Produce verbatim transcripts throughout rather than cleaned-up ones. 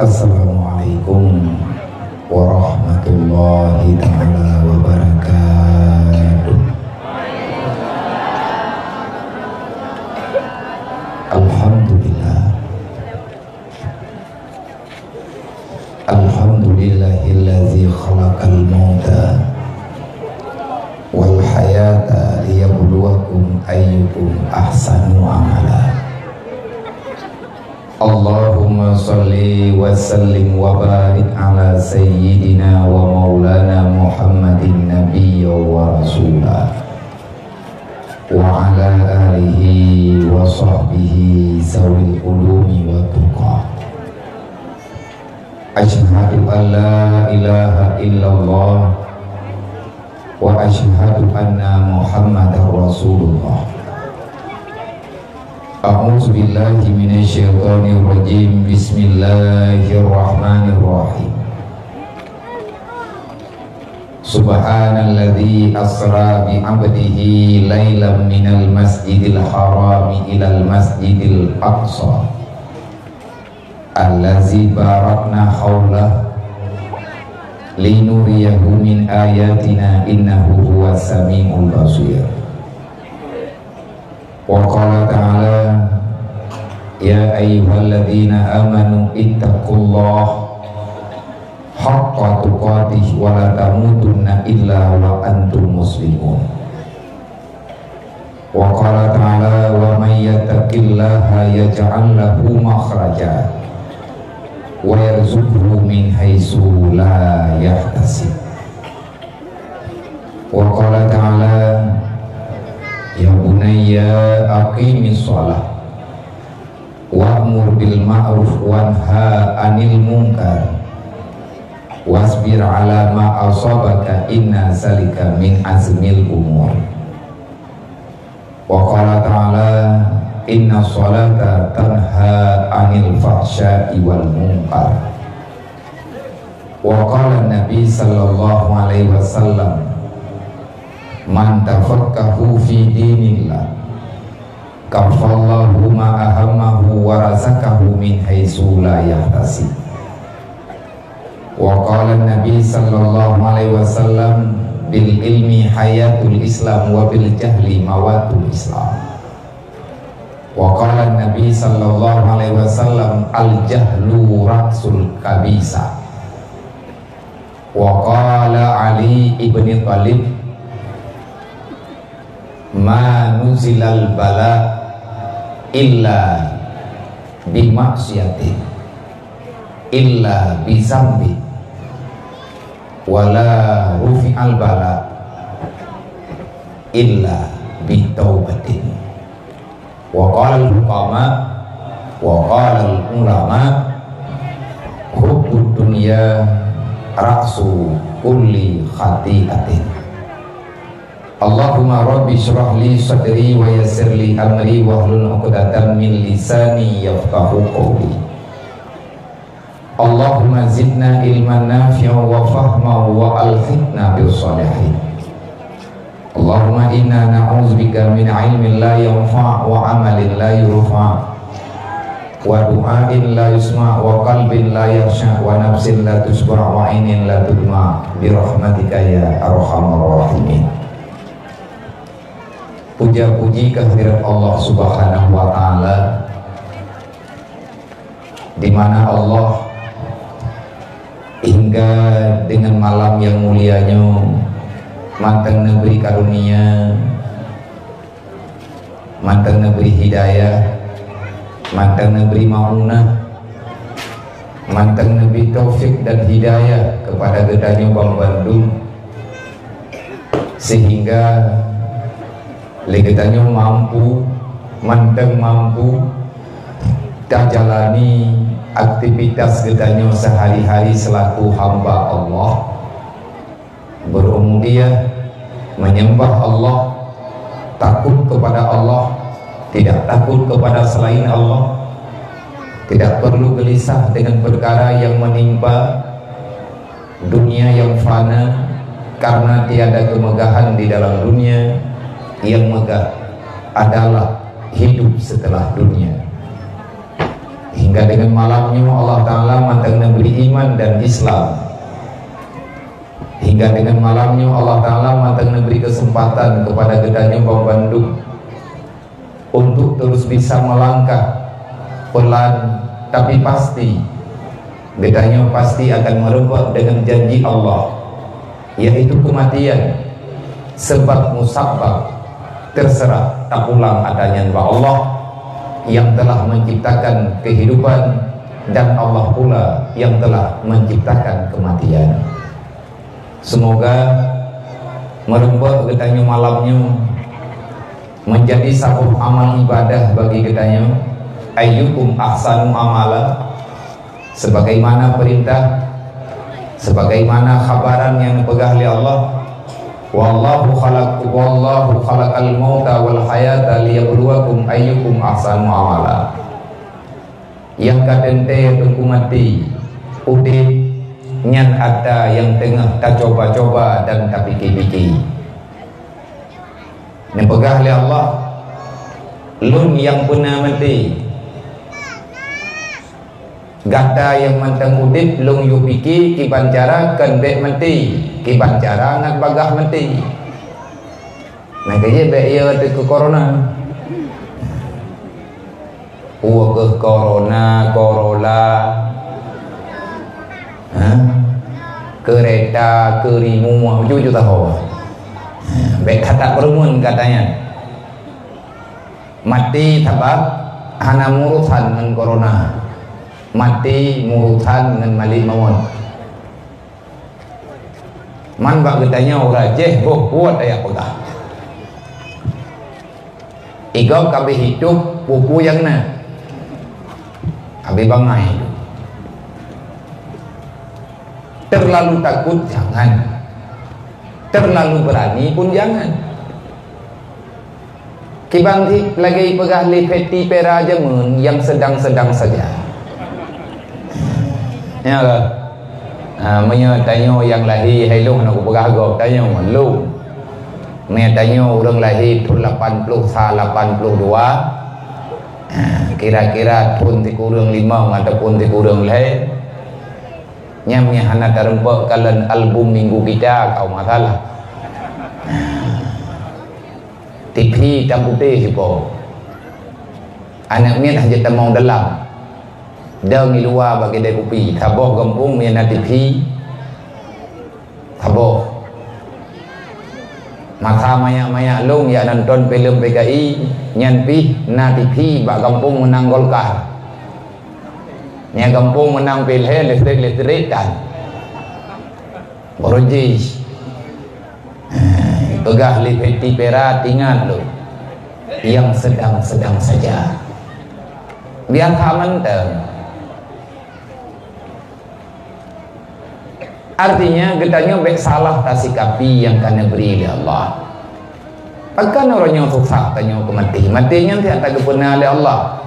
Assalamualaikum warahmatullahi taala wabarakatuh. Alhamdulillah. Alhamdulillahillazi khalaqal mauta wal hayata liyabluwakum ayyukum ahsanu amala. Allahumma shalli wa sallim wa barik ala sayyidina wa maulana Muhammadin nabiyya wa rasula, wa ala alihi wa sahbihi zawil ulumi wa tuqa. Asyhadu an la ilaha illallah wa asyhadu anna Muhammadar Rasulullah. A'udzubillahi minasyaitonirrajim. Bismillahirrahmanirrahim. Subhanalladzi asra bi 'abdihi lailan minal masjidil harami ilal masjidil aqsa, allazi barakna haulah, linuriyahu min ayatina, innahu huwas samiul basir. Wa qala ta'ala, ya ayyuhalladzina amanu ittaqullaha haqqa tuqatih wa la tamutunna illa wa antum muslimun. Wa qala ta'ala, wa may yattaqillaha yaj'al lahu makhraja wa yarzuqhu min haitsu la yahtasib. Wa qala ta'ala, ya bunayya aqimis shalah wa'mur bil ma'ruf wanha 'anil munkar wasbir 'ala ma asabaka inna zalika min azmil umur. Wa qala ta'ala, inna shalata tanha 'anil fahsya'i wal munkar. Wa qala Nabi sallallahu alaihi wasallam, man tafaqahu fi dinillah, kafallahu ma ahammahu wa razaqahu min haitsu la yahtasib. Wa qala Nabi sallallahu alaihi wasallam, bil ilmi hayatul Islam wa bil jahli mawatul Islam. Wa qala Nabi sallallahu alaihi wasallam, al jahlu ra'sul kabisa. Wa qala Ali ibni Thalib, ma nuzilal bala illa bi maksiatin, illa bi zambi, wala rufi'al bala illa bi taubatin. Wa qalal hukama, wa qalal ulama, hubbud dunya ra'su kulli khati'atin. Allahumma rabbi shrah li sadri wa yassir li amri wahlul 'uqdatam min lisani yafqahu qawli. Allahumma zidna ilman nafi'an wa fahman wa alhiqna bis shalihin. Allahumma inna na'udzubika min ilmin la yanfa' wa amalin la yurfa' wa du'ain la yusma' wa qalbin la yakhsya' wa nafsin la tasyba' wa 'ainin la tadma' bi rahmatika ya arhamar rahimin. Puja-puji kehadirat Allah Subhanahu wa Ta'ala, di mana Allah hingga dengan malam yang mulia nyoe mantong neubri karunia, mantong neubri hidayah, mantong neubri maunah, mantong neubri taufik dan hidayah kepada geutanyoe banmandum, sehingga lé geutanyoe mampu, mantong mampu tajalani aktivitas geutanyoe sehari-hari selaku hamba Allah. Berubudiyah, menyembah Allah, takut kepada Allah, tidak takut kepada selain Allah, tidak perlu gelisah dengan perkara yang menimpa dunia yang fana, karena tiada kemegahan di dalam dunia, yang megah adalah hidup setelah dunia. Hingga dengan malam nyoe Allah Ta'ala mantong neubri iman dan Islam. Hingga dengan malam nyoe Allah Ta'ala mantong neubri kesempatan kepada geutanyoe banmandum untuk terus bisa melangkah pelan tapi pasti. Geutanyoe pasti akan meureumpok dengan janji Allah, yaitu kematian, sebab musabab terserah tapulang ata nyan bak Allah yang telah menciptakan kehidupan dan Allah pula yang telah menciptakan kematian. Semoga meureumpok geutanyoe malam nyoe menjadi saboh amal ibadah bagi geutanyoe. Ayyukum ahsanu amala, sebagaimana perintah, sebagaimana khabaran yang dipeugah oleh Allah, "Wallahu khalaq, wallahu khalaqal mauta wal hayata liyabluwakum ayyukum ahsanu amala." Nyang ka teuntée Teungku maté, udeb, nyan ata nyang teungoh tacoba-coba dan tapike-pike. Neupeugah lé Allah, "Lôn nyang peuna maté. Gata nyang mantong udeb Lôn yue pike kiban cara kon bék maté, kiban cara ngat bagaih maté." Nah, keu jih bék yo teuh keu corona. Peue keuh corona, Corolla, ha? Keureta, keurimueng, jujur tahu. Ha, bék that-that peureumeun katanya. Maté sabab hana meurusan ngon corona. Maté meurusan ngon malaikat maut. Man bak geutanyoe uroe jéh boh buet ayah peugah. Igob ka beuh hidup peue-peue nyang na. Habéh bangai. Terlalu takut jangan. Terlalu berani pun jangan. Kiban cit lagée peugah lé Feti Pera jameun nyang sedang-sedang saja. Ya lah. Ha, meunyoe tanyoe nyang lahé hai lôn hana kupeugah gob, tanyoe lôn. Meunyoe tanyoe ureuëng lahé thon lapan ploh sa, lapan ploh dua, ha, kira-kira thon sikureueng limong ataupun sikureueng lhée, nyan meunyoe hana tareumpok kalon album minggu kita, ka masalah. TV hitam putih sipo. Aneuk miet hana jitamong dalam. Dong di luwa bak keudée kupi. Saboh gampông meunyoe na TV, saboh. Masa manyak-manyak lôn jak nonton filem PKI, nyan pih na TV bak gampông meunang Golkar. Nyan gampông meunang Pilhel, listrik-listrik tan. Baru jih. Ha, peugah lé Feti Pera, ingat lôn, nyang sedang-sedang saja. Biasa mantong. Artinya, geutanyoe bék salah tasikapi nyang ka neubri lé Allah. Pakon uroe nyoe susah tanyoe keu maté? Maté nyan siat tageupeuna lé Allah.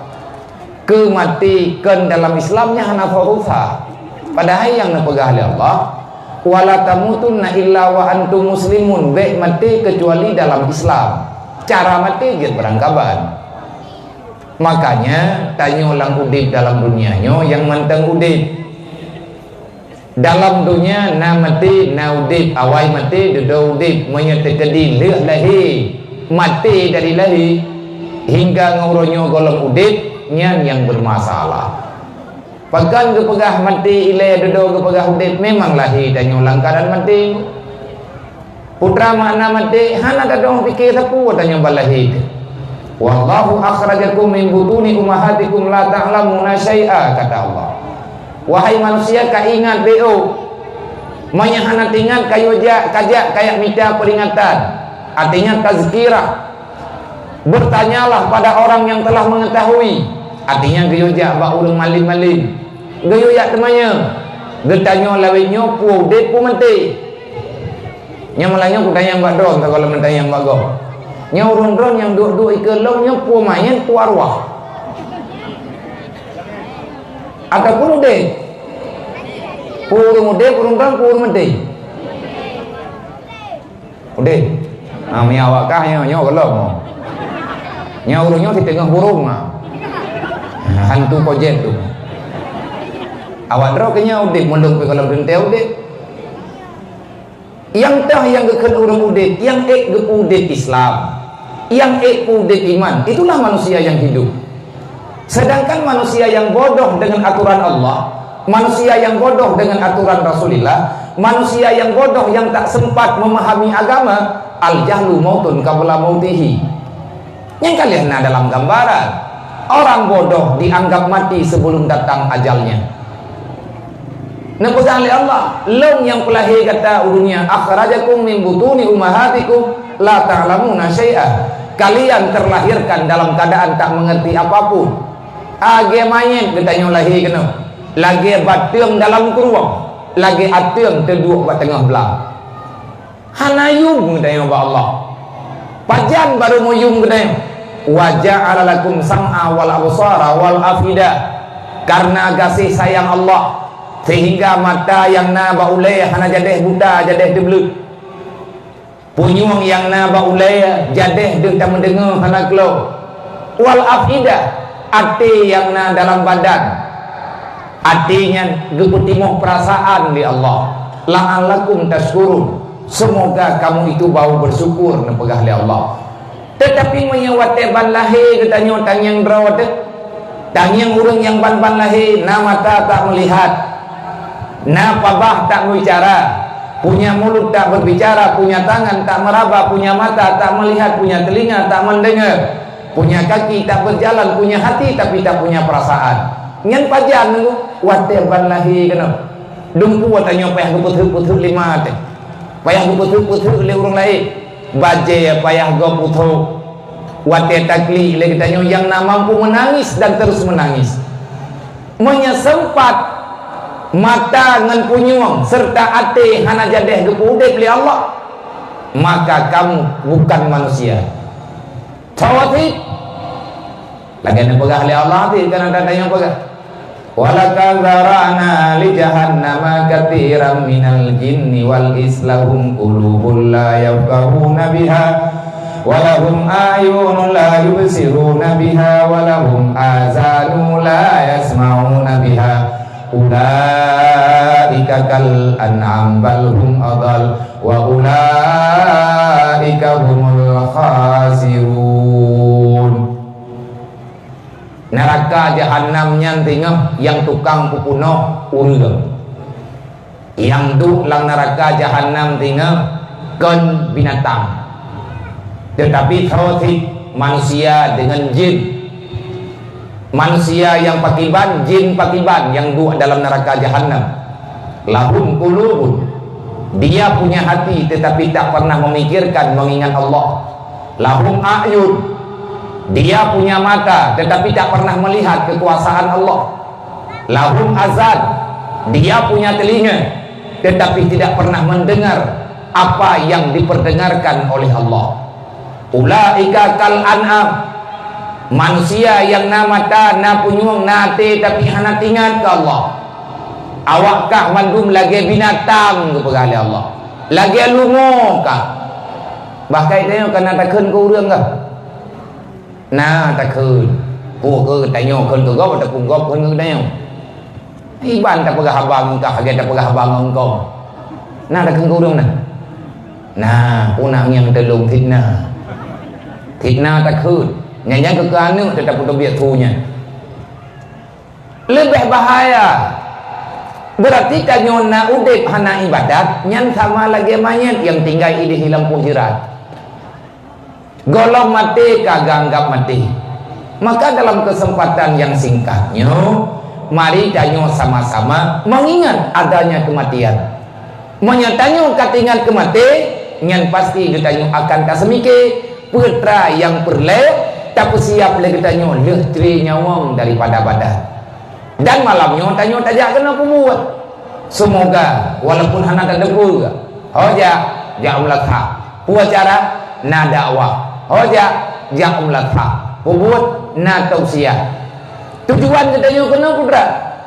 Keu maté kon dalam Islam nyan hana susah. Padahai nyang neupeugah lé Allah, "Wala tamutunna illa wa antum muslimun," bék maté keucuali dalam Islam. Cara maté jeuet beurangkaban. Makanya, tanyoe lam udeb dalam dunia nyoe nyang mantong udeb. Dalam donya na maté, na udeb, awai maté, dudoe udeb. Meunyoe teukeudi lheueh lahé, maté dari lahé, hingga ngon uroe nyoe gohlom udeb, nyan nyang beumasalah. Pakon geupeugah maté ilée, dudoe geupeugah udeb, memang lahé tanyoe lam keuadaan maté. Putra makna maté hana gadong pike sapeue tanyoe bak lahé teuh. "Wallahu akhrajakum min butuni ummahatikum la ta'lamuna syai'a," kata Allah. Wahai manusia, ka ingat beu. Meunyoe hana teuingat, ka yue jak, ka jak, ka jak mita peuringatan. Artinya tazkirah. Bertanyalah pada orang yang telah mengetahui. Artinya geuyue jak bak ureuëng malém-malém. Geuyue jak teumanyong. Geutanyoe lawét nyoe peue udeb peue maté. Nyang meulayeue kutanyong bak droe, sagoe lom tanyong bak gob. Nyoe ureuëng droe nyang duek-duek ikeue lom nyoe peue manyét peue arwah? Ataupun udeb? Peue ureuëng udeb, ureuëng droe, peue ureuëng maté? Udeb. Ha, meunyoe awak kah nyoe, nyoe gohlom. Nyoe ureuëng nyoe siteungoh burông, ha. Hantu kojet tu. Awak droe keu nyoe udeb, meuleueng pih gohlom teuntèe udeb. Nyang toh nyang geukheun ureueng udeb, nyang ék geupeu udeb Islam, nyang ék peu udeb iman, itulah manusia nyang hidup. Sedangkan manusia nyang bodoh dengan aturan Allah, manusia nyang bodoh dengan aturan Rasulullah, manusia nyang bodoh nyang tak sempat memahami agama, al-jahlu mautun qabla mautihi. Nyang ka lheueh na dalam gambaran, orang bodoh dianggap mati sebelum datang ajalnya. Neupeugah lé Allah, "Lôn nyang peulahé gata u dunia, akhrajakum min butuni ummahatikum la ta'lamuna syai'a." Kalian terlahirkan dalam keadaan tak mengerti apapun. Lagèe manyét geutanyoe lahé keunoe, lagèe bateueng dalam krueng, lagèe ateueng teuduek bak teungoh blang. Hana yum geutanyoe bak Allah. Pajan barô meuyum geutanyoe? "Wa ja'ala lakum sam'a wal absara wal afida." Karena gaséh sayang Allah, sehingga mata nyang na bak ulèe hana jadeh buta, jadeh teubleuet. Punyueng nyang na bak ulèe jadeh deuh tameudeungoe hana klo. Wal afida, até nyang na dalam badan. Até nyan geupeutimoh peurasaan lé Allah. "La'allakum tasykurun." Semoga kamu itu bau bersyukur, neupeugah lé Allah. Teutapi meunyoe watèe ban lahé geutanyoe tangieng droe teuh, tangieng ureueng nyang ban-ban lahé, na mata tak meulihat, na pabah tak meubicara, punya mulut tak berbicara, punya tangan tak meraba, punya mata tak melihat, punya telinga tak mendengar, punya kaki tak berjalan, punya hati tapi tak punya perasaan. Nyan pajan nunggu watèe ban lahé keunoe. Dumpeue tanyoe payah geupeutheuk-peutheuk lé ma teuh. Payah geupeutheuk-peutheuk lé ureueng laén. Bajèe payah gob peutheuk. Watèe taklik lé geutanyoe nyang na mampu menangis dan terus menangis. Meunyoe sempat mata ngon punyueng serta até hana jadeh geupeu udeb lé Allah, maka kamu bukan manusia. Tawasib. Lagèe neupeugah lé Allah teuh, kan ada nyang peugah, "Wa laqad zara'na li jahannama katsiran minal jinni wal ins lahum qulubun la yafqahuna biha, wa lahum a'yunun la yubsiruna biha, wa lahum azanun la yasma'una biha. Ulaika kal an'am bal hum adal." Wa ulaika humul khasirun. Neuraka Jahannam nyan singoh nyang tukang peupunoh ureueng. Nyang duek lam neuraka Jahannam singoh kon binatang. Teutapi soe cit manusia deungon jin. Manusia nyang pakriban, jin pakriban nyang duek dalam neuraka Jahannam. Lahum qulubun, dia punya hati tetapi tak pernah memikirkan, mengingat Allah. Lahum a'yun, dia punya mata tetapi tak pernah melihat kekuasaan Allah. Lahum azan, dia punya telinga tetapi tidak pernah mendengar apa yang diperdengarkan oleh Allah. Ulaika kal an'am. Manusia nyang na mata, na punyueng, na até, tapi hana teuingat keu Allah. Awak kah mandum lagèe binatang, geupeugah lé Allah. Lagèe leumo kah. Bahkai tanyoe ka na takheun keu ureueng kah? Na takheun. Peue keu tanyoe kheun keu gob ataupun gob kheun keu tanyoe? Iban tapeugah haba ngon kah lagèe tapeugah haba ngon engkau. Na takheun keu ureueng na? Na, peue na nyang teulông fitnah. Fitnah takheun. Nyan nyang keu aneuk teutab peuteubiet su nyan. Leubeh bahaya. Beurati tanyoe na udeb hana ibadat, nyan sama lagèe manyét nyang tinggai idéh lam poh jeurat. Gohlom maté ka geuanggap maté. Maka dalam kesempatan yang singkat nyoe, mari tanyoe sama-sama mengingat adanya kematian. Meunyoe tanyoe ka teuingat keu maté, nyan pasti geutanyoe akan taseumike peue teuma nyang peureulèe tapeusiap lé geutanyoe lheueh tré nyawöng daripada badan. Dan malam nyoe tanyoe tajak keunoe peubuet. Seumoga walaupun hana tateupeue, ho jak, jak u Meulathah. Peue acara? Na dakwah. Ho jak, jak u Meulathah. Peubuet? Na tausiah. Tujuan geutanyoe keunoe peue teuma?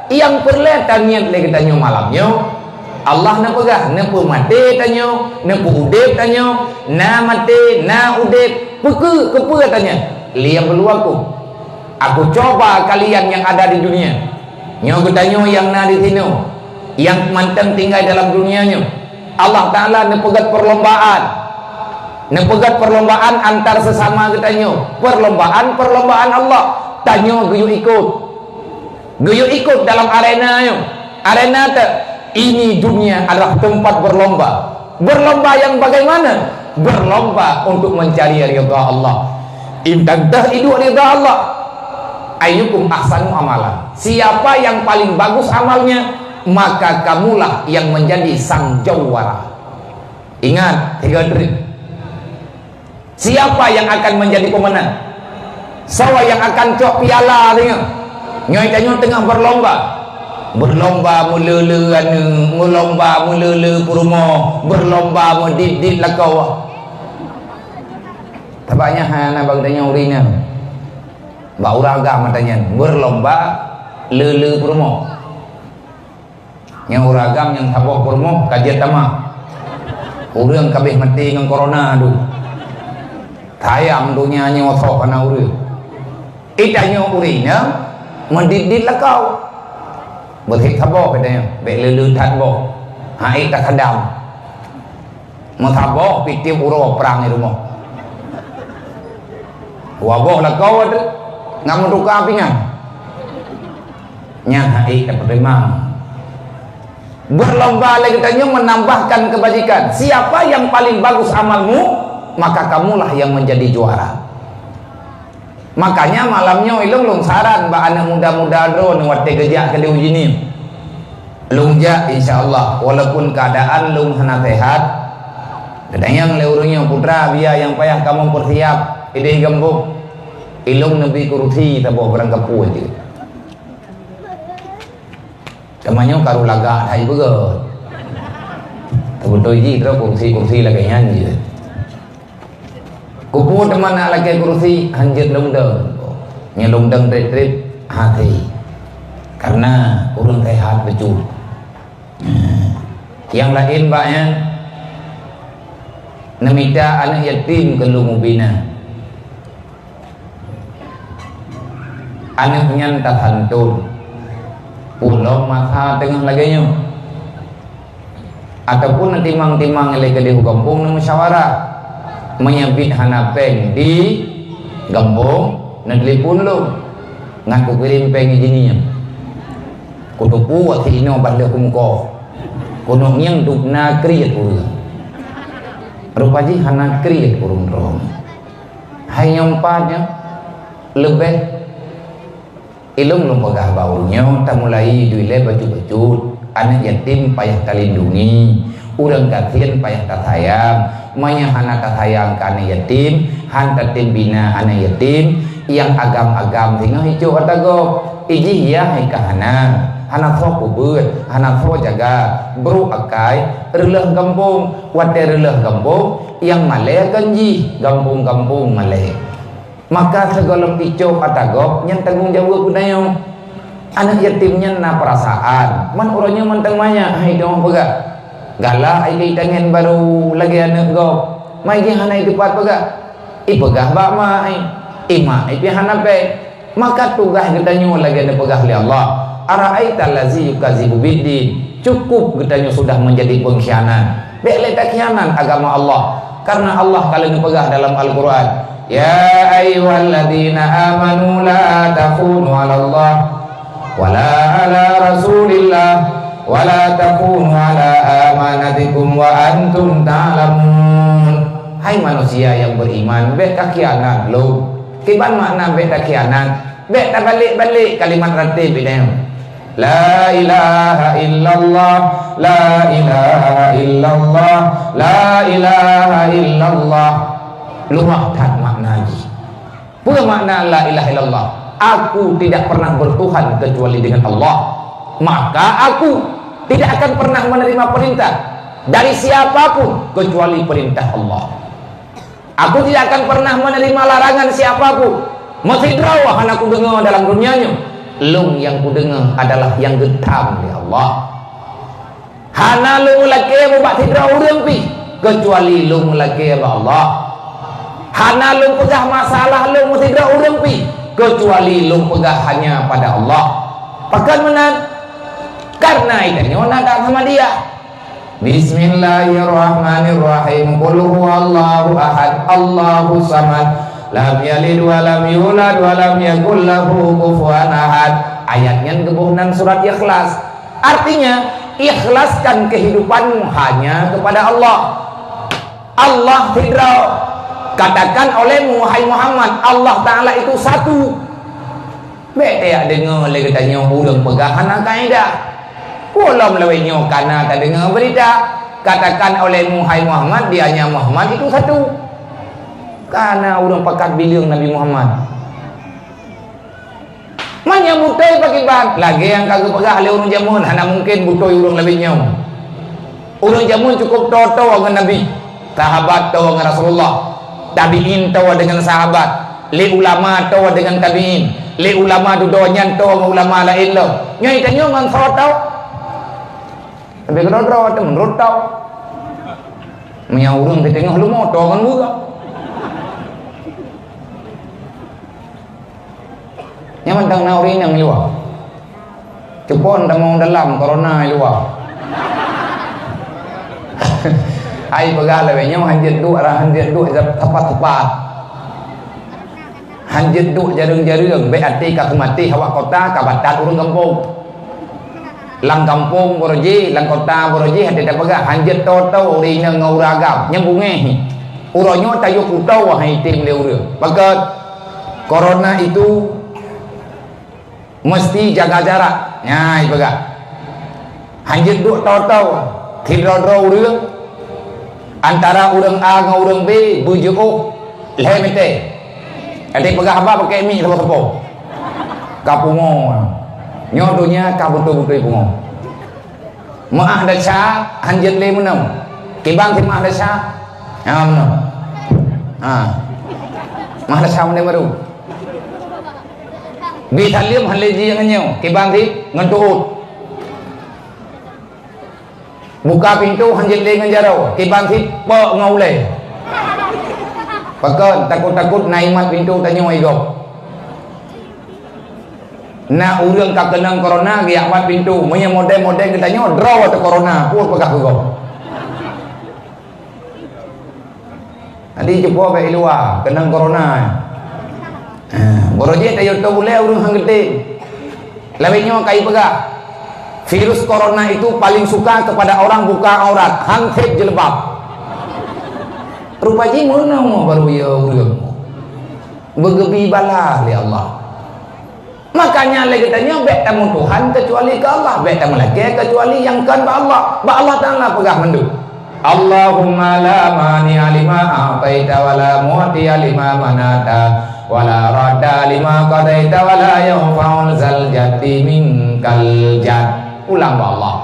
Nyang peureulèe taniet lé geutanyoe malam nyoe, Allah neupeugah, neupeumaté tanyoe, neupeuudeb tanyoe, na maté, na udeb, peue keuh, keupeue tanyoe? Liyabluwakum. Aku coba kalian yang ada di dunia. Nyoe geutanyoe nyang na di sinoe, nyang mantong tinggai dalam dunia nyoe, Allah Taala neupeugét perlombaan. Neupeugét perlombaan antar sesama geutanyoe. Perlombaan, perlombaan Allah. Tanyoe geuyue ikot. Geuyue ikot dalam arena nyoe. Arena te, ini dunia adalah tempat berlomba. Berlomba yang bagaimana? Berlomba untuk mencari ridha Allah. Intan teuh iduek ridha Allah. Ayyukum ahsanu amala. Siapa yang paling bagus amalnya, maka kamulah yang menjadi sang jawara. Ingat, tiga trik. Siapa yang akan menjadi pemenang? Soe nyang akan cok piala singoh? Nyoe tanyoe teungoh berlomba. Berlomba meulele aneuk, meulomba meulele peurumoh, berlomba meudit-dit lakoe. Tabanya hana bak tanyoe ureueng nyan. Bak ureueng agam mata nyan berlomba lele peurumoh. Nyang ureueng agam nyang saboh peurumoh ka jeuet tamah. Ureueng ka abéh maté ngon corona tu. Sayang donya nyoe soh hana ureueng. Itanyoe ureueng nyan meudit-dit lakoe. Beusit saboh katanya, bék leuleue that boh. Hai ka sadam. Meusaboh pitiep uroe prang di rumoh. Dua boh lakoe tu nggak meutuka pingan. Nyan hai ka peutimang. Berlomba lé geutanyoe menambahkan kebajikan. Siapa yang paling bagus amalmu, maka kamulah yang menjadi juara. Makanya malam nyoe ilong lôn saran bak aneuk muda-muda droeneuh watée geujak keu uji nyoe. Lôn jak insya Allah, walaupun keadaan lôn hana sehat. Geutanyong lé ureueng nyoe, "Putra, biya nyang payah kamoe peusiab ideh gampông." Ilong neubi kursi saboh barang kapeue jeuet. Teuma nyoe karu lagak hai beugöt. Teubeutôi jih droe kursi-kursi lagée nyan jeuet. Kupeue teuma na lakée kursi, hanjeuet lôn dong. Nyang lôn dong treb-treb hase. Karena ureueng sehat beujeuet. Nyang laén bak nyan neumita aneuk yatim keu lôn ubina. Aneuk nyan tasantun. Ulôn masa teungoh lagée nyoe. Ataupun neutimang-timang lé keudeh u gampông neumusyawarah. Meunyoe biet hana péng di gampông, neutelepon lôn. Ngat kukirém péng ijih nyan. Kuteupue si inoe ban lheueh kumeukoh. Keuneuk ngieng dubna kriet ureueng. Rupa jih hana kriet ureueng droe. Hai nyang pat nyoe leubeh ilong lôn peugah bak ureueng nyoe, tamulai dui lé bacut-bacut, aneuk yatim payah talindungi, ureueng gasien payah tasayang. Meunyoe hana tasayang keu aneuk yatim, han tatem bina aneuk yatim, nyang agam-agam singoh icok ata gob, ijih yah hai ka hana, hana soe peubuet, hana soe jaga, brok akai, reuloh gampông, watée reuloh gampông, nyang malée kon jih, gampông-gampông malée. Maka sigohlom icok ata gob nyan tanggong jaweueb geutanyoe. Aneuk yatim nyan na peurasaan, man uroe nyoe mantong manyak hai teuma peugah. Galak ai geutangen barô lagée aneuk gob, mai jih hana iteupat peugah. Ipeugah bak mak ai, imak ai pih hana péng. Maka tugaih geutanyoe lagée neupeugah lé Allah, "Ara'aita allazi yukadzibu biddin." Cukup geutanyoe sudah menjadi pengkhianat. Bék lé takhianat agama Allah, karena Allah ka lheueh neupeugah dalam Al-Quran, "Ya ayyuhalladzina amanu la takhunu 'alallah, wala 'ala rasulillah, wala takhunu 'ala amanatikum wa antum ta'lamun." Hai manusia nyang beriman, bék takhianat lôn. Kiban makna bék takhianat? Bék tabalek-balek kalimat ratéb nyan. La ilaha illallah, la ilaha illallah, la ilaha illallah. Luwah that makna jih. Peue makna la ilaha illallah? Aku tidak pernah bertuhan kecuali dengan Allah. Maka aku tidak akan pernah menerima perintah dari siapapun kecuali perintah Allah. Aku tidak akan pernah menerima larangan siapapun. Meusidroe hana kudeungoe dalam dunia nyoe. Lôn nyang kudeungoe adalah nyang geutam lé Allah. Hana lôn meulakée bak sidroe ureueng pih, keucuali lôn meulakée bak Allah. Hana lôn peugah masalah lôn meusidroe ureueng pih, keucuali lôn peugah hanya pada Allah. Pakon meunan? Karena geutanyoe na that Ahmadiyah. Bismillahirrahmanirrahim. Qul huwallahu ahad, Allahus samad. Lam yalid wa lam yulad wa lam yakul lahu kufuwan ahad. Ayat nyan geuboh nan surat Ikhlas. Artinya, ikhlaskan kehidupanmu hanya kepada Allah. Allah sidroe. Katakan olehmu, wahai Muhammad, Allah Ta'ala itu satu. Bék tajak deungoe lé geutanyoe ureuëng peugah hana kaedah. Ulôn lawét nyoe kana tadeungoe beurita, katakan olehmu, hai Muhammad, di anya Muhammad itu satu. Kana ureuëng pakat bileueng Nabi Muhammad. Meunyoe beutôi pakriban, lagée nyang ka geupeugah lé ureuëng jameun, hana mungken beutôi ureuëng lawét nyoe. Ureuëng jameun cukup toe-toe ngon Nabi, sahabat toe ngon Rasulullah, tabi'in toe deungon sahabat, lé ulama toe deungon tabi'in, lé ulama dudoe nyan toe ngon ulama laén lom. Nyoe tanyoe ngon soe toe? Tapi keudroe-droe teuh meunurot toe. Meunyoe ureuëng siteungoh leumo toe ngon geuh. Nyan mantong na ureuëng inong i luwa. Cupon tamong dalam corona i luwa. Hai peugah lawét nyoe hanjeuet duek, hanjeuet duek tepat-tepat. Hanjeuet duek jareueng-jareueng, bék até ka seumaté hawak kota ka batat ureuëng gampông. Lam gampông barojih, lam kota barojih, até tapeugah hanjeuet toe-toe ureuëng inong ngon ureuëng agam, nyang bungéh. Uroe nyoe tayue kutoe hai tem lé ureuëng. Pakon? Corona itu mesti jaga jarak. Nyan ipeugah. Hanjeuet duek toe-toe, sidroe-droe ureuëng, antara ureuëng A ngon ureuëng B beujiôh lhée meter. Até peugah haba pakai mik sapo-sapo. Ka pungo. Nyoe donya ka beutôi-beutôi pungo. Meuáh desya hanjeuet lé meunoe. Kiban si meuáh desya? Ha, meunoe. Ha. Meuáh desya meunoe baru. Bi saleuem hana lé jih ngon nyoe. Kiban si ngon tuôt. Buka pintoe hanjeuet lé ngon jaroe. Kiban si pok ngon ulée. Pakon takot-takot na imat pintoe tanyoe i gob. Na ureuëng ka keunong corona geujak mat pintoe. Meunyoe model-model geutanyoe droe ateueh corona, peue peugah keu gob? Jadi cupo bék i luwa, keunong corona. Ha, barojih tayue toe ulée ureuëng han geutem. Lawét nyoe ka ipeugah, virus corona itu paling suka kepada orang buka aurat, han sép jilbab. Rupa jih meunoe baru ya ureuëng. Beugeubi bala lé Allah. Makanya lé geutanyoe bék tameutuhan keucuali keu Allah, bék tameulakée keucuali nyang kon bak Allah. Bak Allah Taala peugah mandum. Allahumma la mani'a lima a'taita wa la mu'tiya lima mana'ta wa la radda lima qadaita wa la yanfa'u zal jaddi minkal jadd. Ulang bak Allah.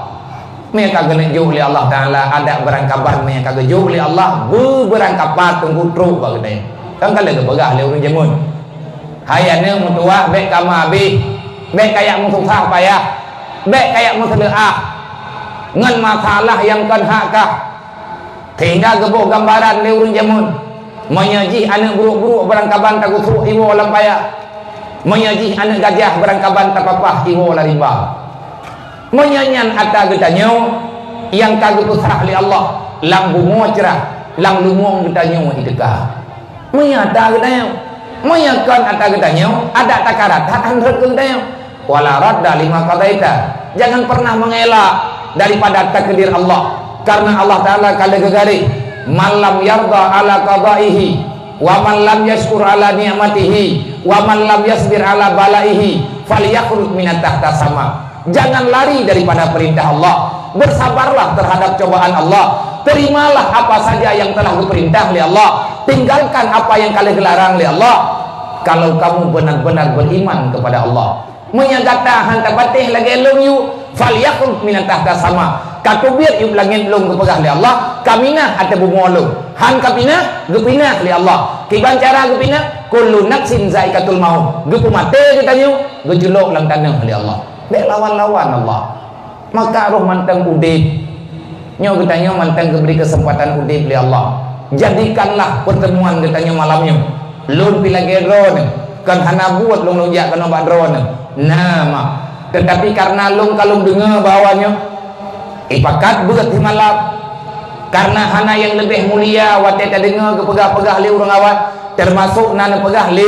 Meunyoe ka geuneuk jok lé Allah Taala, adak beurangkaban meunyoe ka geujok lé Allah, beubeurangkaban teungku trok bak geutanyoe. Kan ka lheueh geupeugah lé ureuëng jameun, "Hai aneuëk meutuwah, bék kama abéh, bék kayak meususah payah, bék kayak meuseuleuah ngon masalah nyang kon hak kah." Sehingga geuboh gambaran lé ureuëng jameun, meunyoe jih aneuëk brok-brok beurangkaban tagusok iwoe lam paya, meunyoe jih aneuëk gajah beurangkaban tapapah iwoe lam rimba. Meunyoe nyan atra geutanyoe nyang ka geupeusrah lé Allah, lam bumoe crah, lam lungong geutanyoe iteuka. Meunyoe atra geutanyoe, meunyoe kon atra geutanyoe, adak takarat that han rhot keu geutanyoe. Wala radda lima qadaita. Jangan pernah mengelak daripada takdir Allah. Karena Allah Taala ka lheueh geugaréh, "Man lam yarda ala qadaihi, wa man lam yashkur ala ni'matihi, wa man lam yasbir ala balaihi, falyakhruj min tahta sama." Jangan lari daripada perintah Allah. Bersabarlah terhadap cobaan Allah. Terimalah apa saja yang telah diperintah oleh Allah. Tinggalkan apa yang ka lheueh dilarang oleh Allah. Kalau kamu benar-benar beriman kepada Allah. Meunyoe gata han tapatéh lagée lôn yue, "Falyakhruj min tahta sama." Ka teubiet yue langét lôn geupeugah lé Allah, ka minah ateueh bumoe lôn. Han ka pinah, geupinah lé Allah. Kiban cara geupinah, "Kullu nafsin zaikatul maut." Geupeumaté geutanyoe, geuculok lam tanoh lé Allah. Bék lawan-lawan Allah. Maka roh mantong udeb. Nyoe geutanyoe mantong geubri keuseumpatan udeb lé Allah. Jadikanlah peurteumuan geutanyoe malam nyoe. Lôn pih lagée droeneuh, kon hana buet lôn lôn jak keunoe bak droeneuh. Na mak. Teutapi kareuna lôn ka lôn deungoe bahwa nyoe, ipakat beuet simalam, kareuna hana nyang leubeh mulia watée tadeungoe geupeugah-peugah lé ureuëng awai, teumasok na neupeugah lé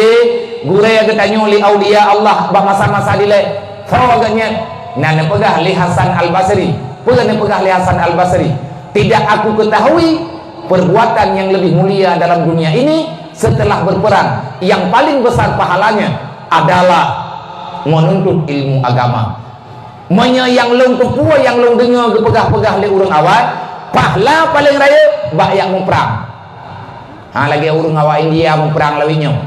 gurée geutanyoe, lé aulia Allah bak masa-masa dilée. Soe geuh nyan? Na neupeugah lé Hasan Al-Basri. Peue neupeugah lé Hasan Al-Basri? Tidak aku ketahui perbuatan yang lebih mulia dalam dunia ini setelah berperang, yang paling besar pahalanya adalah menuntut ilmu agama. Meunyoe nyang lôn teupeue, nyang lôn deungoe geupeugah-peugah lé ureuëng awai, pahala paleng rayeuk bak nyang muprang. Ha, lagée ureuëng awak India muprang lawét nyoe.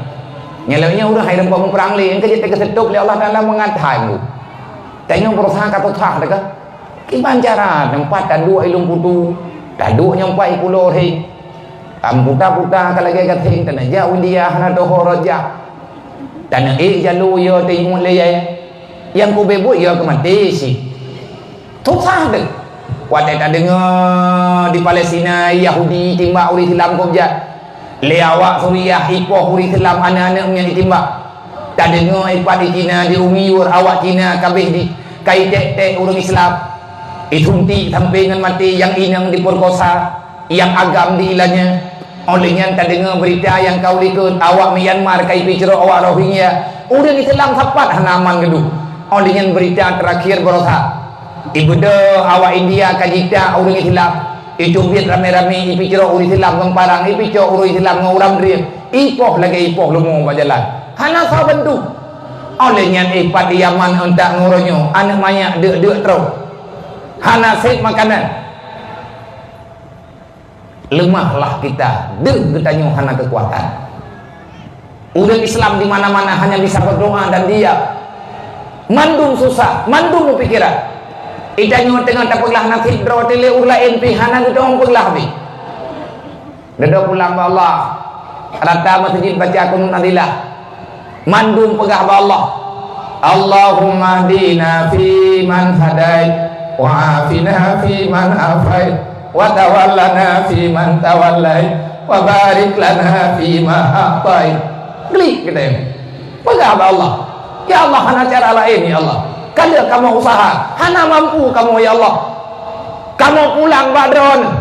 Nyang lawét nyoe ureuëng hai rumpok muprang lé, nyang keuh jeuet teukeuseutup lé Allah Taala meungat hai mu. Tanyoe berusaha ka tutoh teuka. Kiban cara teumpat taduek ilung putu, taduek nyang pai pulo rheng. Tam puta-puta ka lagée gatheng, tanajak u India hana toho rojak. Taneuék jalu yo teuingut lé yai. Nyang kubeubuet yo keumaté si. Susah teuh. Watée tadeungoe di Palestina Yahudi timbak ureuëng Islam keu jak. Lé awak Suriah ipoh ureuëng Islam aneuëk-aneuëk nyan itimbak. Tadeungoe ipat di Cina di Uyghur awak Cina kabeh di kai tek-tek ureuëng Islam. Isuntik sampai ngon maté nyang inong diperkosa. Nyang agam di ilannya. Óh lheueh nyan tadeungoe beurita nyang ka u likot, awak Myanmar ka ipicrok awak Rohingya. Ureuëng Islam sapat hana aman geuduek. Óh lheueh nyan beurita teurakhier barosa. Ibeudôh awak India ka jita ureuëng Islam. Iteubiet ramé-ramé ipicrok ureuëng Islam ngon parang, ipicrok ureuëng Islam ngon uram drien. Ipoh lagée ipoh lumo bak jalan. Hana saban tu. Óh lheueh nyan ipat di Yaman euntak ngon uroe nyoe, aneuëk manyak deuk-deuk troh. Hana sép makanan. Leumahlah kita, deuh geutanyoe hana keukuatan. Ureuëng Islam di mana-mana hanya bisa berdoa dan diam. Mandum susah, mandum meupikiran. Geutanyoe teungoh tapeuglah nasib droe teuh lé ureuëng laén pih hana geutanyoe peuglah pih. Dudoe pulang bak Allah. Rata meuseujid baca kunut nazilah. Mandum peugah bak Allah, "Allahumma hdina fi man hadait, wa afina fi man afait, wa tawallana fi man tawallait, wa barik lana fi ma a'tait." Klik kita ini. Peugah bak Allah, "Ya Allah, hana cara laén, ya Allah. Ka lheueh kamoe usaha, hana mampu kamoe, ya Allah. Kamoe pulang bak Droeneueh."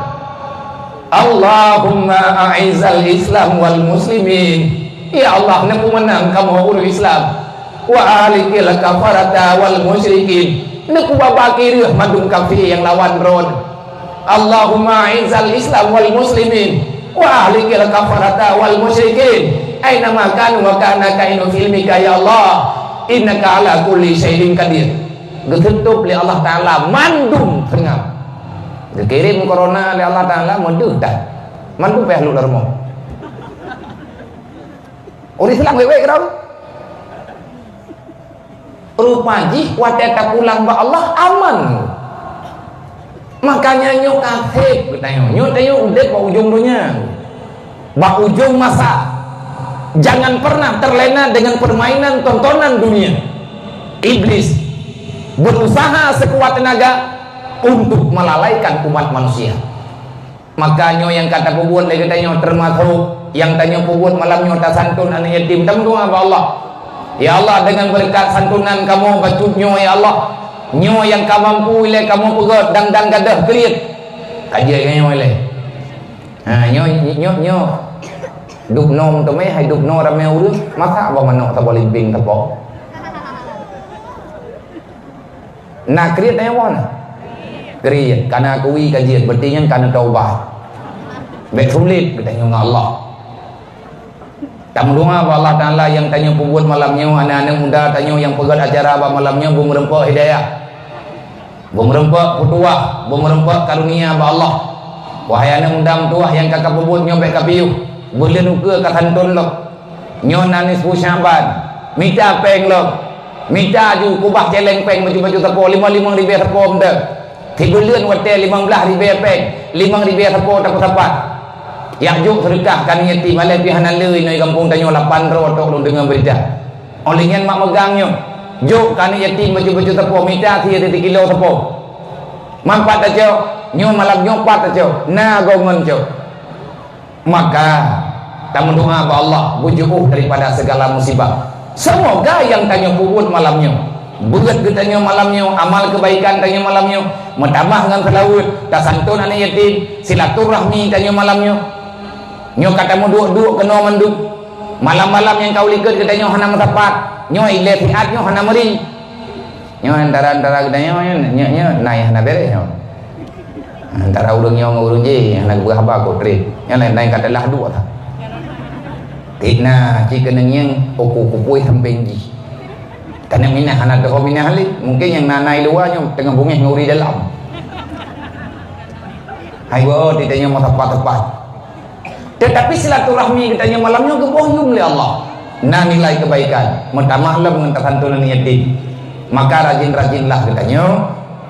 Allahumma a'izzal Islam wal muslimin. Ya Allah, neupeumeunang kamoe ureuëng Islam. Wa ahlikil kafarata wal musyrikin. Neupeubabae reueh mandum kafé nyang lawan Droeneueh. Allahumma a'izzal Islam wal muslimin. Wa ahlikil kafarata wal musyrikin. Aina ma kanu wa kana kainu fi ilmika ya Allah. Innaka ala kulli syai'in qadir. Geuteutôp lé Allah Taala mandum seungab. Geukirém corona lé Allah Taala meudeuh that. Mandum payah lhôk lam rumoh. Ureuëng Islam wék-wék keudroe. Rupa jih watée tapulang bak Allah aman. Makanya nyoe ka sép geutanyoe. Nyoe tanyoe udeb bak ujong donya. Bak ujong masa. Jangan pernah terlena dengan permainan tontonan dunia. Iblis berusaha sekuat tenaga untuk melalaikan umat manusia. Maka nyoe nyang ka tapeubuet lé geutanyoe, teumasok nyang tanyoe peubuet malam nyoe, tasanton aneuëk yatim, tameudoá bak Allah. Ya Allah, deungon beureukat santonan kamoe bacut nyoe, ya Allah, nyoe nyang ka mampu ilée kamoe peugét dan, dan gadôh kriet. Ka jeuet nyoe ilée. Ha, nyoe, nyoe, nyoe. Dubnoe meuteumé, hai dubnoe ramé ureuëng, masak bak manok saboh limpéng teupok. Na kriet tanyoe boh na? Kriet, kana akui ka jeuet, berarti nyan kana taubat. Bék sulet geutanyoe ngon Allah. Tameudoá bak Allah Taala nyang tanyoe peubuet malam nyoe, aneuëk-aneuëk muda tanyoe nyang peugét acara bak malam nyoe, beumeureumpok hidayah. Beumeureumpok peutuwah, beumeureumpok karunia bak Allah. Wahai aneuëk muda meutuwah nyang ka kapeubuet nyoe bék kapiôh, beuleuen ukeue ka santon lom. Nyoe na nisfu Syaban, mita péng lom. Mita ju kubah céléng péng bacut-bacut sapo, limong-limong ribée sapo meuteuk. Sibuleuen watée limong blaih ribée péng, limong ribée sapo tapeusapat. Yak jok seudeukah keu aneuëk yatim, aléh pih hana le inoe gampông tanyoe lapan droe tok lôn deungoe beurita. Óh lheueh nyan mak meugang nyoe, jok keu aneuëk yatim bacut-bacut sapo, mita sie sikilo sapo. Man pat tacok, nyoe malam nyoe pat tacok, na goe ngon cok. Maka, tameudoá bak Allah beujiôh daripada segala musibah. Semoga nyang tanyoe peubuet malam nyoe, Beuet geutanyoe malam nyoe, amal keubaikan tanyoe malam nyoe, meutamah ngon seulaweuet, tasanton aneuk yatim, silaturahmi tanyoe malam nyoe. Nyoe ka tameuduek-duek keunoe mandum. Malam-malam nyang ka u likot geutanyoe hana meusapat. Nyoe ilée siat nyoe hana meuri. Nyoe antara-antara geutanyoe nyoe, nyoe, nyoe na nyang hana beres nyoe. Antara ureuëng nyoe ngon ureuëng jéh hana geupeugah haba kok treb. Nyang laén-laén ka teulah duek that. Fitnah cit keuneuk ngieng uku kupui sampéng jih. Tanyoe minah hana teuho minah lé. Mungken nyang na-na i luwa nyoe teungoh beungéh ngon ureuëng dalam. Hai woe, di tanyoe meusapat-sapat. Tetapi silaturahmi geutanyoe malam nyoe geuboh yum lé Allah. Na nilai kebaikan, meutamah lom ngon tasanton aneuk yatim. Maka rajin-rajinlah geutanyoe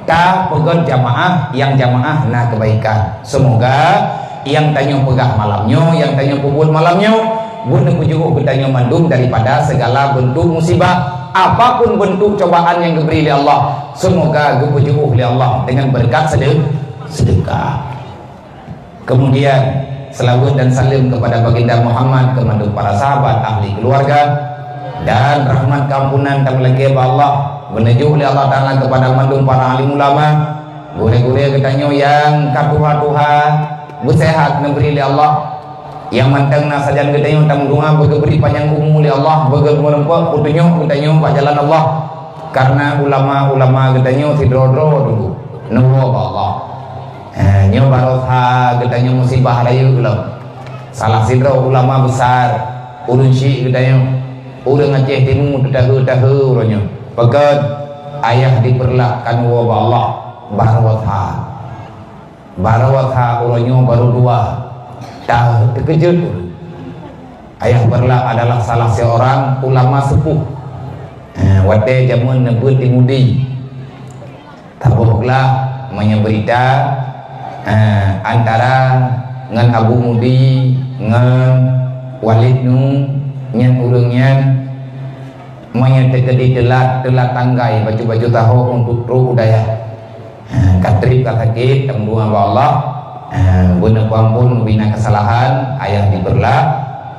tapeugöt jamaah nyang jamaah na kebaikan. Semoga nyang tanyoe peugah malam nyoe, nyang tanyoe peubuet malam nyoe, buet neupeujuôh geutanyoe mandum daripada segala bentuk musibah. Apapun bentuk cobaan nyang geubri lé Allah, semoga geupeujuôh lé Allah dengan berkat sedekah. Kemudian, selawat dan salam kepada Baginda Muhammad, kepada para sahabat, ahli keluarga, dan rahmat keampunan tameulakée bak Allah, beuneujok lé Allah Taala kepada mandum para alim ulama, gurée-gurée geutanyoe nyang ka tuha-tuha, beusehat neubri lé Allah. Nyang mantong na sajan geutanyoe tameudoa beugeubri panyang umu lé Allah, beugeumeurumpok peutunyok geutanyoe bak jalan Allah. Karena ulama-ulama geutanyoe sidroe-droe dulu neuwoe bak Allah. Eh, nyoe barosa geutanyoe musibah rayeuk lom. Salah sidroe ulama besar, ureuëng syiek geutanyoe, ureuëng Aceh Timu teutahe-tahe uroe nyoe. Peugah, ayah di Peureulak kan woe bak Allah, barosa. Barosa uroe nyoe barô dua. Teukeujot. Ayah Peureulak adalah salah seorang ulama sepuh. Eh, watée jameun neubeuet di Mudi. Taboh glah meunyoe beurita, eh, antara ngon Abu Mudi ngon Walid Nu nyan ureuëng nyan meunyoe teukeudi teulat, teulat tanggai bacut-bacut taho untuk trok u dayah. Ha, ka treb ka sakét, tameudoa bak Allah. Ha, beuneupeuampon meubina keusalahan ayah di Peureulak,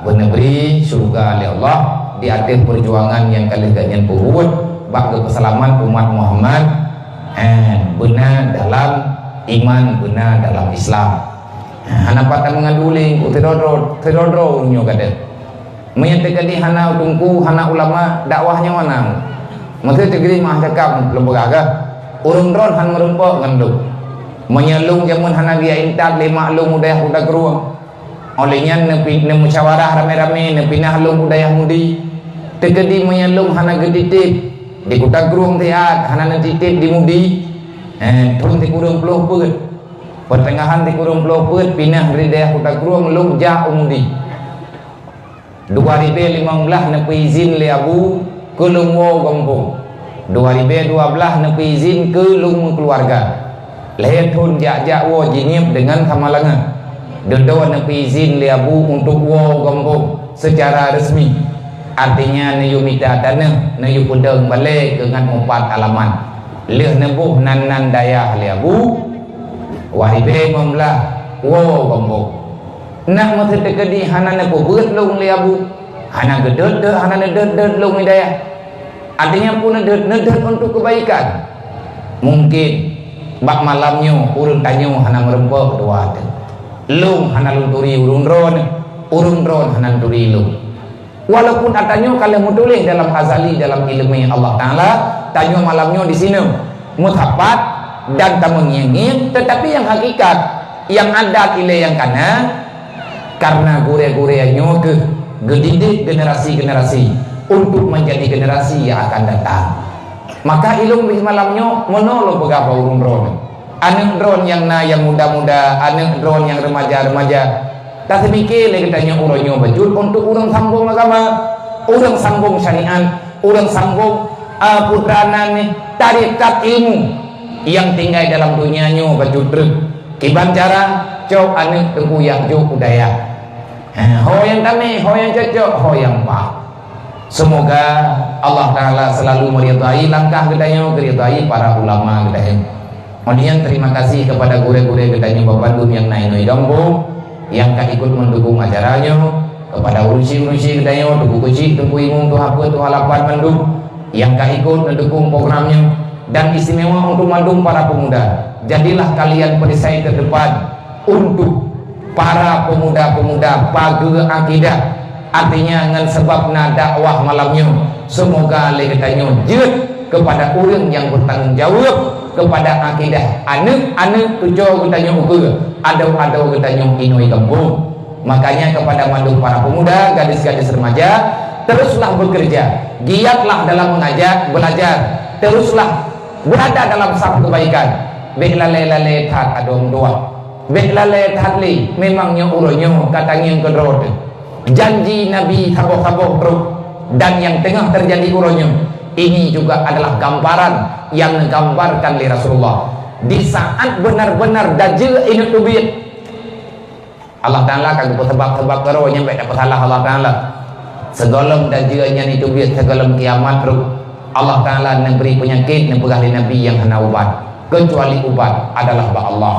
beuneubri syeuruga lé Allah di ateueh peujuangan nyang ka lheueh gobnyan peubuet bak geupeuseulamat umat Muhammad, eh, beuna dalam iman, beuna dalam Islam. Ha, hana pat tameungadu lé keu sidroe-droe, sidroe-droe ureuëng nyoe gadeuh. Meunyoe teukeudi hana teungku, hana ulama, dakwah nyoe hana. Meuseuti teukeudi meuah cakap lôn peugah kah, ureuëng droen hana meurumpok ngon lôn. Meunyoe lôn jameun hana geujak intat lé mak lôn u dayah Kuta Krueng, óh lheueh nyan neupi-, neumeusawarah ramé-ramé neupinah lôn u dayah Mudi. Teukeudi meunyoe lôn hana geutitép di Kuta Krueng siat, hana neutitép di Mudi, eh, thon sikureueng ploh peuet. Peuteungahan sikureueng ploh peuet pinah dari dayah Kuta Krueng lôn jak u Mudi. Dua ribée limong blaih neupeuizin lé Abu keu lôn woe gampông. Dua ribée dua blaih neupeuizin keu lôn meukeuluwarga. Lhée thon jak-jak woe jinieub deungon Samalanga. Dudoe neupeuizin lé Abu untuk woe gampông seucara resmi. Artinya neuyue mita tanoh, neuyue peudong balée keu ngat meupat alamat. Lheueh neuboh nan-nan dayah lé Abu, dua ribée limong blaih woe gampông. Nak meuseuti teukeudi hana neupeubeuet lôn lé Abu, hana geudeuet-deuet, hana neudeuet-deuet lôn i dayah. Artinya peue neudeuet? Neudeuet untuk keubaikan. Mungken bak malam nyoe ureuëng tanyoe hana meurumpok dua teuh. Lôn hana lôn turi ureuëng droen, ureuëng droen hana neuturi lôn. Walaupun ata nyoe ka lheueh meutuléh dalam azali dalam iéleumé Allah Taala, tanyoe malam nyoe disinoe meusapat dan tameungieng-ngieng, tetapi nyang hakikat, nyang adat ilée nyang kana, karena gurée-gurée nyoe keuh geudidik generasi-generasi untuk menjadi generasi yang akan datang. Maka ilôn bri malam nyoe meunoe lôn peugah bak ureuëng droen. Aneuëk droen nyang na nyang muda-muda, aneuëk droen nyang remaja-remaja, taseumike lé geutanyoe uroe nyoe bacut untuk ureuëng sambong agama, ureuëng sambong syariat, ureuëng sambong, a, putra nan tarekat ilmu nyang tinggai dalam donya nyoe bacut treuk. Kiban cara, cok aneuëk teungku jak jok u dayah. Ha, ho nyang tamé, ho nyang cocok, ho nyang paih. Semoga Allah Taala selalu meridai langkah geutanyoe, geuridai para ulama geutanyoe. Kemudian terima kasih kepada gurée-gurée geutanyoe bandum nyang na inoe gampông nyang ka ikut mendukung acara nyoe, kepada ureuëng syiek-ureuëng syiek geutanyoe, Teungku Keuchik, Teungku Imum, Tuha Peuet, Tuha Lapan mandum. nyang ka ikut neudukung program nyoe, dan istimewa untuk mandum para pemuda. Jadilah kalian perisai terdepan untuk para pemuda-pemuda pageue akidah. Artinya, ngon sabab na dakwah malam nyoe, seumoga lé geutanyoe jeuet keupada ureuëng nyang beutanggung jaweueb keupada akidah aneuëk-aneuëk cucoe geutanyoe ukeue, adoe-adoe geutanyoe inong gampông. Makanya, kepada mandum para pemuda, gadis-gadis remaja, teruslah bekerja, giatlah dalam mengajak, belajar, teruslah berada dalam saf kebaikan. Bék lalée-lalée that adoe meutuah. Bék lalée that lé, memang nyoe uroe nyoe ka tangieng keudroe teuh. Janji Nabi saboh-saboh trok, dan nyang teungoh teujadi uroe nyoe, ini juga adalah gambaran nyang neugambarkan lé Rasulullah. Di saat benar-benar dajeuek inong teubiet, Allah Taala ka geupeusabab-sabab keudroe nyan, bék tapeusalah Allah Taala. Sigohlom dajeuek nyan teubiet, sigohlom kiamat trok, Allah Taala neubri peunyakét, neupeugah lé Nabi, nyang hana ubat, keucuali ubat adalah bak Allah.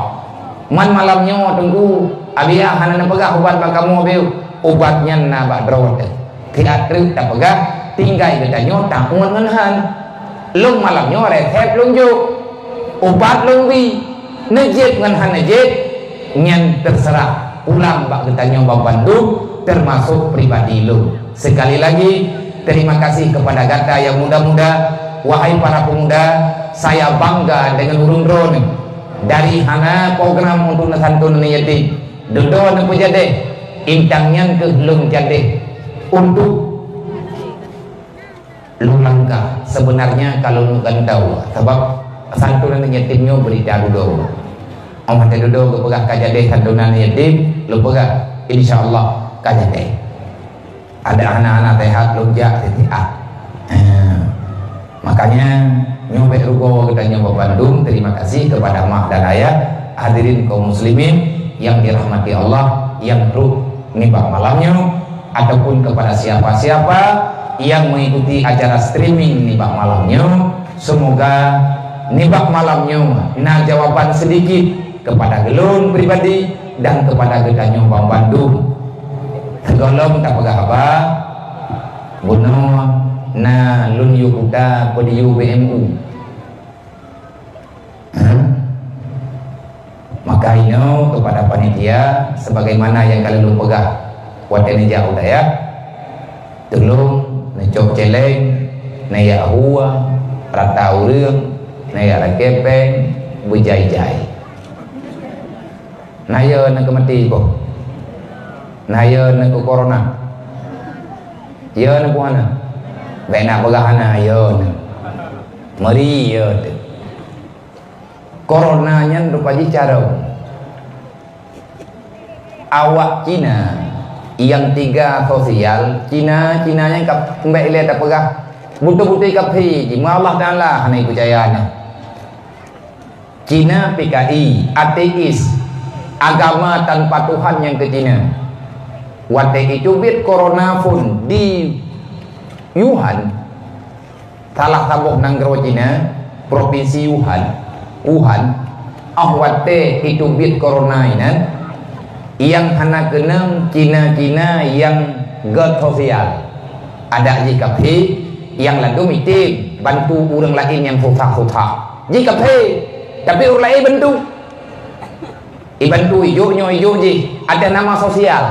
Man malam nyoe, Teungku, Abiya hana neupeugah ubat bak kamoe, Abiya. Ubat nyan na bak droe teuh. Siat treuk tapeugah, tinggai geutanyoe taôt ngon han. Lôn malam nyoe resep lôn jok, ubat lôn bri, neujieb ngon hana neujieb, nyan terserah pulang bak geutanyoe bandum, termasuk pribadi lôn. Sekali lagi, terima kasih kepada gata yang muda-muda. Wahai para pemuda, saya bangga dengan ureuëng droeneuh. Dari hana program untuk neusantun aneuk yatim, dudoe neupeujadeh, intang nyan keuh lôn jadeh untuk lôn langkah. Sebenarnya ka lôn gantoe, sabab santunan yatim nyoe beurita dudoe. Óh watée dudoe geupeugah ka jadeh santunan yatim, lôn peugah, insya Allah ka jadeh. Ada hana-hana sehat lôn jak sitiah. Eh, makanya nyoe bék rugoe geutanyoe bandum. Terima kasih kepada mak dan ayah, hadirin kaum muslimin yang dirahmati Allah, yang trok nibak malam nyoe, ataupun kepada siapa-siapa yang mengikuti acara streaming nibak malam nyoe. Semoga nibak malam nyoe na jawaban sedikit kepada ulôn pribadi dan kepada geutanyoe bandum. Sigohlom tapeugah haba, bunoe na lôn yue kuta peudiyue B M U. Hah? Maka inoe kepada panitia, sebagaimana nyang ka lôn peugah watée neujak u dayah, tulông neucok céléng, neuyak hua, rata ureuëng, neuyak lakée péng, beujai-jai. Na yo neuh keu maté boh? Na yo neuh keu corona? Yo neuh keu hana? Bék na peugah hana, yo neuh. Meuri yo teuh. Corona nyan rupa jih carông. Awak Cina nyang tiga sosial, Cina, Cina nyan ka peumbek ilée tapeugah, beutôi-beutôi kafé jih, meu Allah Taala hana jipeucaya nyan. Cina P K I, ateis, agama tanpa Tuhan nyang keu Cina. Watée jiteubiet corona phon di Wuhan, salah saboh nanggroe Cina, propinsi Wuhan, Wuhan, óh watée jiteubiet corona inan, nyang hana keunong Cina-Cina nyang gét sosial. Adak jih kafé, nyang ladôm item bantu ureuëng laén nyang susah-susah. Jih kafé, tapi ureuëng laén bantu. Ibantu ijok nyoe ijok jih, atas nama sosial.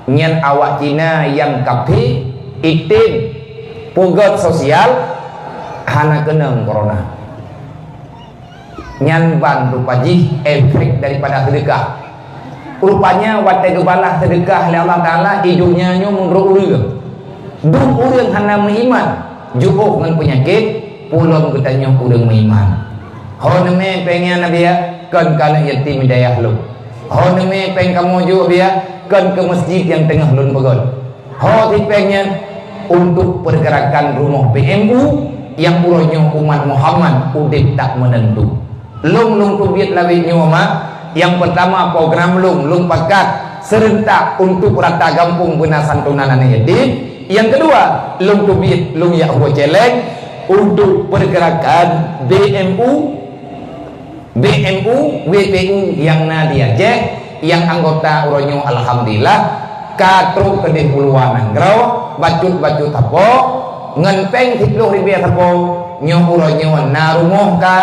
Nyan awak Cina nyang kafé, item, peugét sosial, hana keunong corona. Nyan ban rupa jih efek daripada seudeukah. Rupanya watée geubalah seudeukah lé Allah Taala, di donya nyoe meunurot ureuëng. Dum ureuëng hana meuiman, jiôh ngon peunyakét, peulom geutanyoe ureuëng meuiman. Ho neumé péng nyan Abiya, kon keu aneuëk yatim di dayah lôn. Ho neumé péng kamoe jok Abiya, kon keu meuseujid nyang teungoh lôn peugét. Ho sipéng nyan untuk pergerakan rumoh B M U nyang uroe nyoe umat Muhammad udeb tak meunentu. Lôn, lôn teubiet lawét nyoe, mak. Nyang peurtama, program lôn, lôn pakat seurentak untuk rata gampông beuna santunan aneuëk yatim. Nyang keudua, lôn teubiet, lôn jak hue céléng untuk pergerakan B M U, B M U, W P U nyang na di Aceh, nyang anggota uroe nyoe alhamdulillah ka trok keudeh u luwa nanggroe, bacut-bacut sapo, Ngon péng siploh ribée sapo, nyoe uroe nyoe na rumoh ka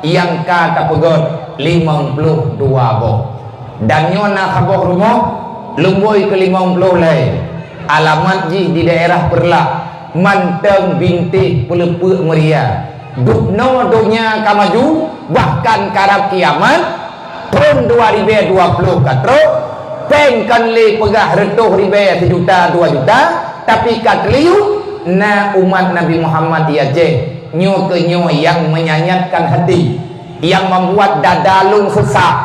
nyang ka tapeugöt limong ploh dua boh. Dan nyoe na saboh rumoh lumbôi keu limong ploh lhée. Alamat jih di daerah Peureulak, mantong bintéh peuleupeuek meuria. Dubnoe donya ka maju, bahkan karab kiamat, thon dua ribée dua ploh ka trok, péng kon lé peugah reutôh ribée, sijuta, dua juta, tapi ka triliun, na umat Nabi Muhammad di Aceh. Nyoe keuh nyoe nyang menyayatkan hati, nyang membuat dada lôn sesak.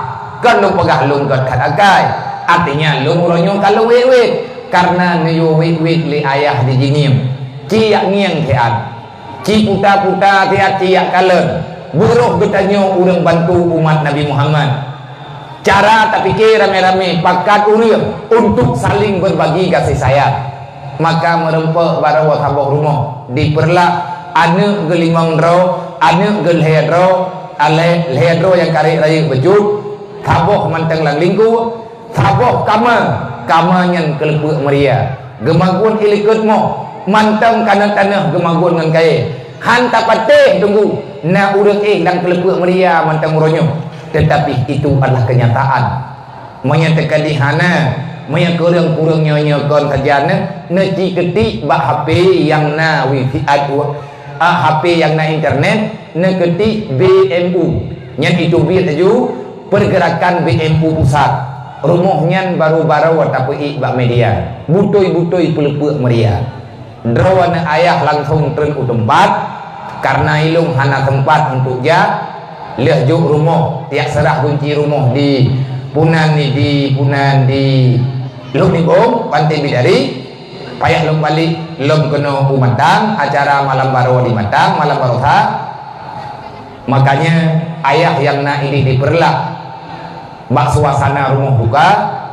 Kon lôn peugah lôn göt that akai, artinya lôn uroe nyoe ka lôn wét-wét, karena neuyue wét-wét lé ayah di jingieng. Ci yak ngieng siat. Ci puta-puta siat, ci yak kalon. Beurôh geutanyoe ureuëng bantu umat Nabi Muhammad. Cara tapike ramé-ramé pakat ureuëng untuk saling berbagi kasih sayang. Maka meureumpok barô saboh rumoh di Peureulak, aneuëk geulimong droe, aneuëk geulhée droe, alé lhée droe nyang karek rayeuk beujeuet, saboh mantong lam lingku, saboh kama, kama nyan keuleupeuek meuria. Geumagun ié likot moh, mantong kanöt tanoh geumagun ngon kayée. Han tapatéh teunggu, na ureuëng éh lam keuleupeuek meuria mantong uroe nyoe. Tetapi itu adalah kenyataan. Meunyoe teuka di hana, meunyoe kureueng-kureueng nyoe-nyoe kon sajan, neuci keutik bak H P nyang na wifi, a, H P nyang na internet, neukeutik B M U. Nyan itu biet laju pergerakan B M U pusat. Rumoh nyan baru-baru tapeuék bak media. Butôi-butôi peuleupeuek meuria. Droeneuh ayah langsong treun u teumpat, karena ilong hana teumpat untuk jak. Lheueh jok rumoh, tiak seurah gunci rumoh di punan ni, di punan di Lhok Nibong, Pantai Bidari. Payah lom balek, lom keunoe u Matang, acara malam baroe di Matang, malam baroesa. Makanya ayah nyang na idéh di Peureulak, bak suasana rumoh duka,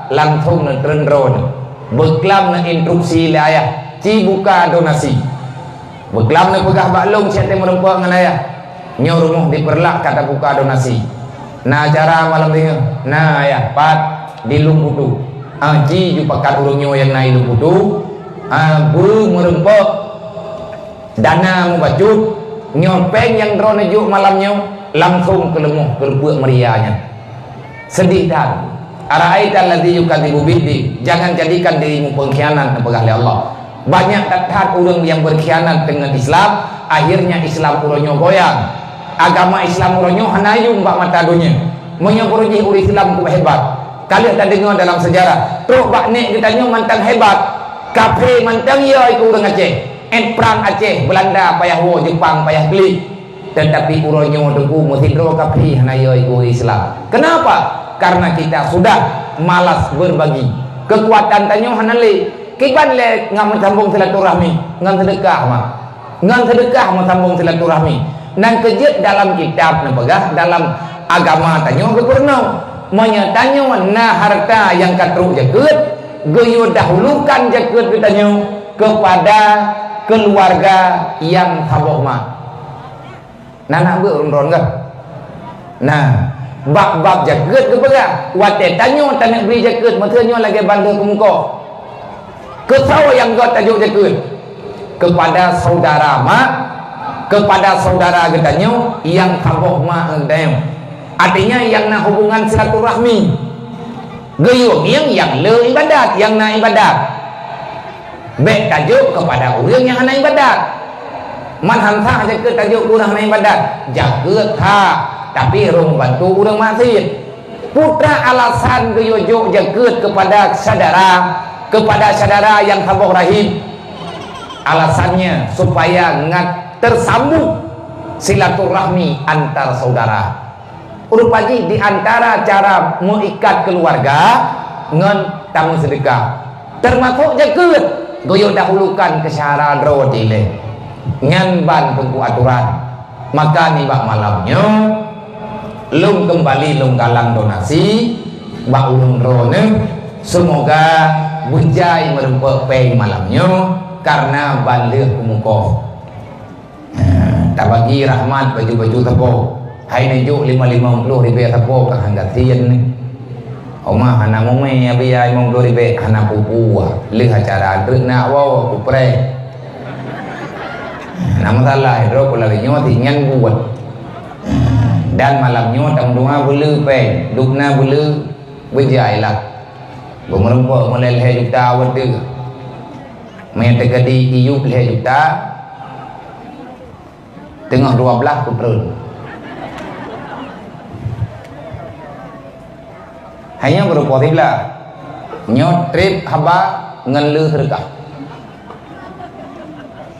langsong neutreun droeneuh. Beuklam neuinstruksi lé ayah, ci buka donasi. Beuklam neupeugah bak lôn siat meureumpok ngon ayah, nyoe rumoh di Peureulak ka tabuka donasi. Na acara malam deungoe? Na ayah, pat? Di Lueng Putu. Ah, ci ju pakat ureuëng nyoe nyang na i Lueng Putu. Ah, beu meureumpok dana mubacut, nyoe péng nyang droeneuh jok malam nyoe langsong keuleupeuek meuria nyan. Sedih that. Ara'aital ladzi yukadzibu biddin, jangan jadikan dirimu pengkhianat, neupeugah lé Allah. Banyak that-that ureuëng nyang beurkhianat deungon Islam, akhirnya Islam uroe nyoe goyang. Agama Islam uroe nyoe hana yum bak mata donya. Meunyoe peuruji ureuëng Islam keuhebat, ka lheueh tadeungoe dalam sejarah, trok bak nek geutanyoe mantong hebat. Kaphé mantong yo ikeu ureuëng Aceh. Et prang Aceh, Belanda payah woe, Jepang payah klik. Tetapi uroe nyoe teungku meusidroe kaphé hana yo ikeu Islam. Kenapa? Karena kita sudah malas berbagi. Keukuatan tanyoe hana lé. Kiban lé ngon meusambong silaturahmi? Ngon seudeukah mah. Ngon seudeukah meusambong silaturahmi. Nyang keujeuet dalam kitab neupeugah, dalam agama tanyoe geupeurunoe. Meunyoe tanyoe na harta nyang ka trok jakeuet, geuyue dahulukan jakeuet geutanyoe keupada keuluwarga nyang saboh mak. Na, na beuet ureuëng droeneuh. Nah, bab-bab jakeuet geupeugah, watée tanyoe taneuk bri jakeuet, meuteue nyoe lagée ban lheueh keumukoh. Keu soe nyang göt tajok jakeuet? Keupada saudara mak, keupada saudara geutanyoe nyang saboh mak geutanyoe. Artinya nyang na hubungan silaturahmi. Geuyue ngieng nyang le ibadat, nyang na ibadat. Bék tajok keupada ureuëng nyang hana ibadat. Man han sah jakeuet tajok keu ureuëng hana ibadat. Jakeuet sah, tapi rhom bantu ureuëng maksiet. Peue teuma alasan geuyue jok jakeuet keupada syedara, keupada syedara nyang saboh rahim? Alasannya supaya ngat tersambung silaturahmi antar saudara. Rupa jih di antara cara meuikat keuluwarga ngon tameuseudeukah, teumasok jakeuet, geuyue dahulukan keu syedara droe dilée. Nyan ban teungku atoran. Maka nibak malam nyoe, lôn keumbali lôn galang donasi bak ureuëng droeneuh. Seumoga beujai meureumpok péng malam nyoe, kareuna ban lheueh keumukoh. Ha, tabagi rahmat baju-baju sapo. Hai neujok lima, limong ploh ribée sapo ka han gasien ni. Oma hana mumé, abi ai limong ploh ribée hana pupu. Lheueh acara treuk nak woe kupreh. Nah, masalah droe pula nyoe ti nyan buet. Dan malam nyoe tam dua bule peng, dubna bule bejai lah. Beumeurumpok mulai lhèe juta awai teuh. Meuteugadi iyup lhèe juta, teungoh dua belas kutreun. Hanya beureupoh siblah. Nyoe trép haba ngon le seudeukah.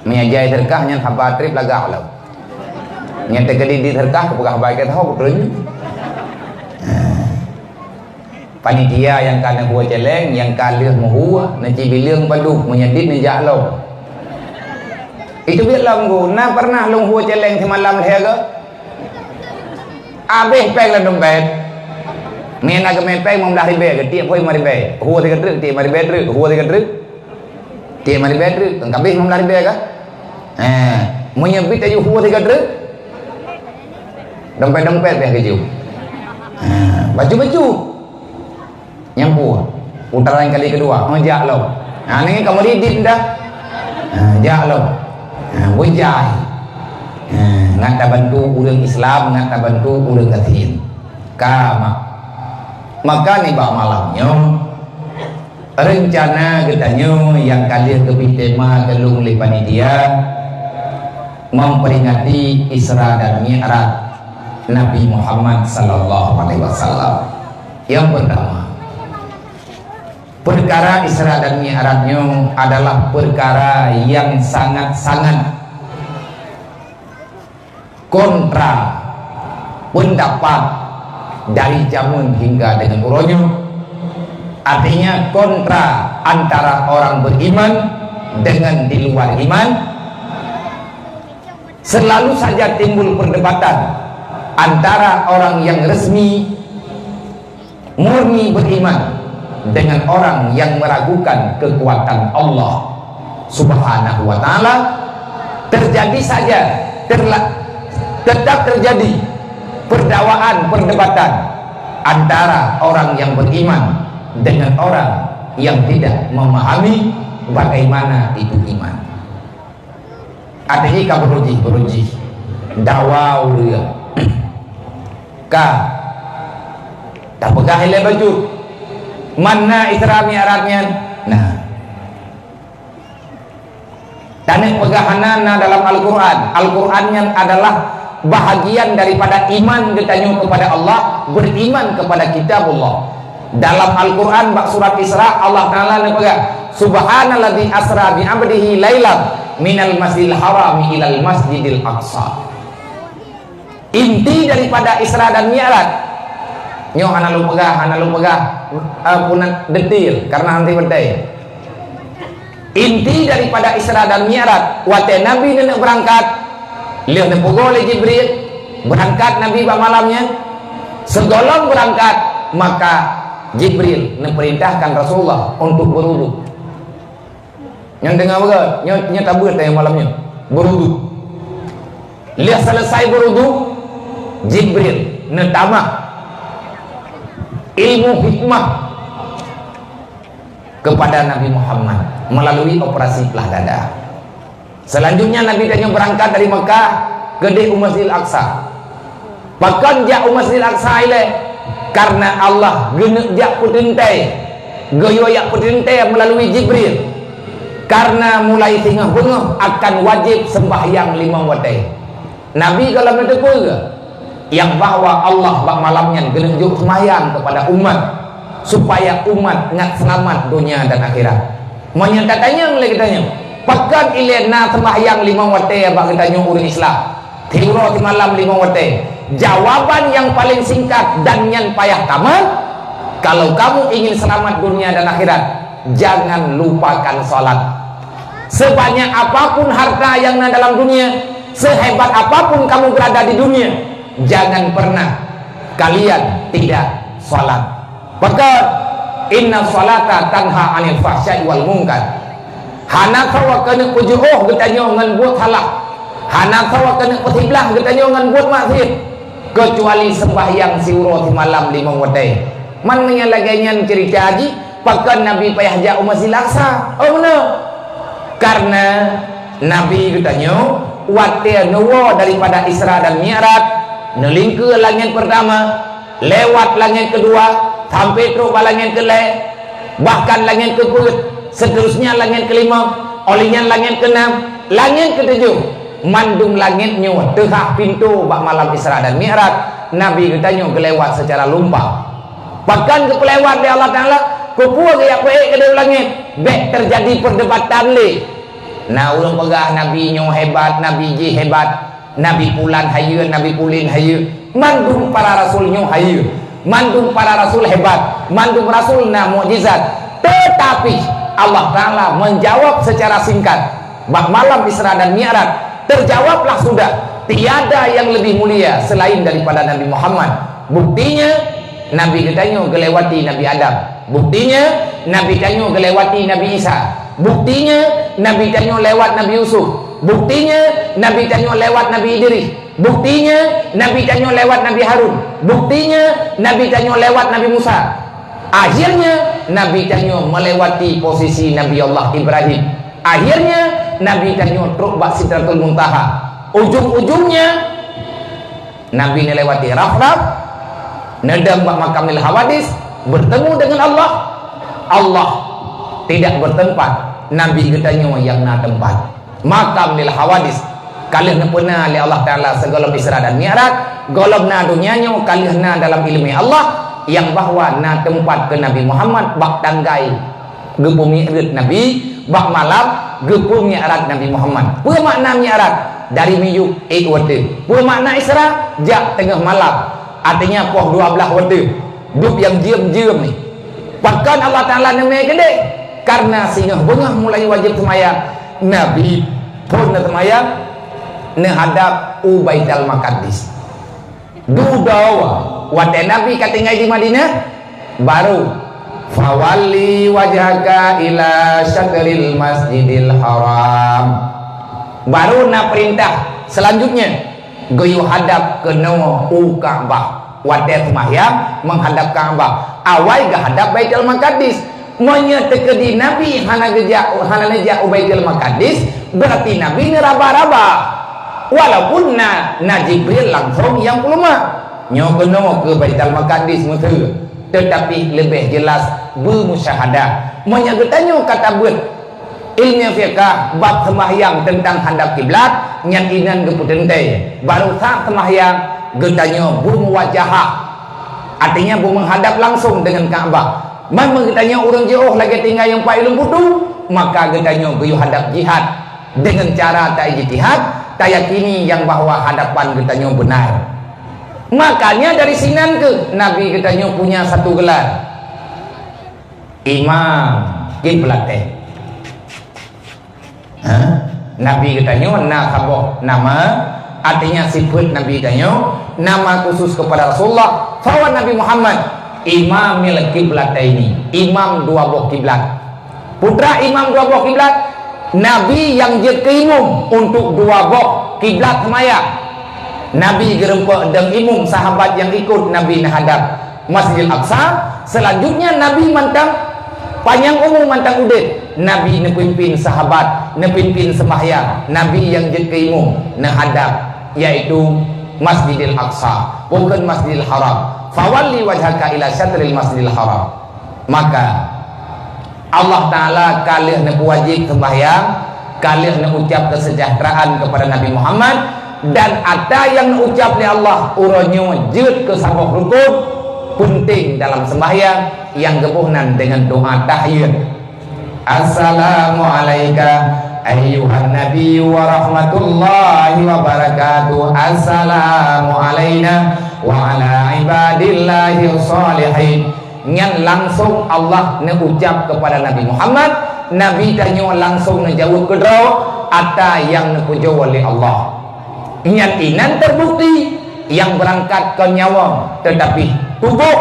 Meunyo jai seudeukah nyan haba trép lagak lom. Nyan teukeudi di seudeukah kupeugah haba keu tho kutreun. Panitia nyang ka neuhue céléng, nyang ka lheueh meuhue, neucibileueng padub, meunyo dit neujak lom. Itu biet lom ku, na pernah lôn hue céléng simalam lhèe goe? Abéh péng lam dompet. Meunan geumè péng limong blah ribèe, geutiek phon limong ribèe. Hue sigoe treuk, tiek limong ribèe treuk, hue sigoe treuk. Tiek limong ribèe treuk, ka abéh limong blah ribèe kah? Eh, meunyo bit aju hue sigoe treuk. Dompet-dompet bèh geujok. Eh, bacut-bacut. Nyan peue? Putaran kali keudua, oh, jak lom. Ha, nyan ka meuridit dah. Ha, jak lom. Ha, beujai. Ha, ngat tabantu ureueng Islam, ngat tabantu ureueng gasien. Ka, ma-, maka nibak malam nyoe, reuncana geutanyoe nyang ka lheueh geubri tema keu lôn lé panitia, memperingati Isra dan Mi'raj Nabi Muhammad sallallahu alaihi wasallam. Yang pertama, perkara Isra dan Mi'raj nyoe adalah perkara yang sangat-sangat kontra pendapat dari jameun hingga dengan uroe nyoe. Artinya, kontra antara orang beriman dengan di luar iman. Selalu saja timbul perdebatan antara orang yang resmi murni beriman dengan orang yang meragukan kekuatan Allah Subhanahu wa Ta'ala, terjadi saja, terla-, tetap terjadi perdawaan, perdebatan antara orang yang beriman dengan orang yang tidak memahami bagaimana itu iman. Até jih ka beurujih, beurujih. Dawa ureueng. Ka. Tapeugah ilée bacut. Mana Isra Mi'raj nyan? Nah. Taneuk peugah hana na dalam Al-Quran. Al-Quran nyan adalah bahagian daripada iman geutanyoe kepada Allah, beriman kepada Kitabullah. Dalam Al-Quran, bak surat Isra, Allah Ta'ala neupeugah, "Subhanalladzi asra bi abdihi lailam minal masjidil harami ilal masjidil aqsa." Inti daripada Isra dan Mi'raj, nyoe hana lôn peugah, hana lôn peugah, eh, peunan detail, karena nanti beutôi. Inti daripada Isra dan Mi'raj, watée Nabi neuneuk beurangkat, lheueh neupeugoe lé Jibril, beurangkat Nabi bak malam nyan. Sigohlom beurangkat, maka Jibril neupeurintahkan Rasulullah untuk beuruduk. Nyang deungoe beugét, nyoe, nyoe tabeuet nyang malam nyoe, beuruduk. Lheueh selesai beuruduk, Jibril neutamah ilmu hikmah kepada Nabi Muhammad melalui operasi plah dada. Selanjutnya, Nabi tanyoe beurangkat dari Mekah keudeh u Masjidil Aqsa. Pakon jak u Masjidil Aqsa ilée? Karena Allah geuneuk jak peuteuntée, geuyue jak peuteuntée meulalu Jibril. Karena mulai singoh beungoh akan wajéb seumbahyang limong watée. Nabi gohlom neuteupeue nyang bahwa Allah bak malam nyan geuneuk jok seumayang keupada umat, supaya umat ngat seulamat donya dan akhirat. Meunyoe tatanyong lé geutanyoe, pakon ilée na seumayang limong watée bak geutanyoe ureuëng Islam, siuroe simalam limong watée? Jawaban nyang paleng singkat dan nyan payah tamat, kalau kamu ingin selamat dunia dan akhirat, jangan lupakan salat. Sebanyak apapun harta yang na dalam dunia, sehebat apapun kamu berada di dunia, jangan pernah kalian tidak salat. Pakon, "Inna salata tanha 'anil fahsya'i wal munkar." Hana sawa keuneuk peujuôh geutanyoe ngon buet salah. Hana sawa keuneuk peusiblah geutanyoe ngon buet maksiat, keucuali seumbahyang siuroe simalam limong watée. Man meunyoe lagée nyan ceurita jih, pakon Nabi payah jak u Masjidil Aqsa? Oh, meunoe. Karena Nabi geutanyoe Watée neuwoe daripada Isra dan Mi'raj, neulingkeue langét peurtama, lewat langét keudua, sampai trok bak langét keulhée, bahkan langét keupeuet, seterusnya langét keulima, óh lheueh nyan langét keunam, langét keutujoh. Mandum langét nyoe teuhah pintoe bak malam Isra dan Mi'raj, Nabi geutanyoe geulewat seucara lumpah. Pakon geupeulewat lé Allah Taala? Keupeue geujak peuék keudéh u langét? Bék teujadi peurdebatan lé. Na ureuëng peugah Nabi nyoe hebat, Nabi jih hebat, Nabi pulan hayeue, Nabi pulan hayeue. Mandum para rasul nyoe hayeue. Mandum para rasul hebat. Mandum rasul na mukjizat. Tetapi Allah Taala menjawab secara singkat. Bak malam Isra dan Mi'raj, terjawablah sudah, tiada yang lebih mulia selain daripada Nabi Muhammad. Buktinya, Nabi geutanyoe geulewati Nabi Adam. Buktinya, Nabi tanyoe geulewati Nabi Isa. Buktinya, Nabi tanyoe lewat Nabi Yusuf. Buktinya, Nabi tanyoe lewat Nabi Idris. Buktinya, Nabi tanyoe lewat Nabi Harun. Buktinya, Nabi tanyoe lewat Nabi Musa. Akhirnya, Nabi tanyoe melewati posisi Nabi Allah Ibrahim. Akhirnya, Nabi tanyoe trok bak Sidratul Muntaha. Ujung-ujungnya, Nabi neulewati Rafraf, neudong bak Makamil Hawadis, bertemu dengan Allah. Allah tidak bertempat, Nabi geutanyoe nyang na teumpat. Makamil Hawadis, ka lheueh neupeuna lé Allah Taala sigohlom Isra dan Mi'raj, gohlom na donya nyoe ka lheueh na dalam ileumé Allah, nyang bahwa na teumpat keu Nabi Muhammad bak tanggai geupeumi'raj Nabi, bak malam geupeumi'raj Nabi Muhammad. Peue makna mi'raj? Dari miyueb ék watée. Peue makna Isra? Jak teungoh malam. Artinya poh dua blaih watée. Dub nyang jeuem-jeuem ni. Pakon Allah Taala neumé keudeh? Karena singoh beungoh mulai wajéb seumayang, Nabi phon na seumayang neuhadab u Baitul Maqdis. Dudoe watée Nabi ka tinggai di Madinah, baru, "Fawalli wajhaka ila syatril Masjidil Haram." Baru na peurintah seulanjutnya, geuyue hadab keunoe u Ka'bah. Watée seumahyang meuhadab Ka'bah, awai geuhadab Baitul Maqdis. Meunyoe teukeudi Nabi hana geujak, hana neujak u Baitul Maqdis, beurati Nabi neuraba-raba. Walaupun na, na Jibril langsong nyang peuleumah. Nyoe keunoe keu Baitul Maqdis meuteue, teutapi leubeh jeulaih beumusyahadah. Meunyoe geutanyoe ka tabeuet ilmu fiqah bab seumahyang teuntang hadab kiblat, nyan inan geupeuteuntée. Baru saat seumahyang, geutanyoe beumuwajahah. Artinya, beumeuhadab langsong deungon Ka'bah. Man meugeutanyoe ureuëng jiôh lagée tinggai nyang pat ileueng butu, maka geutanyoe geuyue hadab jihad deungon cara taijtihad, tayakini nyang bahwa hadapan geutanyoe beuna. Makanya dari sinan keuh Nabi geutanyoe punya satu gelar, Imam Kiblatain. Ha? Nabi geutanyoe na saboh nama, artinya sifat Nabi geutanyoe, nama khusus kepada Rasulullah, bahwa Nabi Muhammad Imamil Kiblataini, imam dua boh kiblat. Putra imam dua boh kiblat, Nabi nyang jeuet keu imum untuk dua boh kiblat seumayang. Nabi geureumpok dong imum, sahabat nyang ikot Nabi neuhadab Masjidil Aqsa. Selanjutnya Nabi mantong panyang umu, mantong udeb, Nabi neupimpin sahabat, neupimpin seumahyang. Nabi nyang jeuet keu imum neuhadab, yaitu Masjidil Aqsa, bukon Masjidil Haram. "Fawalli wajhaka ila syatril Masjidil Haram." Maka Allah Taala ka lheueh neupeuwajéb seumbahyang, ka lheueh neuucab keuseujahteuraan keupada Nabi Muhammad, dan ata nyang neuucab lé Allah uroe nyoe jeuet keu saboh rukon peunteng dalam seumbahyang nyang geuboh nan deungon doa tahiyyat. "Assalamu alaika ayyuhan nabiyyu wa rahmatullahi wa barakatuh. Assalamu alaina wa ala ibadillahi shalihin." Nyan langsong Allah neuucab keupada Nabi Muhammad, Nabi tanyoe langsong neujaweueb keudroe ata nyang neupeujoe lé Allah. Nyan inan teubukti nyang beurangkat kon nyawöng, teutapi tuboh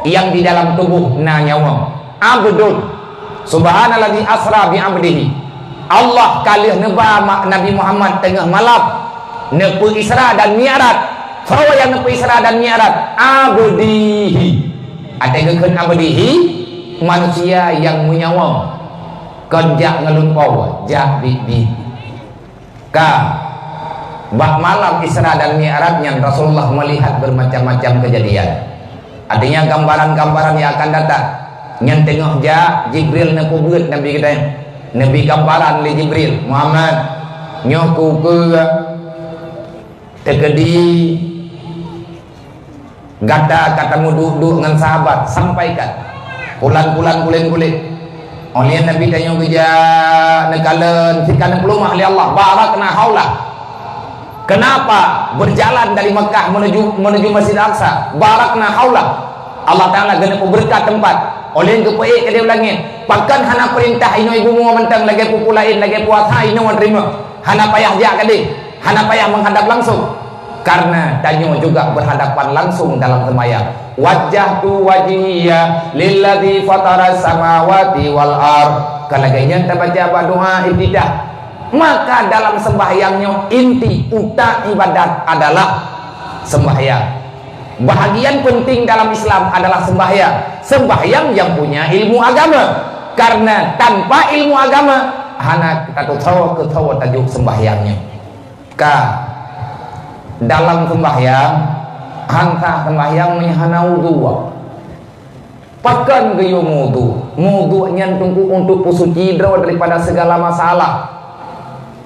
nyang di dalam tuboh na nyawöng. Abdun. Subhanalladzi asra bi abdihi. Allah ka lheueh neuba ma-, Nabi Muhammad teungoh malam, neupeu Isra dan Mi'raj. Soe nyang neupeu Isra dan Mi'raj? Abdihi. Até geukheun abdihi, manusia nyang meunyawöng. Kon jak ngon lôn po, jak biet-biet. Ka, bak malam Isra dan Mi'raj nyan Rasulullah melihat bermacam-macam kejadian. Artinya gambaran-gambaran yang akan datang. Nyan teungoh jak Jibril neupeubuet Nabi geutanyoe. Neubri gambaran lé Jibril, "Muhammad, nyoe ku keue teukeudi gata ka tameuduek-duek ngon sahabat, sampaikan." Pulan-pulan pulen-pulen. Óh lheueh Nabi tanyoe geujak neukalon, sika neupeuleumah lé Allah, "Barakna haulah." Kenapa berjalan dari Mekah menuju, menuju Masjid Aqsa? "Barakna haulah." Allah Taala geuneuk peubeureukat teumpat. Óh lheueh geupeuék keudéh u langét. Pakon hana peurintah inoe ibu mua mantong lagée peue-peue laén, lagée puasa inoe teurimong. Hana payah jak keudéh, hana payah menghadap langsung. Karena tanyoe juga berhadapan langsung dalam sembahyang. "Wajjahtu wajhiya lilladzi fataras samawati wal ard." Ka lagée nyan tabaca bak doa iftitah. Maka dalam sembahyang nyoe inti utak ibadat adalah sembahyang. Bahagian penting dalam Islam adalah sembahyang. Sembahyang yang punya ilmu agama. Karena tanpa ilmu agama, hana tatusoe keu soe tajok sembahyang nyoe. Ka, dalam sembahyang, han sah sembahyang meunyo hana udhu. Pakon geuyue meuudhu? Meuudhu nyan teungku untuk peusuci droe daripada segala masalah.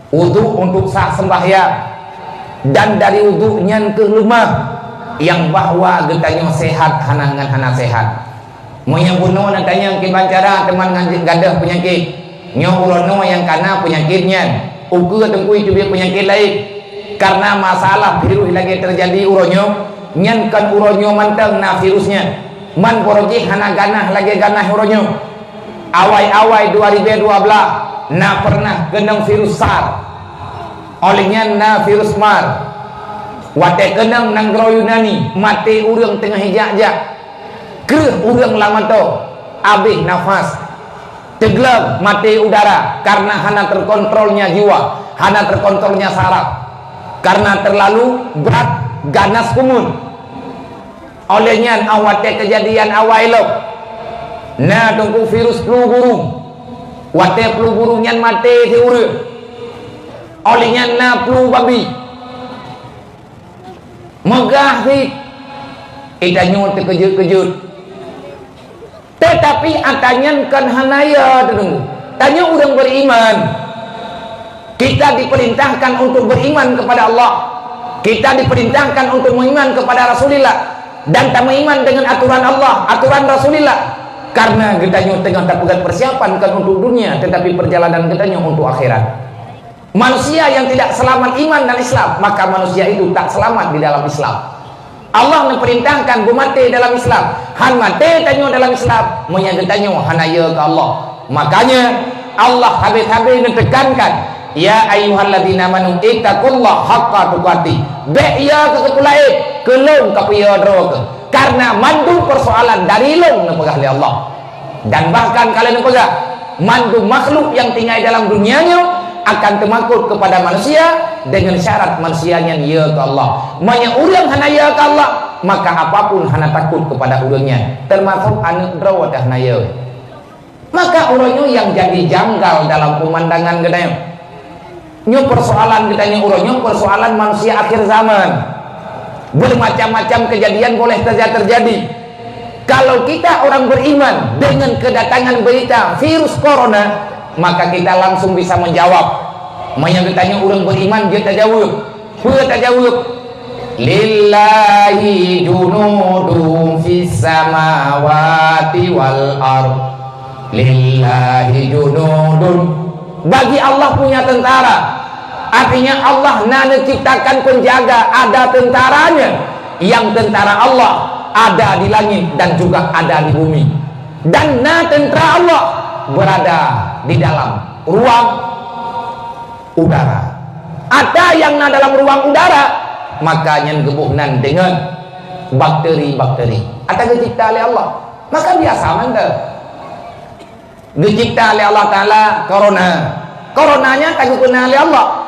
Udhu untuk sah sembahyang. Dan dari udhu nyan keuh leumah nyang bahwa geutanyoe sehat hana ngon hana sehat. Meunyo bunoe na tanyong kiban cara teuma ngon gadôh peunyakét, nyoe uroe noe nyang kana peunyakét nyan, ukeue teungku teubiet peunyakét laén. Karena masalah virus lagée teujadi uroe nyoe, nyan kon uroe nyoe mantong na virus nyan. Man barô jih hana ganas lagée ganas uroe nyoe. Awai-awai dua ribée dua blaih na peureunah keunong virus SARS. Óh lheueh nyan na virus MERS. Watée keunong nanggroe Yunani, maté ureuëng teungoh ijak-jak. Kreueh ureuëng lam atô, abéh nafas. Teugleueng, maté udara karena hana terkontrolnya jiwa, hana terkontrolnya saraf. Karena terlalu brat ganas kumun. Óh lheueh nyan, óh watée keujadian awai lom, na teungku virus flu burung. Watée flu burung nyan maté si ureuëng. Óh lheueh nyan na flu babi. Meugah cit, geutanyoe teukeujot-keujot. Teutapi atra nyan kon hana yo teudeungoe. Tanyoe ureuëng beriman. Kita diperintahkan untuk beriman kepada Allah. Kita diperintahkan untuk beriman kepada Rasulullah. Dan tameuiman dengan aturan Allah, aturan Rasulullah. Karena geutanyoe teungoh tapeugét persiapan kon untuk dunia, tetapi perjalanan geutanyoe untuk akhirat. Manusia yang tidak selamat iman dan Islam, maka manusia itu tak selamat di dalam Islam. Allah neupeurintahkan beumaté dalam Islam. Han maté tanyoe dalam Islam, meunyo geutanyoe hana yo keu Allah. Makanya, Allah habéh-habéh neutekankan, "Ya ayyuhalladzina amanu ittaqullaha haqqa tuqatih." Bék yo keu keupeue laén, keu lôn kapeue yo droe keuh. Karena mandum persoalan dari lôn neupeugah lé Allah. Dan bahkan ka lheueh neupeugah, mandum makhluk nyang tinggai dalam dunia nyoe akan teumakot kepada manusia dengan syarat manusia nyan yo keu Allah. Meunyo ureuëng hana yo keu Allah, maka apapun hana takot kepada ureuëng nyan, termasuk aneuëk droe teuh hana yo. Maka uroe nyoe nyang jadi janggal dalam pemandangan geutanyoe. Nyoe persoalan geutanyoe uroe nyoe persoalan manusia akhir zaman. Bermacam-macam kejadian boleh saja terjadi. Kalau kita orang beriman dengan kedatangan berita virus corona, maka kita langsung bisa menjawab. Meunyo geutanyoe ureuëng beriman, jeuet tajaweueb. Peue tajaweueb? "Lillahi junudun fis samawati wal ard." Lillahi junudun. Bagi Allah punya tentara. Artinya Allah na neuciptakan penjaga, ada tentaranya. Yang tentara Allah ada di langit dan juga ada di bumi. Dan na tentara Allah berada di dalam ruang udara. Atra nyang na dalam ruang udara, maka nyan geuboh nan deungon bakteri-bakteri. Atra geucipta lé Allah. Maka biasa mantong. Geucipta lé Allah Taala corona. Corona nyan ka geupeuna lé Allah.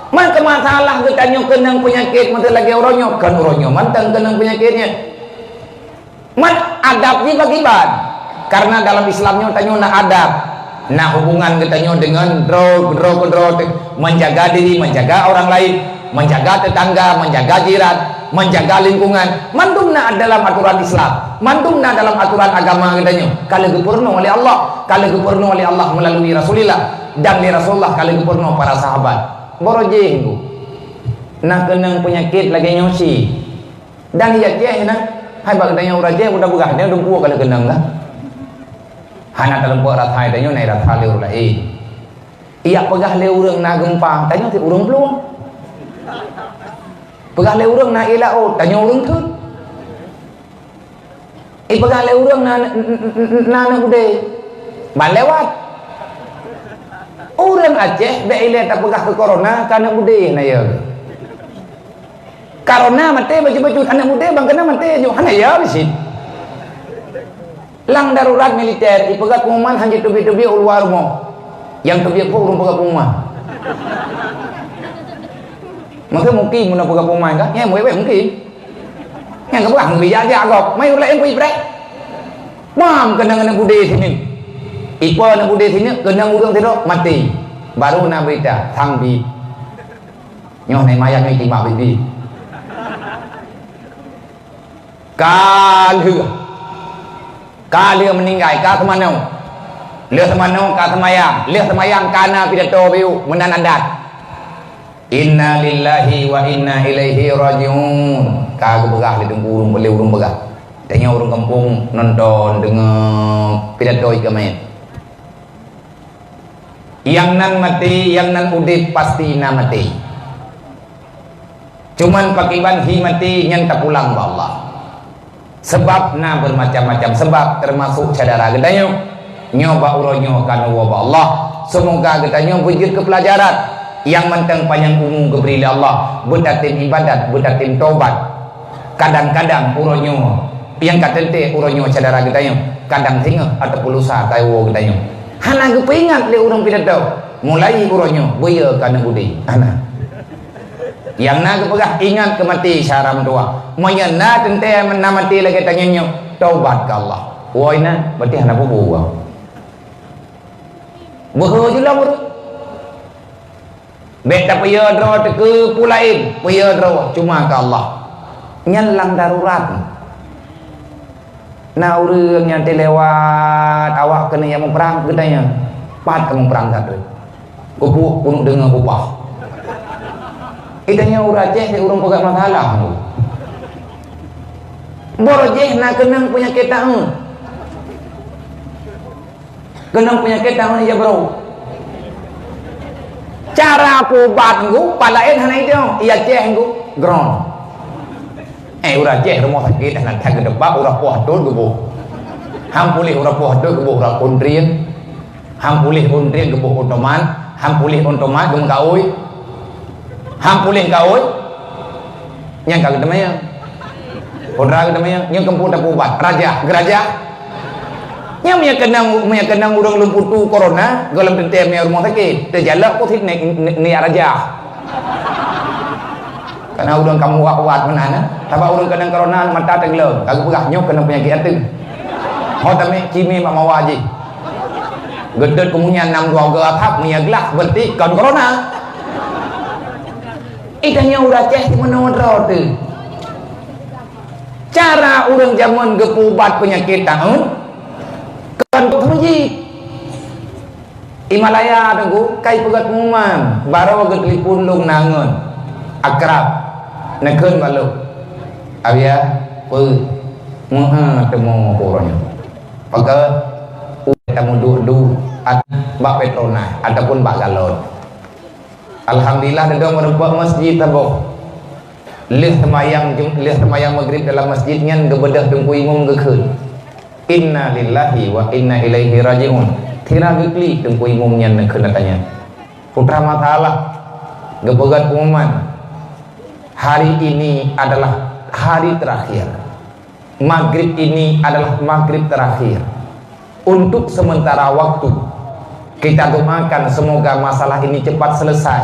Maka masalah geutanyoe keunong peunyakét meuteulagée uroe nyoe, kon uroe nyoe mantong keunong peunyakét nyan. Man adab jih bagi ban. Karena dalam Islam nyoe tanyoe na adab. Na hubungan geutanyoe deungon droe, droe keudroe teuh, menjaga diri, menjaga orang lain, menjaga tetangga, menjaga jiran, menjaga lingkungan. Mandum na dalam aturan Islam, mandum na dalam aturan agama geutanyoe. Ka lheueh geupeurunoe lé Allah, ka lheueh geupeurunoe lé Allah melalui Rasulillah, dan lé Rasulullah ka lheueh geupeurunoe para sahabat. Boro jih na keunong peunyakét lagée nyoe cit. Dan i Aceh na, hai bak geutanyoe ureuëng Aceh, udah beurah nyan dum peue ka lheueh keunong dah. Hana taleumpok rasa tanyoe na rasa lé ureuëng laén. Iyak peugah lé ureuëng na geumpa, tanyoe cit ureuëng plueng. Peugah lé ureuëng na ié laôt, tanyoe ureuëng thon. Ipeugah lé ureuëng na, na, na, na aneuk udeb, ban lewat. Ureuëng Aceh bék ilée tapeugah keu corona ka aneuk udeb na ya. Corona maté bacut-bacut, aneuk udeb ban keunan maté ju, hana ya bisi. Lam darurat militer, ipeugah pengumuman hana teubiet-teubiet u luwa rumoh. Nyang teubiet kok ureuëng peugah pengumuman. Maka mungkin meunan peugah pengumuman kan? Ya, mungkin, mungkin. Nyang keubah meubi jak-jak gob, mai ureuëng laén peuipreh. Mam keunong aneuk udeb sineuk. Ipo aneuk udeb sineuk, keunong ureuëng sidroe maté. Baru na beurita, sambi. Nyoe nai mayang nyoe timah bibi. Ka lheueh. Ka lheueh meuninggai, ka seumanoe. Lheueh seumanoe ka seumayang, lheueh seumayang ka na pidato biu meunan adat. Inna lillahi wa inna ilaihi raji'un. Ka geupeugah lé teungku ureuëng, lé ureuëng peugah. Tanyoe ureuëng gampông nonton deungoe pidato ié keumeuen. Nyang nan maté, nyang nan udeb pasti na maté. Cuman pakriban hi maté nyan tapulang bak Allah. Sebab na bermacam-macam sebab, termasuk syedara geutanyoe. Nyoe bak uroe nyoe ka neuwoe bak Allah. Semoga geutanyoe beujeuet keu pelajaran. Nyang mantong panyang umu geubri lé Allah, beutatem ibadat, beutatem tobat. Kadang-kadang uroe nyoe nyang ka teuntée uroe nyoe syedara geutanyoe, kadang singoh ataupun lusa ka woe geutanyoe. Hana geupeuingat lé ureuëng pidato, mulai uroe nyoe beuyeu ka aneuk udeb. Hana. Nyang na geupeugah ingat keu maté syedara meutuwah. Meunyoe na teuntée na maté lagée tanyoe nyoe, tobat keu Allah. Woe na, berarti hana bubu. Beuhe jeulam ureuëng. Bék tapeuyeu droe teuh keu peue laén, peuyeu droe cuma keu Allah. Nyan lam darurat. Na ureuëng nyang teulewat awak keuneuk jak muprang, geutanyoe, "Pat ka muprang that?" Geupeu keuneuk deungoe bubah. Geutanyoe ureuëng Aceh, ureuëng peugah masalah. Boro jih na keunong peunyakét taun. Keunong peunyakét taun ija bro. Cara peubat nggu, palaén hana idong, ija ceh nggu, gron. Eh, ureuëng ceh rumoh sakét hana that geudepak, ureuëng poh tut geuboh. Ham puléh ureuëng poh tut geuboh ureuëng kuntrieng. Ham puléh kuntrieng geuboh otomat, ham puléh otomat geumeukaôi. Ham puléh kaôi, nyang ka geuteumé. Putra geuteumé, nyang keumpung tapeuubat. Rajah, geurajah. Nyang meunyo keunong, meunyo keunong ureuëng lôn putu corona, gohlom teuntée mé rumoh sakét. Teujalok pun sit ni, ni, ni rajah. Karena ureuëng kamoe ubat-ubat meunan, eh. Sabab ureuëng keunong corona mata teugleng, ka geupeugah nyoe keunong peunyakét ateueng. Ho tamé cimé bak mawa jih. Geuteuet keumunyan nam dua geu athap meunyo glah, berarti kon corona. Ih, tanyoe ureuëng Aceh simeunoe droe teuh. Cara ureuëng jameun geupeuubat peunyakét taun, kon teuh meuji. Himalaya teungku, kai peugét pengumuman, baroe geutelepon lôn na ngon akrab, neukheun bak lôn. Abia, peue? Meuhe teuma uroe nyoe. Pakon? Ulée tameuduek-duek bak Petronas ataupun bak galon. Alhamdulillah, dudoe meurumpok masjid taboh. Lheueh seumayang Jum-, lheueh seumayang Maghrib dalam masjid nyan geubeudôh teungku imum geukheun, "Inna lillahi wa inna ilaihi raji'un." Sira geuklik teungku imum nyan neukheun tanya. Putra masalah, geupeugét pengumuman, "Hari ini adalah hari terakhir." Maghrib ini adalah maghrib terakhir. Untuk sementara waktu, kita doakan semoga masalah ini cepat selesai.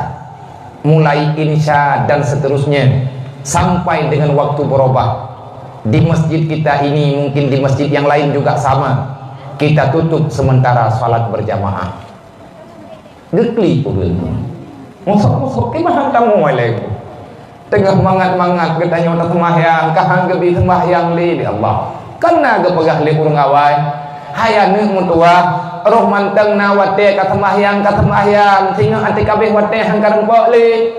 Mulai insya dan seterusnya, sampai dengan waktu berubah. Di masjid kita ini, mungkin di masjid yang lain juga sama. Kita tutup sementara salat berjamaah. Geuklik ureuëng. Mosok-mosok, kiban han tamong lé. Teungoh mangat-mangat geutanyoe taseumbahyang, ka han geubi seumbahyang lé, ya Allah. Kana geupeugah lé ureuëng awai, "Hai aneuëk meutuwah, roh mantong na watée ka seumbahyang, ka seumbahyang, singoh até kabeh watée han ka rumpok lé."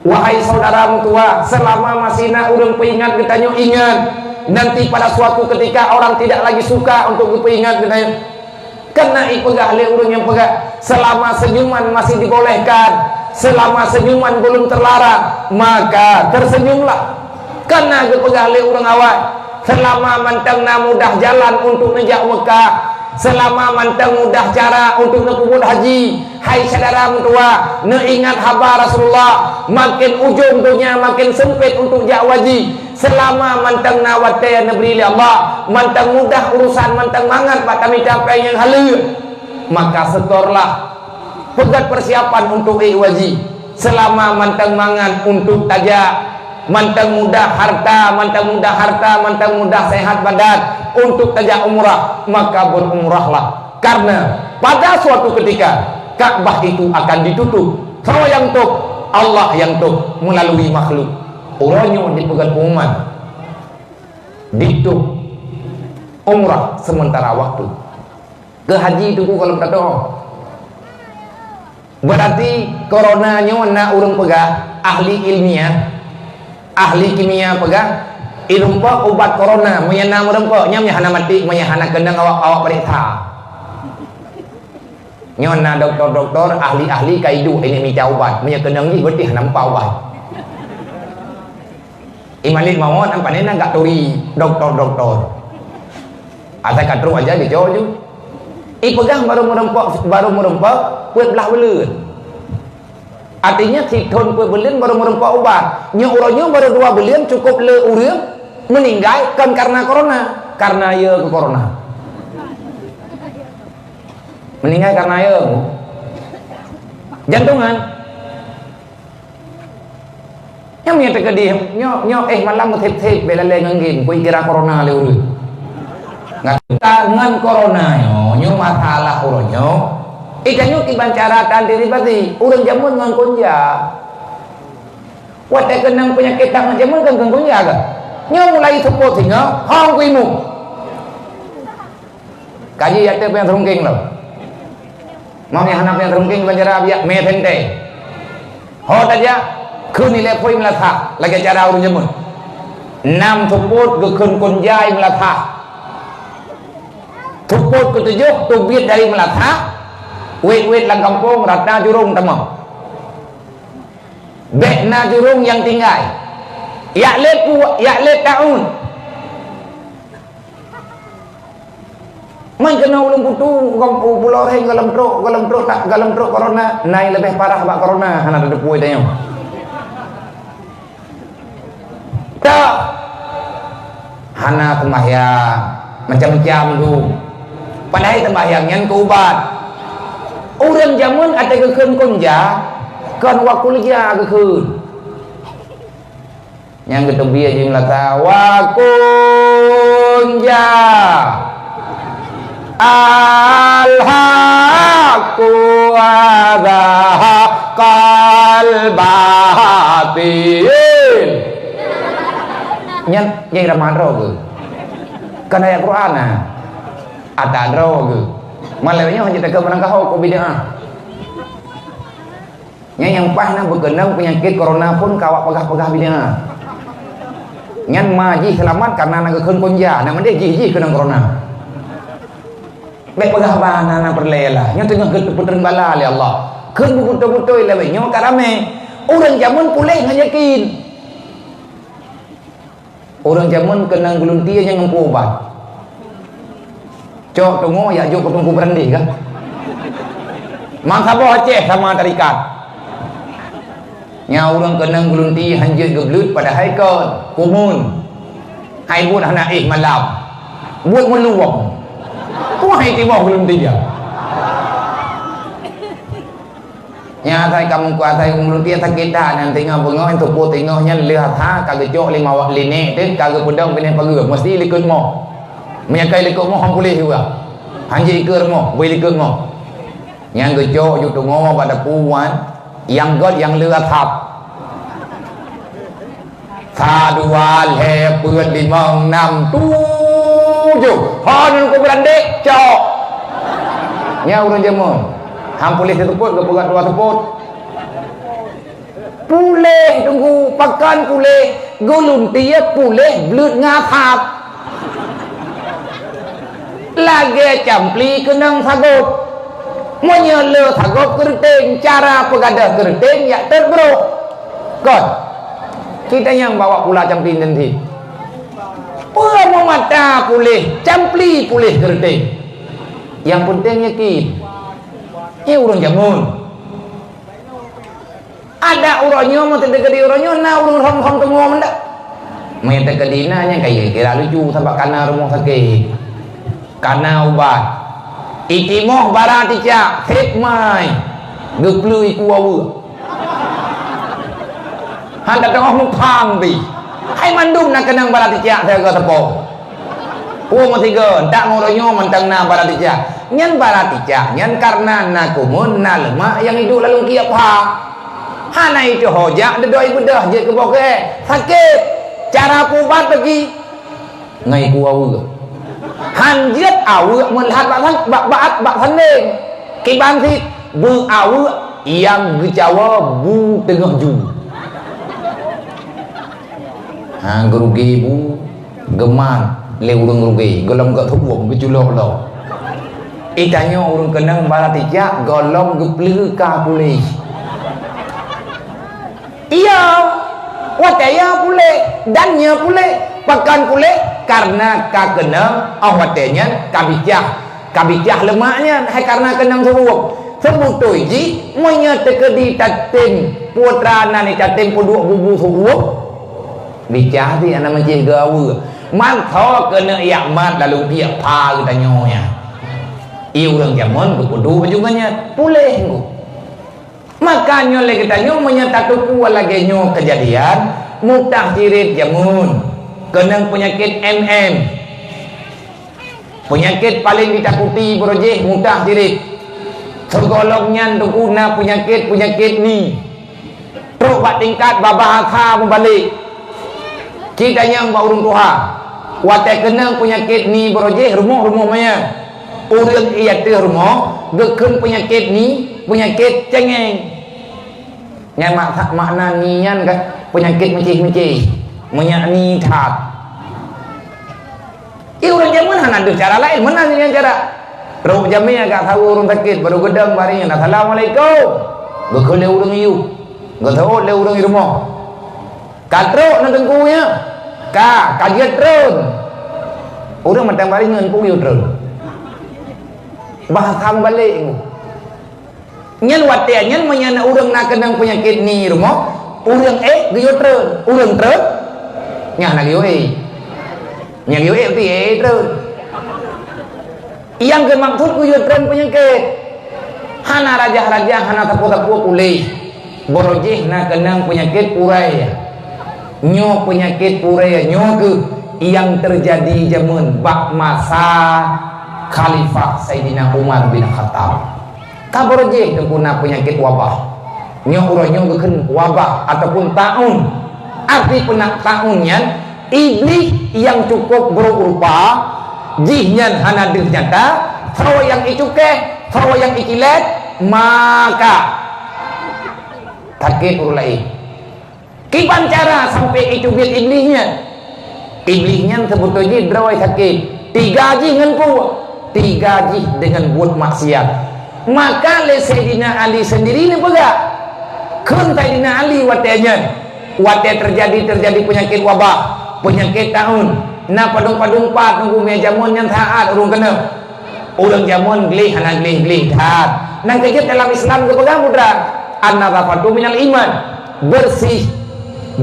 Wahai saudara meutuwah, selama masih na ureuëng peuingat geutanyoe, ingat, nanti pada suatu ketika orang tidak lagi suka untuk geupeuingat geutanyoe. Karena ipeugah lé ureuëng nyang peugah, selama senyuman masih dibolehkan, selama senyuman belum terlarang, maka tersenyumlah. Karena geupeugah lé ureuëng awai, selama mantong na mudah jalan untuk neujak Mekah, selama mantong mudah cara untuk neupeubuet haji, hai syedara meutuwah, neuingat haba Rasulullah, makin ujong donya makin sempit untuk jak haji. Selama mantong na watée neubri lé Allah, mantong mudah urusan, mantong mangat bak tamita péng nyang haleue, maka setorlah. Peugét persiapan untuk ék haji. Selama mantong mangat untuk tajak, mantong mudah harta, mantong mudah harta, mantong mudah sehat badan untuk tajak umrah, maka berumrahlah. Karena pada suatu ketika Ka'bah itu akan ditutup. Soe nyang top? Allah nyang top melalui makhluk. Uroe nyoe dipeugét pengumuman. Ditutup umrah sementara waktu. Keu haji teungku gohlom tato. Berarti corona nyoe na ureuëng peugah, ahli ilmiah, ahli kimia peugah, irumpok ubat corona, meunyoe na meureumpok, nyan meunyoe hana maté, meunyoe hana keunong awak, awak peuriksa. Nyoe na doktor-doktor, ahli-ahli ka iduek ini mita ubat, meunyoe keunong jih berarti hana mupa ubat. I Malik Mawot nyan pané na gak turi doktor-doktor. Asai ka trok aja dicok ju. Ipeugah baru meureumpok, baru meureumpok peuet blaih buleuen. Artinya sithon peuet buleuen baru meureumpok ubat. Nyoe uroe nyoe baru dua buleuen cukup le ureuëng meninggai kon karena corona, karena ya ke corona. Meninggai karena ya jantungan. Nyoe meunyoe teukeudeh, nyoe, nyoe éh malam meuthép-thép bèk lalé ngon game, keu kira corona lé ureuëng. Ngat-, ngon corona nyoe, nyoe masalah uroe nyoe. Ih, tanyoe kiban cara taantisipasi, ureuëng jameun ngon konja. Watée keunong peunyakét that ngon jameun kan ngon konja kan? Nyoe mulai seupôt singoh, hong kuimu. Kaji ate piang seurungkeng lom. Mau nyang hana piang seurungkeng ban cara biak mé teuntée. Ho tajak kheun ilée phôi meulasah lagée cara ureuëng jameun. Nam seupôt geukheun konja meulasah. Seupôt keutujoh teubiet dari meulasah, wét-wét lam kampông rata jurông tamong. Bék na jurông nyang tinggai. Yak lé pu-, yak lé taun. Man keunoe ulôn kutu, u pulo rheng gohlom trok, gohlom trok ta-, gohlom trok corona, na nyang leubeh parah bak corona, hana tateupeue tanyoe. Tak, hana seumbahyang, macam-macam tu. Padahai seumbahyang nyan keu ubat. Ureuëng jameun ate geukheun konja, kon wa kulja geukheun. Nyang geuteubiet jimeulasah, wa kunja. Al-haqqu wa zahaqal batil. Nyan, nyan ramah droe geuh. Kan ayat Quran na. Ata droe geuh. Malam nyoe hanya takeu menangkah ho ko bid'ah. Nyan nyang paih na beukeunong peunyakét corona phon ka awak peugah-peugah bid'ah. Nyan ma jih seulamat kareuna na geukheun konja, na meudeh jih-jih keunong corona. Bék peugah haba na, na peureulée lah. Nyoe teungoh geuteupeutreun bala lé Allah. Kheun beubeutôi-beutôi lawét nyoe ka ramé. Ureuëng jameun puléh ngon yakin. Ureuëng jameun keunong geuluntie nyang ngon ubat. Cok tungo yak jok keu Teungku Beurandeh kan? Mang saboh Aceh sama tarikat. Nya ureuëng keunong geuluntie hanjeuet geubleut padahai kon kumun. Hai buet hana éh malam. Buet meuluwong. Tuhan hai timoh geuluntie. Nyang asai kamoe kuasai ureuëng lôn tiek sakét that, nyang teungoh beungoh, nyang teupôt teungoh nyan lheueh that ka geucok lima wa-, linek teuh ka geupeudong binéh pageue, meusti likot moh. Meunyo kai likot rumoh hom puléh juga. Hanjeuet ikeue rumoh, beu likot rumoh. Nyang geucok ju teungoh bak dapu wan, nyang göt nyang le asap. Sa, dua, lhèe, peuet, limong, nam, tujoh. Hon keu beurandék, cok. Nyan ureueng jameun. Han puléh siteupot, geupeugah dua seupot. Puléh teungku, pakon puléh, geuluntie puléh bleuet ngon asap. Lagèe campli keunong sagop. Meunyoe le sagop keureuteng, cara peugadôh keureuteng jak teugroh. Kon. Kita nyang bawa pula campli dan sit. Peue meumata puléh, campli puléh keureuteng. Nyang peunteng yakin. Nyan ureueng jameun. Adak uroe nyoe, meunyoe teukeudi uroe nyoe, na ureueng rhom-rhom teungoh meunan. Meunyoe teukeudi na, nyan ka kira lucu, sabab kana rumoh sakét. Kana ubat. Itimoh bara ticak, sép mai. Geupleue iku aweuek. Han tateungoh muphang pih. Hai mandum na keunong bara ticak siaga teupông. Peue meusigoe, entak ngon uroe nyoe mantong na bara ticak. Nyan bara ticak nyan kareuna na kumeun, na leumak nyang iduek lam lungkiek pha. Hana iteuho jak deudoi beudôh jeuet keu boh keu èk. Sakét. Cara peuubat bagi ngon iku aweuek. Han jeuet aweuek meulhat bak san-, bak, bak, bak sandeng. Kiban sit beu aweuek nyang geucawa bu teungoh ju. Ha, geurugi bu, geumat lé ureueng rugi, gohlom geutuwöm geuculok lom. Itanyoe ureueng keunong bara ticak, gohlom geupleue ka puléh. Iya, watèe iya puléh, dan nyoe puléh. Pakon puléh? Kareuna ka keunong, 'oh watèe nyan ka bicah. Ka bicah leumak nyan, hai kareuna keunong seuueb. Seubeutôi jih, meunyoe teukeudi tatem putra nan tatem peuduek bubu seuueb, bicah jih hana meucéh geuaweuek. Mantong keuneuk yak mat lalu piek pha geutanyoe nyan. Ié ureueng jameun geupeuduek baju ngon nyan, puléh ngon. Maka nyoe lé geutanyoe meunyoe tateupeue lagèe nyoe keujadian, mutah cirit jameun, keunong peunyakét M M. Peunyakét paleng jitakuti beurojéh mutah cirit. Sigohlom nyan teungku na peunyakét-peunyakét ni. Trok bak tingkat babah asa meubalek. Cit tanyong bak ureueng tuha, watèe keunong peunyakét ni beurojéh rumoh-rumoh manyang. Ureueng i ateueh rumoh geukheun peunyakét ni peunyakét cengeng. Nyan mak-, makna ni nyan kan peunyakét meucéh-meucéh, meunyak ni that. Ié ureueng jameun hana deuh cara laén, meunan nyan cara. Trok jamé agak saweue ureueng sakét, barô geudong bak nyan, "Assalamualaikum." Geukheun lé ureueng iyup, geuseuôt lé ureueng i rumoh. "Ka trok na teungku nyan?" "Ka, ka jeuet treun." Ureueng mantong baringeun peue geuyue treun. Bahasa meubalek. Nyan watèe nyan meunyo na ureueng na keunong peunyakét ni rumoh, ureueng ék geuyue treun, ureueng treun nyan hana geuyue ék. Nyang geuyue ék pih ék treun. Nyang geumaksud geuyue treun peunyakét. Hana rajah-rajah, hana sapeue-sapeue puléh. Beurojéh na keunong peunyakét urai. Nyoe peunyakét urai nyoe kheueh nyang teujadi jameun bak masa Khalifah Saidina Umar bin Khattab. Ka beurojéh teungku na peunyakét wabah. Nyoe uroe nyoe geukheun wabah ataupun taun. Arti peuna taun nyan, iblih nyang cukôp buruk rupa, jih nyan hana deuh nyata, soe nyang icukéh, soe nyang icilét, maka sakét ureueng laén. Kiban cara sampoe itubiet iblih nyan? Iblih nyan seubeutôi jih droe sakét. Tiga jih ngon peue? Tiga jih deungon buet maksiat. Maka lé Saidina Ali seundiri neupeugah, kheun Saidina Ali watèe nyan, watèe teujadi, teujadi peunyakét wabah, peunyakét taun, na padum-padum pat nunggu mé jameun nyan saát ureueng keunong. Ureueng jameun gleh hana gleh-gleh that. Nyang keujeuet dalam Islam geupeugah mudah, "An-nadhafatu minal iman." Bersih.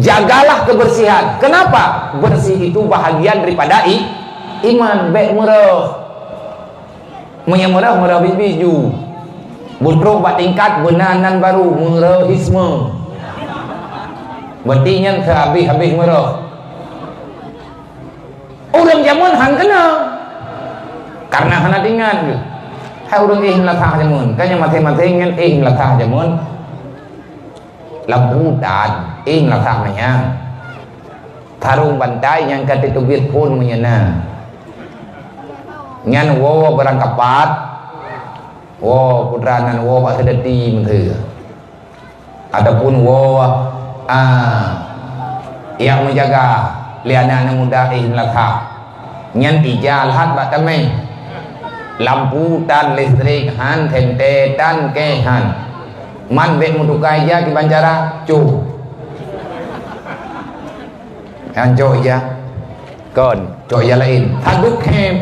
Jagalah kebersihan. Kenapa? Bersih itu bahagian daripada i-, iman. Bèk meurôh. Meunyo meurôh, meurôh biet-biet ju. Beutrok bak tingkat beunan nan baru, meurôhisme. Berarti nyan seuhabéh-habéh meurôh. Ureueng jameun han keunong. Karena hana teuingat geuh. Hai ureuëng éh meulasah jameun, kan nyan maséng-maséng nyan éh meulasah jameun. Lampu tan, éh meulasah manyang. Sarông bantai nyang ka teuteubiet phon meunyoe na. Nyan woe beurangkapat, woe putra nan woe bak seudeuti meuseu. Ataupun woe, ah, nyang meujaga lé aneuk-aneuk muda éh meulasah. Nyan ija lheueh bak tameng. Lampu tan, listrik han, senter tan, kèe han. Man bèk meutuka ija kiban cara, cok. Han cok ija. Kon, cok ija laén. Saduek khép.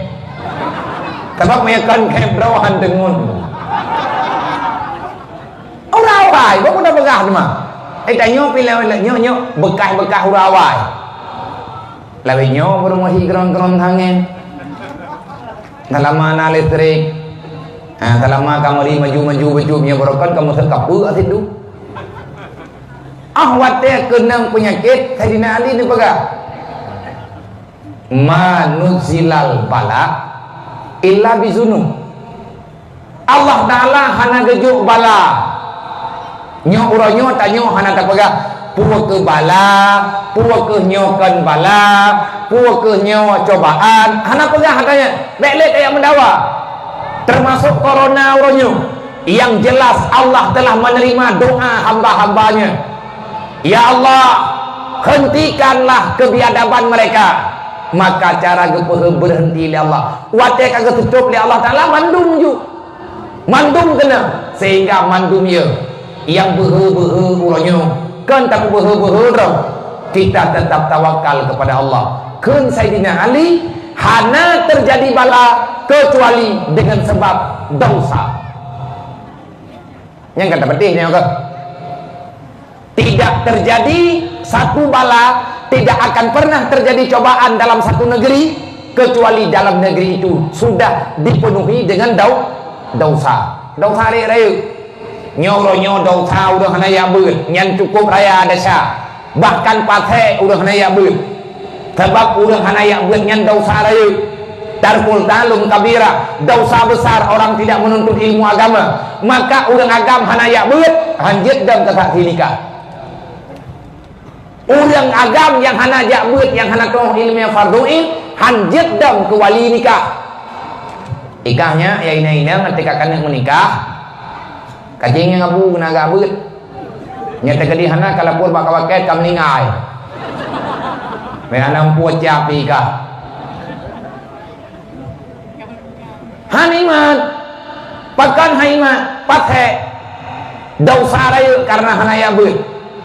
Sabab meunyo kon khép droe han deungon. Ureuëng awai, bukan peugah teuma. Eh, tanyoe pih lawét, nyoe, nyoe bekas-bekas ureuëng awai. Lawét nyoe baru masih keron-keron tangen. Selama na listrik. Ha, selama kamari maju-maju beujeuet nyoe barokon kamu sekapeue asin tu. Ah, watèe keunong peunyakét, Saidina Ali neupeugah, "Ma nuzilal bala illa bizunub." Allah Ta'ala hana geujok bala. Nyoe uroe nyoe tanyoe hana tapeugah, "Peue keuh bala, peue keuh nyoe kon bala, peue keuh nyoe cobaan." Hana peugah gata nyan. Bèk lé tajak meudawa. Teumasok korona uroe nyoe. Yang jelas, Allah telah menerima doa hamba-hamba-Nya. Ya Allah, hentikanlah kebiadaban mereka. Maka cara geupeuheueh beureuhenti lé Allah. Watèe ka geuseutôt lé Allah Ta'ala, mandum ju. Mandum keuneuk, sehingga mandum yeuh. Nyang beuhe-beuhe uroe nyoe, kon tapeubeuhe-beuhe droe. Kita tetap tawakal kepada Allah. Kheun Saidina Ali, hana teujadi bala keucuali deungon sabab dosa. Nyang ka tapeudeh nyoe keuh. Tidak terjadi satu bala, tidak akan pernah terjadi cobaan dalam satu negeri kecuali dalam negeri itu sudah dipenuhi dengan dau-, dosa. Dosa rayeuk-rayeuk. Nyoe uroe nyoe dosa ureuëng hana jak beuet, nyan cukup raya desya. Bahkan pasék ureuëng hana jak beuet. Sabab ureuëng hana jak beuet nyan dosa rayeuk. Tarkul ta'allum kabira, dosa besar orang tidak menuntut ilmu agama. Maka ureuëng agam hana jak beuet, hanjeuet dam keu saksi nikah. Ureuëng agam nyang hana jak beuet, nyang hana tu'oh iéleumé fardhu ain, hanjeuet dam keu wali nikah. Ikah nyan, ya inong-inong, teuka keuneuk meunikah, kacing nyang abu keuneuk agak beuet. Nyang teukeudi hana ka lapor bak kawaket ka meuninggai. Meuhana meupucap ikah. Han iman. Pakon han iman? Pasék. Dosa rayeuk karena hana jak beuet.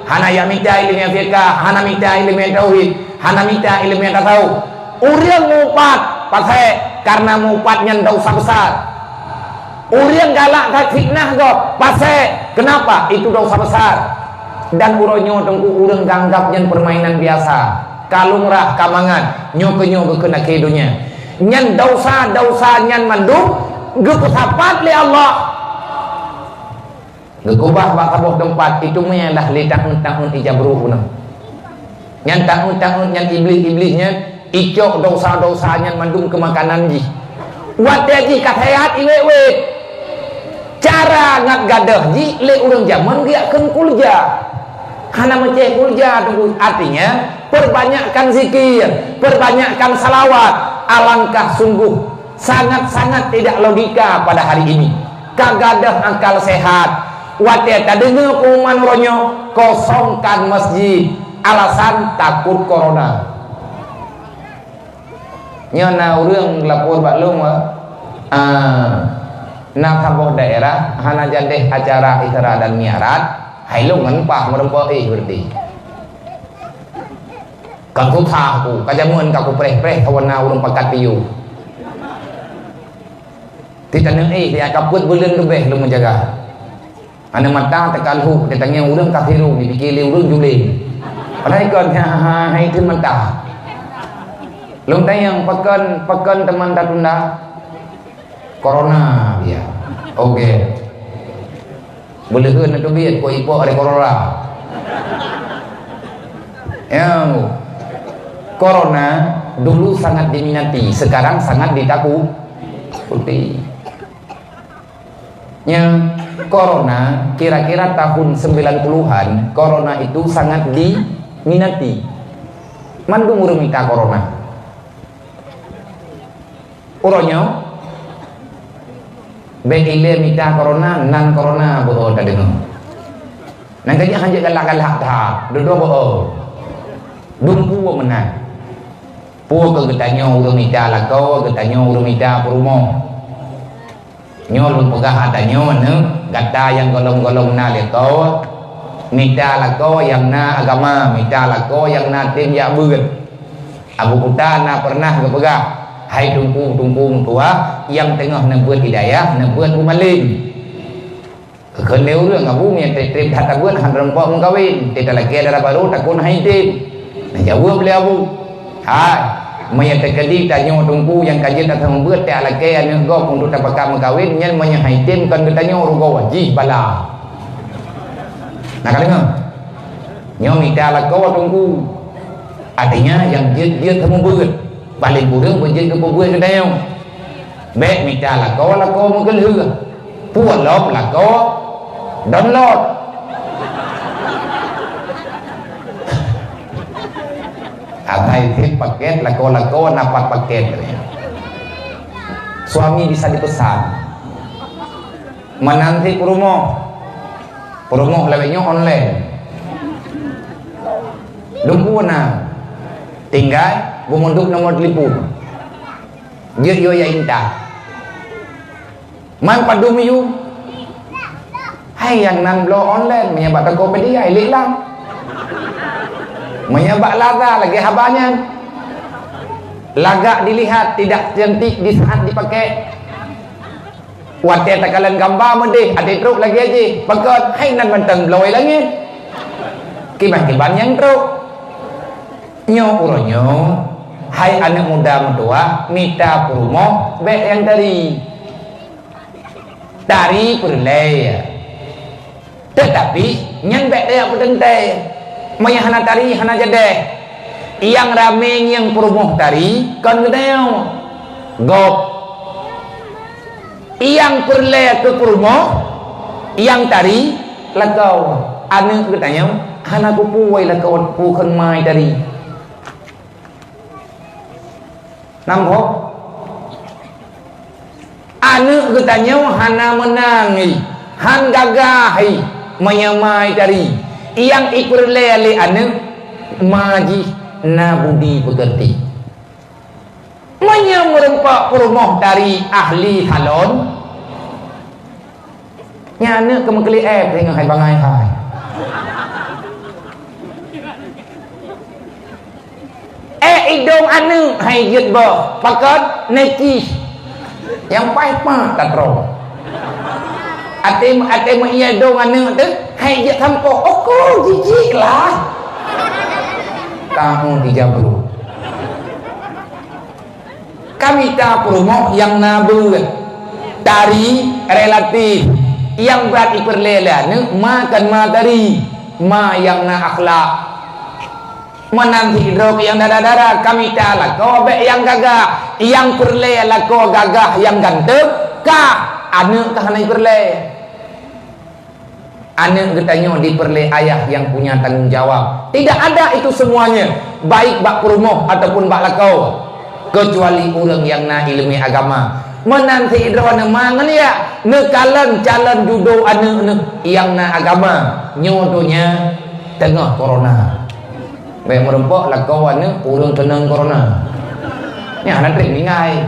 Hana jak mita iéleumé fiqah, hana mita iéleumé tauhid, hana mita iéleumé tasawuf. Ureuëng mupat, pasék, karena mupat nyan dosa besar. Ureuëng galak that fitnah gob, pasék, kenapa? Itu dosa besar. Dan uroe nyoe teungku ureuëng ganggab nyan permainan biasa. Ka lungrah, ka mangat, nyoe keuh nyoe geukheun akhé donya. Nyan dosa-dosa nyan mandum geupeusapat lé Allah. Geukubah bak saboh teumpat, itu meuilah lé taun-taun ija brôk uneun. Nyan taun-taun nyan iblih-iblih nyan icok dosa-dosa nyan mandum keu makanan jih. Watée jih ka seuhat iwet-wet. Cara ngat gadôh jih lé ureuëng jameun geujak kheun kulja. Hana meucéh kulja teungku, artinya perbanyakkan zikir, perbanyakkan salawat. Alangkah sungguh sangat-sangat tidak logika pada hari ini. Ka gadôh akal sehat, watée tadeungoe pengumuman uroe nyoe kosongkan masjid, alasan takot corona. Nyoe na ureuëng lapor bak lôn, ah, na saboh daerah hana jadeh acara Isra dan Mi'raj, hai lôn ngon paih meureumpok éh beureuti. Ka susah ku, ka jameun ka kupreh-preh sawana ureuëng pakat piôh. Titaneuk éh, dia ka peuet buleuen leubeh lôn meujaga. Aneuk mata teuka lhok, teutangieng ureuëng ka sirong, dipike lé ureuëng juleng. Padahai kon, ha, ha, ha, hai teun mata. Lôn tanyong, pakon, pakon teuma tatunda? Corona, ya. Oke. Beuleuheun teubiet, kok ipok ada corona. Ya, corona dulu sangat diminati, sekarang sangat ditaku-, Putih. Nya, corona, kira-kira tahun sembilan puluhan, corona itu sangat diminati. Mandum ureuëng mita corona. Uroe nyoe, bék ilée mita corona, nan corona beuo tadeungoe. Nan ka jeuet hanjeuet galak-galak that, dudoe beuo. Dumpeue meunan. Peue keu geutanyoe ureuëng mita lakoe, geutanyoe ureuëng mita peurumoh. Nyoe lôn peugah ata nyoe, neuh, gata nyang gohlom-gohlom na lakoe, mita lakoe nyang na agama, mita lakoe nyang na tem jak beuet. Abu Kuta na peureunah geupeugah, "Hai teungku-teungku meutuah nyang teungoh neubeuet hidayah, neubeuet peumaleng." Kheun lé ureuëng, "Abu, meunyoe treb-treb that tabeuet, han reumpok meukawen, teutalakée dara barô takon hai tem." Neujaweueb lé Abu, "Hai, meunyoe teukeudi tanyoe teungku nyang ka jeuet that meubeuet, talakée aneuëk gob untuk tapakat meukawen, nyan meunyoe hai tem kon geutanyoe rugoe jih bala." Na ka deungoe? Nyoe mita lakoe teungku. Artinya, nyang jeuet-jeuet that meubeuet, paléng kureueng beujeuet keu peubeuet geutanyoe. Bék mita lakoe, lakoe meugeulheueh. Peue lom lakoe, download. Asai sép paket, lakoe-lakoe na pat paket. Suami bisa dipesan. Meunan cit peurumoh. Peurumoh lawét nyoe online. Dumpeue na. Tinggai beumeuduek nomor telepon. Jeuet yue jak intat. Man padum yue. Hai nyang nan bloe online, meunyoe bak Tokopedia, ilée lam. Meunyoe bak Lazada, lagée haba nyan. Lagak dilihat, tidak cantik di saat dipakai. Watée takalon gamba meudeh, até trok lagée jih. Pakon? Hai nan mantong bloe langét. Kiban-kiban nyang trok. Nyoe uroe nyoe, hai aneuëk muda meutuah, mita peurumoh, bék nyang tari. Tari peureulée. Teutapi, nyan bék tajak peuteuntée. Meunyoe hana tari, hana jadéh. Nyang ramé ngieng peurumoh tari, kon geutanyoe. Gob. Nyang peureulée keu peurumoh, nyang tari, lakoe. Aneuëk geutanyoe, hana kupeue lakoe peue kheun mai tari. Nambah. Aneuëk geutanyoe hana meunang, han gagah, meunyoe mai tari. Nyang ipeureulée lé aneuëk, ma jih na budi peukeurti. Meunyoe meurumpok peurumoh tari ahli salon, nyan aneuëk keumeukeulieb éh, deungon hai bangai hai. Éh idong aneuëk hai jeuet boh, pakon necis. Nyang paih pat tatroe. Até, até meuié dong aneuëk teuh, hai jeuet sampoe, "Oko jijik lah." Tahu di jabru. Ka mita peurumoh nyang na beuet, tari relatif, nyang brat ipeureulée lé aneuëk ma kon ma tari, ma nyang na akhlak. Meunan sidroe nyang dara-dara ka mita lakoe bék nyang gagah, nyang peureulée lakoe gagah nyang ganteueng, ka aneuëk ka hana ipeureulée. Aneuëk geutanyoe dipeureulée ayah nyang punya tanggong jawab. Tidak ada itu semuanya, baik bak peurumoh ataupun bak lakoe, keucuali ureuëng nyang na iéleumé agama. Meunan sidroe neumangan ya, neukalon calon judo aneuëk neuh nyang na agama. Nyoe donya teungoh corona. Bék meurumpok lakoe aneuëk ureuëng keunong corona. Nyan hana treb ninggai.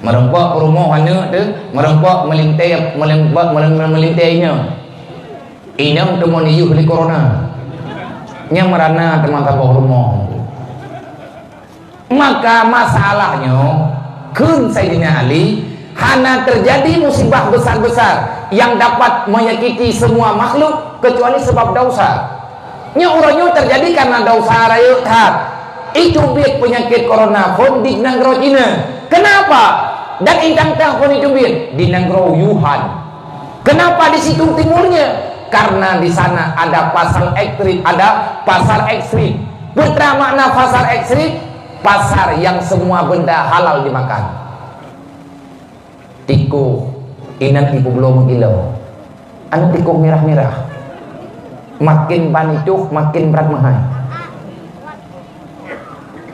Meurumpok peurumoh aneuëk teuh, meurumpok meulintée, meurumpok meulin-, meulintée inong. Inong teuma neuyueh lé corona. Nyang meurana teuma saboh rumoh. Maka masalah nyoe, kheun Saidina Ali, hana teujadi musibah besar-besar nyang dapat menyakiti semua makhluk kecuali sebab dosa. Nyoe uroe nyoe teujadi kareuna dosa rayeuk that. Itu biet peunyakét corona phon di nanggroe Cina. Kenapa? Dan intang-tang phon itu biet di nanggroe Wuhan. Kenapa di situ timurnya? Karena di sana ada pasar ekstrim, ada pasar ekstrim. Peue makna pasar ekstrim? Pasar yang semua benda halal dimakan. Tikôh, inan ibu bloe meukilo. Aneuk tikôh mirah-mirah. Makin ban itoh, makin brat meuhai.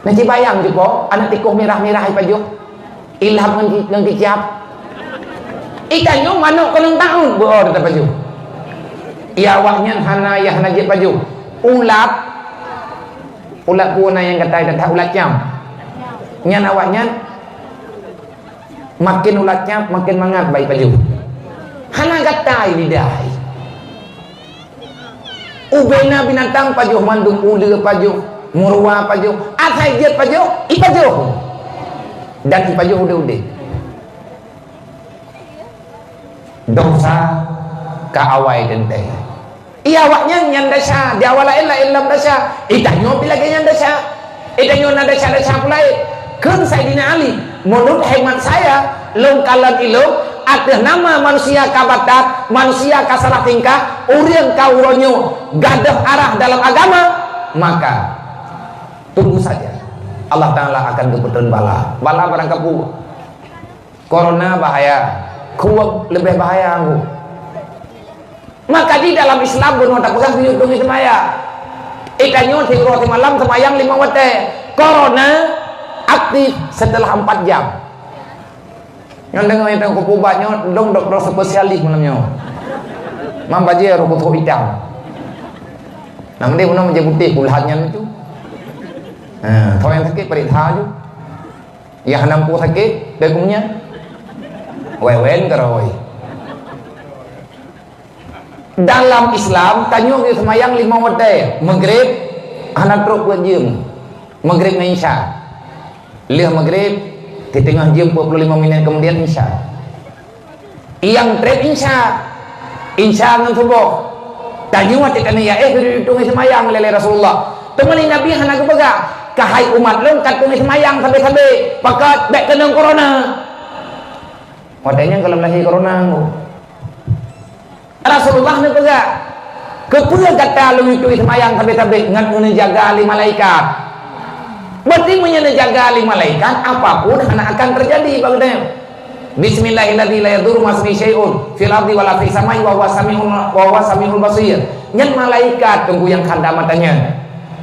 Nah, ci bayang ju po, aneuk tikôh mirah-mirah ipajoh. Ilham ngon ki-, ngon kicap. Itanyoe manok keuneuk taun, beuo teupajoh. Ya awaknyan hana, ya hana jeuet pajoh. Ulat, ulat peue na nyang gatai that-that, ulat cam. Nyan awaknyan makin ulat cam, makin mangat bak ipajoh. Hana gatai lidah. Ubena binatang pajoh mandum, uleue pajoh, meuruwa pajoh, asai jeuet pajoh, ipajoh. Dan ipajoh udeb-udeb. Desya ka awai teuntée. Iya, awaknyan nyan desya, di awak laén-laén lom desya. Itanyoe pih lagée nyan desya. Itanyoe na desya-desya peue laén. Kheun Saidina Ali, "Meunurot hemat saya, lôn kalon ilôn, ateueh nama manusia ka batat, manusia ka salah tingkah, ureuëng ka uroe nyoe gadôh arah dalam agama, maka tunggu saja. Allah Taala akan geupeutreun bala." Bala barang kapeue. Corona bahaya, khuweueng leubeh bahaya anggô. Maka di dalam Islam bunoe tapeugah geuyue tueng seumayang. Itanyoe siuroe simalam seumayang limong watée. Corona aktif setelah empat jam. Nyoe deungoe nyang kupeugah nyoe, dong doktor spesialis malam nyoe. Mam bajée rokok itam. Nah, mending bunoe bajée putéh, pulhan nyan tu. Ha, tho nyang sakét parit tha ju. Nyang hana muphom sakét, bèk geumeunyan. Wewen keurôi. Dalam Islam, tanyoe geuseumayang limong watèe, Maghrib hana trok peuet jeuem. Maghrib ngon Isya. Lheueh Maghrib, siteungoh jeuem, peuet ploh limong minèt keumudian Isya. Nyang trép Isya, Isya ngon Suboh. Tanyoe watèe taneuk yaéh geuyue tueng seumayang lé Rasulullah. Teuma lé Nabi hana geupeugah, "Keuhai umat lôn, ka tueng seumayang sabé-sabé, pakat bèk keunong corona." Watèe nyan gohlom lahé corona. Rasulullah neupeugah, "Keupeue gata lôn tueng seumayang sabé-sabé?" Ngon neujaga lé malaikat. Berarti meunyoe neujaga lé malaikat, apapun hana akan teujadi bak geutanyoe. "Bismillahilladzi la yadurru ma'asmihi syai'un fil ardi wala fis samai wa huwas sami'ul, wa huwas sami'ul basir." Nyan malaikat teungku nyang khadam mata nyan.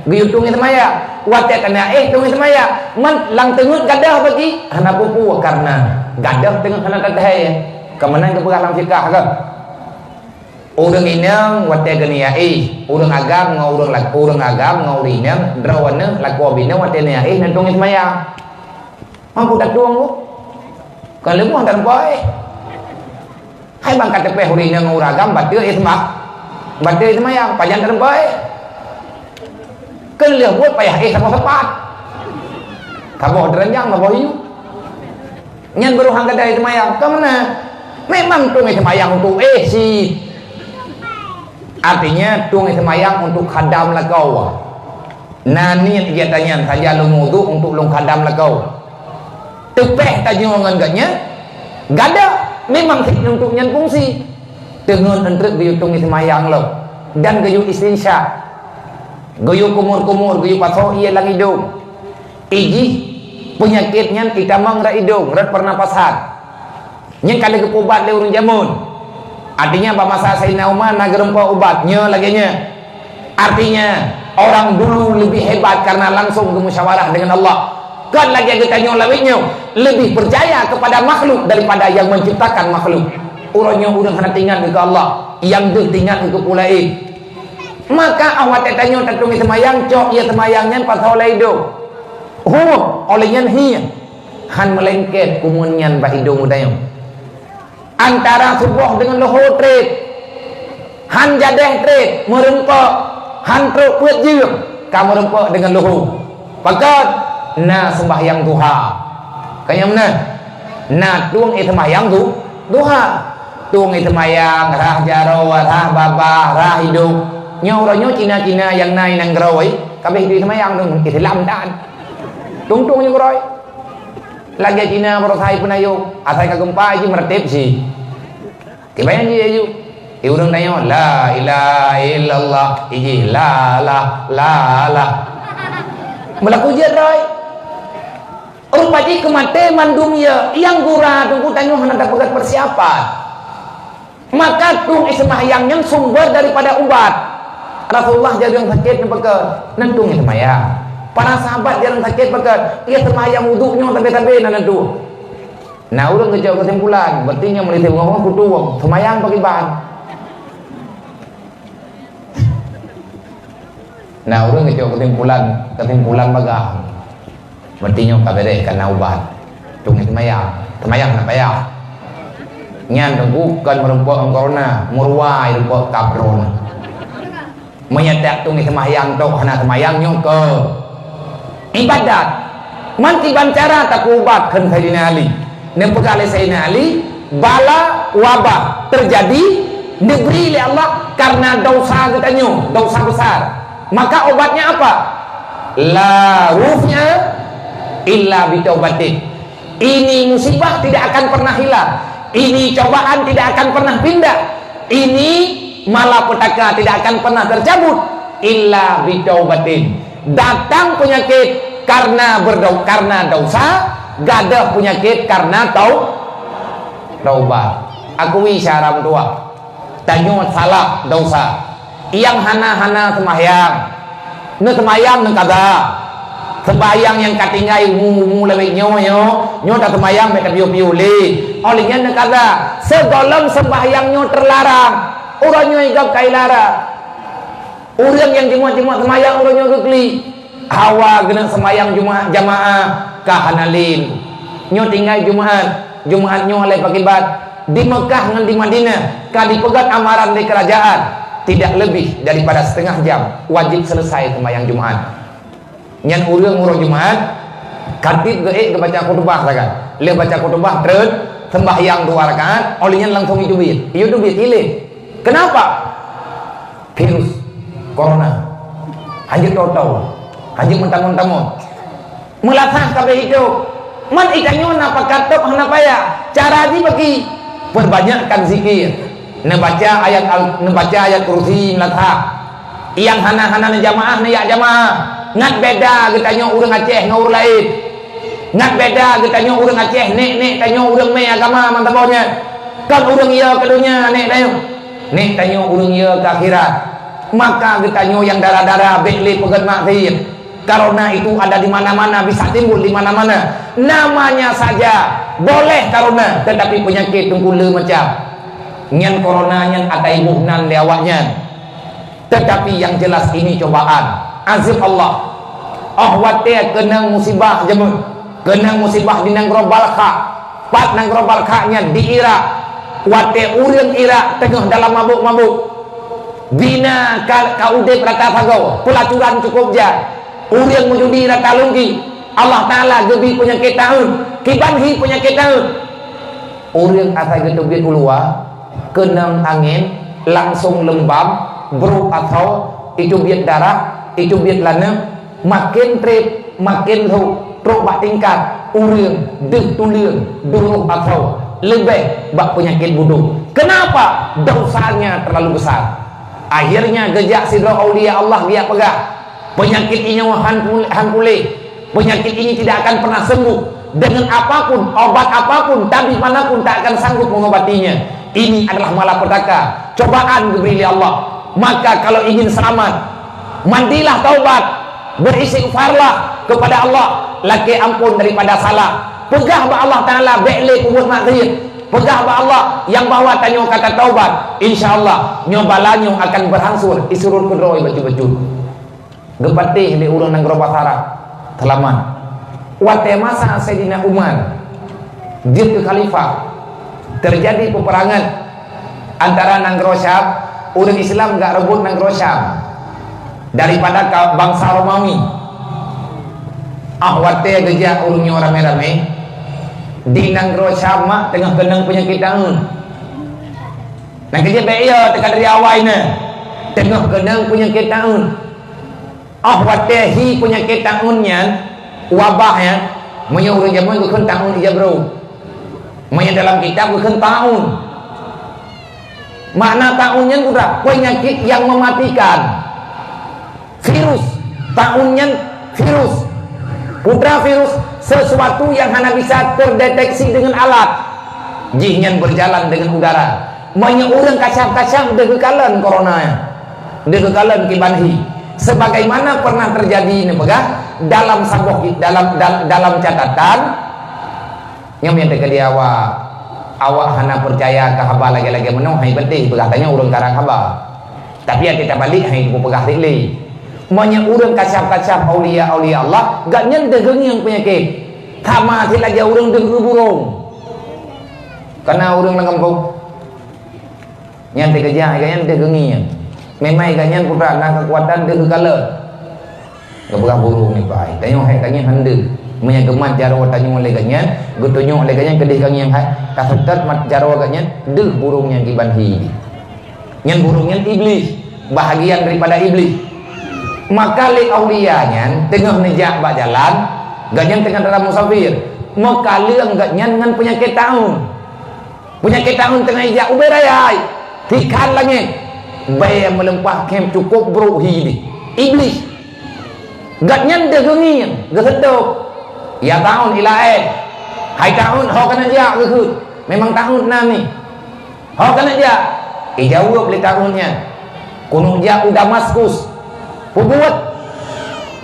Geuyue tueng seumayang. Watèe taneuk yaéh tueng seumayang. Man lam teungeut gadôh bagi hana peue-peue, karena gadôh teungeut hana teuthèe. Keumanö geupeugah lam fiqah keuh? Ureueng inong watèe geuneuk yaéh, ureueng agam ngon ureueng lak-, ureueng agam ngon ureueng inong, droeneuh lakoe binoe watèe neuk yaéh na tueng seumayang. Mampu tatueng tu. Kon leumoh tateumpa éh. Hai bang ka teupéh ureueng inong ngon ureueng agam, bateue éh seumah-, bateue éh seumayang, pajan tateumpa éh. Kon lheueh buet payah éh sapat-sapat. Saboh deuranjang, saboh hiu. Nyan baru han gadai seumayang. Ka meunan? Memang tueng seumayang untuk éh cit. Artinya, tueng seumayang untuk khadam lakoe. Na niet geutanyoe, saja lôn wudhu untuk lôn khadam lakoe. Teupéh tanyoe ngon gobnyan, gadôh memang cit untuk nyan fungsi. Teungeut eunteuk geuyue tueng seumayang lom dan geuyue istinsya. Geuyue kumur-kumur, geuyue pasoe ié lam idong. Ijih peunyakét nyan itamong rot idong, rot pernapasan. Nyan ka lheueh geupeuubat lé ureueng jameun. Artinya, bak masa Saidina Umar na geureumpok ubat nyoe lagèe nyoe. Artinya, orang dulu lebih hebat karena langsung bermusyawarah dengan Allah. Kon lagèe geutanyoe lawét nyoe, lebih percaya kepada makhluk daripada yang menciptakan makhluk. Uroe nyoe ureueng hana teuingat keu Allah, nyang deuh teuingat keu peue laén. Maka 'oh watèe tanyoe tatueng seumayang, cok ié seumayang nyan pasoe lam idong. Huh, 'oh lheueh nyan hieng. Han meulengket kumeun nyan bak idong geutanyoe. Antara suboh deungon luho trép. Han jadèh trép, meureumpok, han trok peuet jeuem, ka meureumpok deungon luho. Pakon? Na seumbahyang duha. Ka nyang meunan? Na tueng éh seumbahyang du-, duha. Tueng éh seumbahyang, rhah jaroe, rhah babah, rhah idong. Nyoe uroe nyoe Cina-Cina nyang na i nanggroe, ka abéh éh seumbahyang tu, Islam tan. Tung-tung nyoe keurôi. Lagèe Cina baroesa i peunayong, asai ka geumpa jih meureutéb jih. Kiban jih aju. Di ureueng tanyoe, "La ilaha illallah," ijih, "La, la, la, la." Meulaku jeuet rhoi. Ureueng Bak jih keu maté mandum ya, nyang gura teungku tanyoe hana tapeugét peusiapan. Maka tueng seumahyang nyan sumber daripada ubat. Rasulullah jareueng sakét neupeugah, "Neutueng seumahyang." Para sahabat jareueng sakét peugah, "Iya seumahyang wudhu nyoe sabe-sabe na neutueng." Nah, ureueng geucok keusimpulan, berarti nyoe meulitée ngon kutueng, seumahyang pakiban. Nah, ureueng geucok keusimpulan, keusimpulan bagah. Berarti nyoe ka beres, ka na ubat. Tueng seumayang, seumayang na payah. Nyan teungku kon meurumpok ngon corona, meuruwai rumpok kaprona. Meunyoe tak tueng seumayang tok hana seumayang nyoe keu ibadat. Man kiban cara tapeuubat kheun Saidina Ali. Neupeugah lé Saidina Ali, bala wabah teujadi dibri lé Allah karena dosa geutanyoe, dosa besar. Maka obatnya apa? La ruf'a illa bitaubatin. Ini musibah tidak akan pernah hilang. Ini cobaan tidak akan pernah pindah. Ini malapetaka tidak akan pernah tercabut illa bitaubatin. Datang penyakit karena berdau-, karena dosa, gadôh penyakit karena tau-, taubat. Akui syara meutuah. Tanyoe salah dosa. Nyang hana-hana seumahyang, neuseumahyang neukaza. Seumahyang nyang ka tinggai umu-umu lawét nyoe, nyoe, nyoe taseumahyang bék tapiôh-piôh lé. Óh lheueh nyan neukaza, sigohlom seumahyang nyoe teularang. Uroe nyoe gob ka ilarang. Ureueng nyang jimuat-jimuat seumahyang uroe nyoe geuklik. Hawa geuneuk seumayang Jumat jamaah ka hana lé. Nyoe tinggai Jumat, Jumat nyoe lé pakiban. Di Mekah ngon di Madinah ka dipeugét amaran lé keurajeuen, tidak lebih daripada setengah jam wajib selesai seumayang Jumat. Nyan ureueng uroe Jumat, khatib geuék geubaca khutubah sagai. Lheueh baca khutubah treun, sembahyang dua rakaat, óh lheueh nyan langsung jiteubiet. Jiteubiet ilée. Kenapa? Virus corona. Hanjeuet tho-tho, hanjeuet meutamong-tamong. Meulasah sabe idôk. Man geutanyoe na pakat tôb hana payah. Cara jih bagi, perbanyakkan zikir. Neubaca ayat al-, neubaca ayat kursi meulasah. Nyang hana-hana neujamaah, neujak jamaah. Ngat beda geutanyoe ureueng Aceh ngon ureueng laén. Ngat beda geutanyoe ureueng Aceh, nek-nek tanyoe ureueng mé agama mantong nyan. Kon ureueng yo keu donya nek tanyoe. Nek tanyoe ureueng yo keu akhirat. Maka geutanyoe nyang dara-dara bék lé peugét maksiet. Corona itu ada di mana-mana, bisa timbul di mana-mana. Namanya saja boleh corona, tetapi penyakit teungku le macam. Nyan corona nyan ata iboh nan lé awaknyan. Tetapi yang jelas ini cobaan, azab Allah. Óh watée keunong musibah jameun, keunong musibah di nanggroe Balkha. Pat nanggroe Balkha nyan di Irak. Watée ureueng Irak teungoh dalam mabök-mabök. Bina ka, ka udeb rata sagoe, peulacuran cukup jai. Ureueng meujudi rata lungki. Allah Taala geubri peunyakét taun, kiban hi peunyakét taun. Ureueng asai geuteubiet u luwa, keunong angén, langsong leumbam, brôk asoe, iteubiet darah, iteubiet laneuk, maken treb, maken lhok, trok bak tingkat, ureueng deuh tuleueng, duroh asoe, leubeh bak peunyakét budôk. Kenapa? Dosanya terlalu besar. Akhirnya geujak sidroe aulia Allah geujak peugah, Penyakit ini han pul-, han puléh. Penyakit ini tidak akan pernah sembuh. Dengan apapun, obat apapun, tabib manapun tak akan sanggup mengobatinya. Ini adalah malapetaka, cobaan geubri lé Allah. Maka kalau ingin selamat, mandilah taubat, beristighfarlah kepada Allah, lakée ampôn daripada salah. Peugah bak Allah Taala bék lé peubuet maksiet. Peugah bak Allah nyang bahwa tanyoe ka tataubat. Insya Allah, nyoe bala nyoe akan berangsur isurot keudroe bacut-bacut. Geupatéh lé ureueng nanggroe Basra, seulamat. Watée masa Saidina Umar jeuet keu khalifah, teujadi peuperangan antara nanggroe Syam, ureueng Islam geureubeut nanggroe Syam daripada ka-, bansa Romawi. Ah, watée geujak ureueng nyoe ramé-ramé, di nanggroe Syam mak teungoh keunong peunyakét taun. Nyang keujeuet bék yo teuka dari awai nyan, teungoh keunong peunyakét taun. Óh watée hi peunyakét taun nyan, wabah nyan, meunyoe ureueng jameun geukheun taun ija brôk. Meunyoe dalam kitab geukheun taun. Makna taun nyan peue? Penyakit yang mematikan. Virus. Taun nyan virus. Putra virus, sesuatu yang hana bisa terdeteksi dengan alat. Jih nyan berjalan dengan udara. Meunyoe ureuëng kacam-kacam deuh geukalon corona nyan. Deuh geukalon kiban hi. Sebagaimana pernah terjadi neupeugah dalam saboh, dalam, dal-, dalam catatan, nyang meunan teuka di awak, awak hana percaya keu haba lagée-lagée meunoe, hai beuteh peugah tanyoe ureuëng karang haba. Tapi até tabalik hai kupeugah lé. Meunyoe ureuëng kacam-kacam aulia-aulia Allah, gobnyan deuh geungieng peunyakét. Sama sit lagée ureuëng deuh burông. Kana ureuëng lam gampông. Nyan teukeujak gobnyan deuh geungieng. Memang gobnyan putra na keukuatan deuh geukalon. Geupeugah burông nibak ai. Tanyoe hai ka ngieng han deuh. Meunyoe geumat jaroe tanyoe lé gobnyan, geutunyok lé gobnyan keudeh ka ngieng hai. Taseutôt mat jaroe gobnyan, deuh burông nyan kiban hi. Nyan burông nyan Iblih, bahagian daripada Iblih. Maka lé aulia nyan teungoh neujak bak jalan, gobnyan teungoh dalam musafir. Meukaleueng gobnyan ngon peunyakét taun. Peunyakét taun teungoh ijak ubé raya, tikhan langét. Bée meuleumpah khém cukôp brôk hi deh. Iblih. Gobnyan deuh geungieng, geuseutôb. Ya taun ilaén. Hai taun ho kana jak geukheun. Memang taun na mi. Ho kana jak. Ijaweueb lé taun nyan. Keuneuk jak u Damaskus. Peubuet.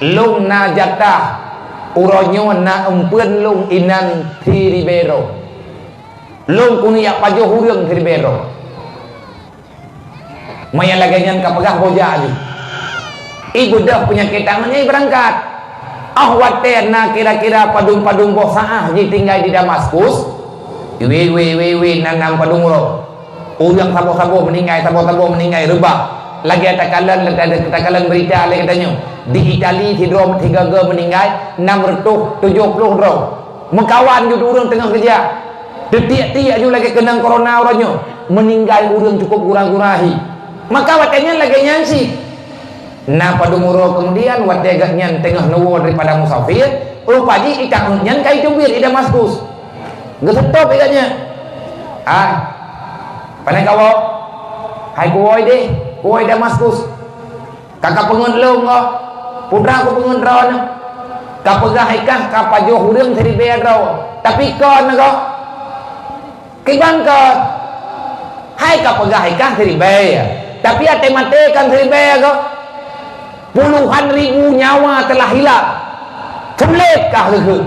Lôn na jatah. Uroe nyoe na eumpeuen lôn inan siribée droe. Lôn keuneuk jak pajoh ureuëng siribée droe. Meunyoe lagée nyan ka peugah boh jak jih. Ibeudôh peunyakét tangan nyan beurangkat. Ah watée na kira-kira padum-padum boh saáh jitinggai di Damaskus. Wé, wé, wé, wé, na nam padum uroe. Ureuëng saboh-saboh meuninggai, saboh-saboh meuninggai reubah. Lagée takalon, takalon beurita lé geutanyoe. Di Itali sidroe tiga-tiga meuninggai, enam reutôh tujoh ploh droe. Meukawan jeuet ureuëng teungoh geujak. Teutiek-tiek ju lagée keunong corona uroe nyoe, meuninggai ureuëng cukôp gura-gura hi. Maka watée nyan lagée nyan cit. Na padum uroe keumudian watée gobnyan teungoh neuwoe daripada musafir, rupa jih i taun nyan ka iteubiet i Damaskus. Geuseutôb i gobnyan. "Hai, pane kawoe? Hai kuwoe deh, kuwoe Damaskus." Ka kapeungeut lôn goh, putra kupeungeut droeneuh. Kapeugah ikah ka pajoh ureuëng siribée droe, tapi kon goh. Kiban kon. Hai kapeugah ikah siribée, tapi até maté kon siribée goh. Puluhan ribu nyawa telah hilang. Sulet kah leuheut.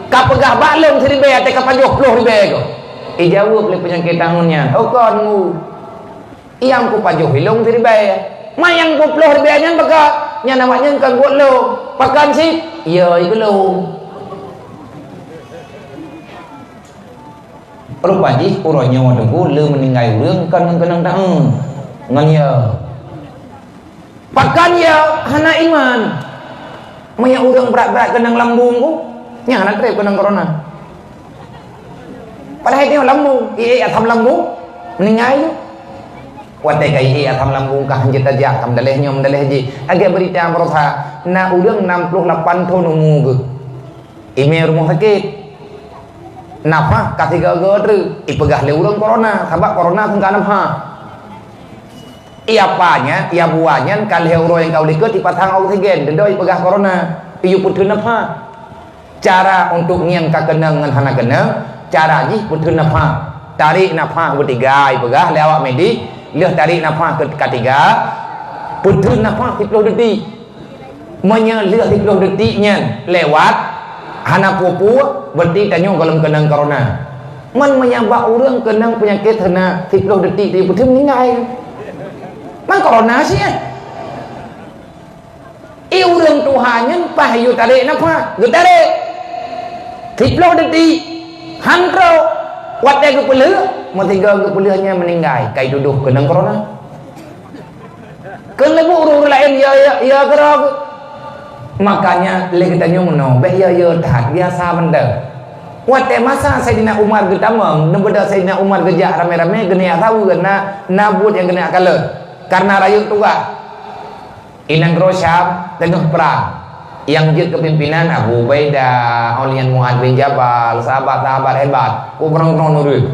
Kapeugah bak lôn siribée até ka pajoh ploh ribée goh. Ijaweueb lé peunyakét taun nyan, "Ho kon mu." Nyang kupajoh ilông siribée. Ma nyang peuet ploh ribée nyan pakon? Nyan awaknyan ka buet lông. Pakon cit? Ya, i geulông. Rupa jih uroe nyoe teungku le meuninggai ureuëng kon ngon keunong taun. Ngon ya. Pakon ya hana iman? Meunyoe ureuëng brat-brat keunong lambung ku, nyan hana treb keunong korona. Padahai tanyoe lambung, ié asam lambung, meuninggai ju. Watée ka ié asam lambung ka hanjeuet tajak, ka meudaleh nyoe meudaleh jih. Lagée beurita baroesa, na ureuëng nam ploh lapan thon umu geuh. Imé rumoh sakét. Nafah ka sigoe-goe treuk, ipeugah lé ureuëng korona, sabab korona seungka nafah. Ié apa nyan, ié bua nyan ka lhée uroe nyang ka u likot ipasang oksigen, dudoe ipeugah korona, iyue peutheun nafah. Cara untuk ngieng ka keunong ngon hana keunong, cara jih peutheun nafah. Tarek nafah beutiga ipeugah lé awak medis, lheueh tarek nafah keu-, katiga, peutheun nafah siploh detik. Meunyoe lheueh siploh detik nyan lewat, hana peue-peue, berarti tanyoe gohlom keunong korona. Man meunyoe bak ureuëng keunong peunyakét hana siploh detik, teupeuteue meuninggai. Man korona sih, eh. I ureuëng tuha nyan paih yue tarek nafah, geutarek. Siploh detik, han trok, watée geupeulheueh, meusigoe geupeulheueh nyan meuninggai, ka itudoh keunong korona. Keu leubu ureuëng laén ya, ya, ya keurok. Makanya lé geutanyoe meunoe bék ya, ya that biasa mantong. Watée masa Saidina Umar geutamong, neubeudôh Saidina Umar geujak ramé-ramé geuneuk saweue na, na buet nyang geuneuk kalon. Karena rayeuk tugaih. Inan droe Syam teungoh prang. Nyang jeuet keu pimpinan Abu Ubaidah, óh lheueh nyan Muaz bin Jabal, sahabat-sahabat hebat. Ku prang-prang ureuëng.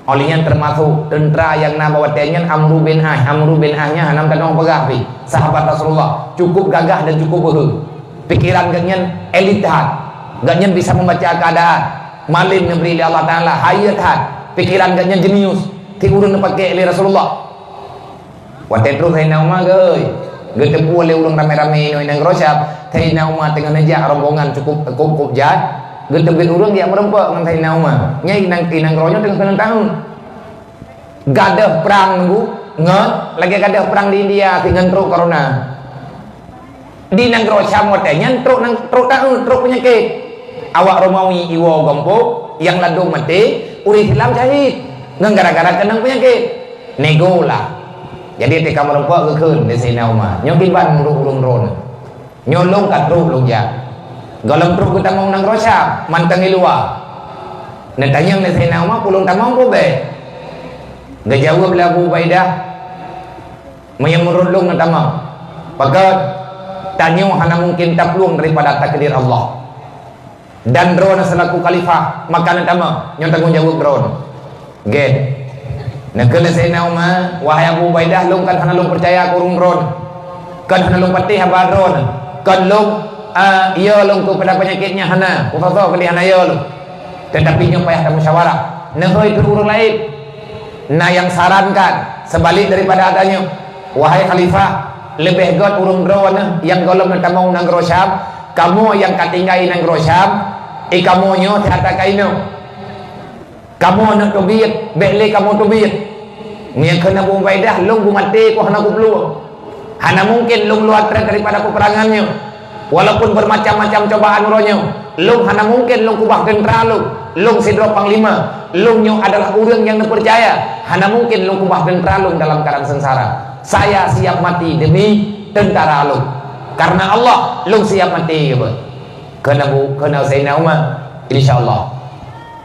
Óh lheueh nyan teumasok teuntra nyang na bak watée nyan Amru bin As. Amru bin As nyan hana meutanong peugah pih, sahabat Rasulullah, cukup gagah dan cukup beuhe. Pikiran geuh nyan elit that. Geuh nyan bisa membaca keadaan. Malem neubri lé Allah Taala, hayeue that. Pikiran geuh nyan jenius. Ti ureuëng neupaké lé Rasulullah. Watée troh Saidina Umar geuh, geuteupeue lé ureuëng ramé-ramé inoe nanggroe Syam, Saidina Umar teungoh neujak rombongan cukup, cukup, cukup jai, geuteubiet ureuëng jak meurumpok ngon Saidina Umar. Nyan inang, inanggroe nyoe teungoh keunong tahun. Gadôh prang nunggu ngon, lagée gadôh prang di India, si ngon trok corona. Di nanggroe Syam watée nyan trok nang, trok taeu, trok peunyakét. Awak Romawi iwoe gompok, nyang ladôm maté, ureuëng Islam syahid. Ngon gara-gara keunong peunyakét. Nego lah. Jadi teuka meurumpok geukheun lé Saidina Umar. Nyoe kiban ureuëng-ureuëng droeneuh. Nyoe lôn ka trok lôn jak. Gohlom trok geutamong nanggroe Syam, mantong i luwa. Neutanyong lé Saidina Umar, peue lôn tamong peue bék? Geujaweueb lé Abu Ubaidah, meunyoe meunurot lôn na tamong, pakon tanyoe hana mungken taplueng daripada takdir Allah. Dan droeneuh seulaku khalifah, maka na tamong, nyoe tanggong jaweueb droeneuh. Gét. Neukheun lé Saidina Umar, wahai Abu Ubaidah, lôn kan hana lôn peucaya keu ureuëng droeneuh. Kan hana lôn patéh haba droeneuh. Kan lôn, a, yo lôn keu pada peunyakét nyan hana, kusoe-soe keudeh hana yo lôn. Teutapi nyoe payah tamusyawarah. Neuhôi keu ureuëng laén. Na nyang sarankan, seubalik daripada tanyoe, wahai khalifah, leubeh gét ureuëng droeneuh nyang gohlom neutamong nanggroe Syam, kamoe nyang ka tinggai nanggroe Syam, i kamoe nyoe that ka inoe. Kamoe neuk teubiet, bék lé kamoe teubiet. Meunyoe kheun Abu Ubaidah, lôn beumaté ku hana kuplueng. Hana mungken lôn luwa treb daripada peuperangan nyoe. Walaupun beureumacam-macam cobaan uroe nyoe, lôn hana mungken lôn kubah teuntra lôn, lôn sidroe panglima, lôn nyoe adalah ureuëng nyang neupeucaya, hana mungken lôn kubah teuntra lôn dalam keuadaan seungsara. Saya siap mati demi teuntara lôn. Karena Allah, lôn siap mati, kheun Abu, kheun Saidina Umar, insya Allah.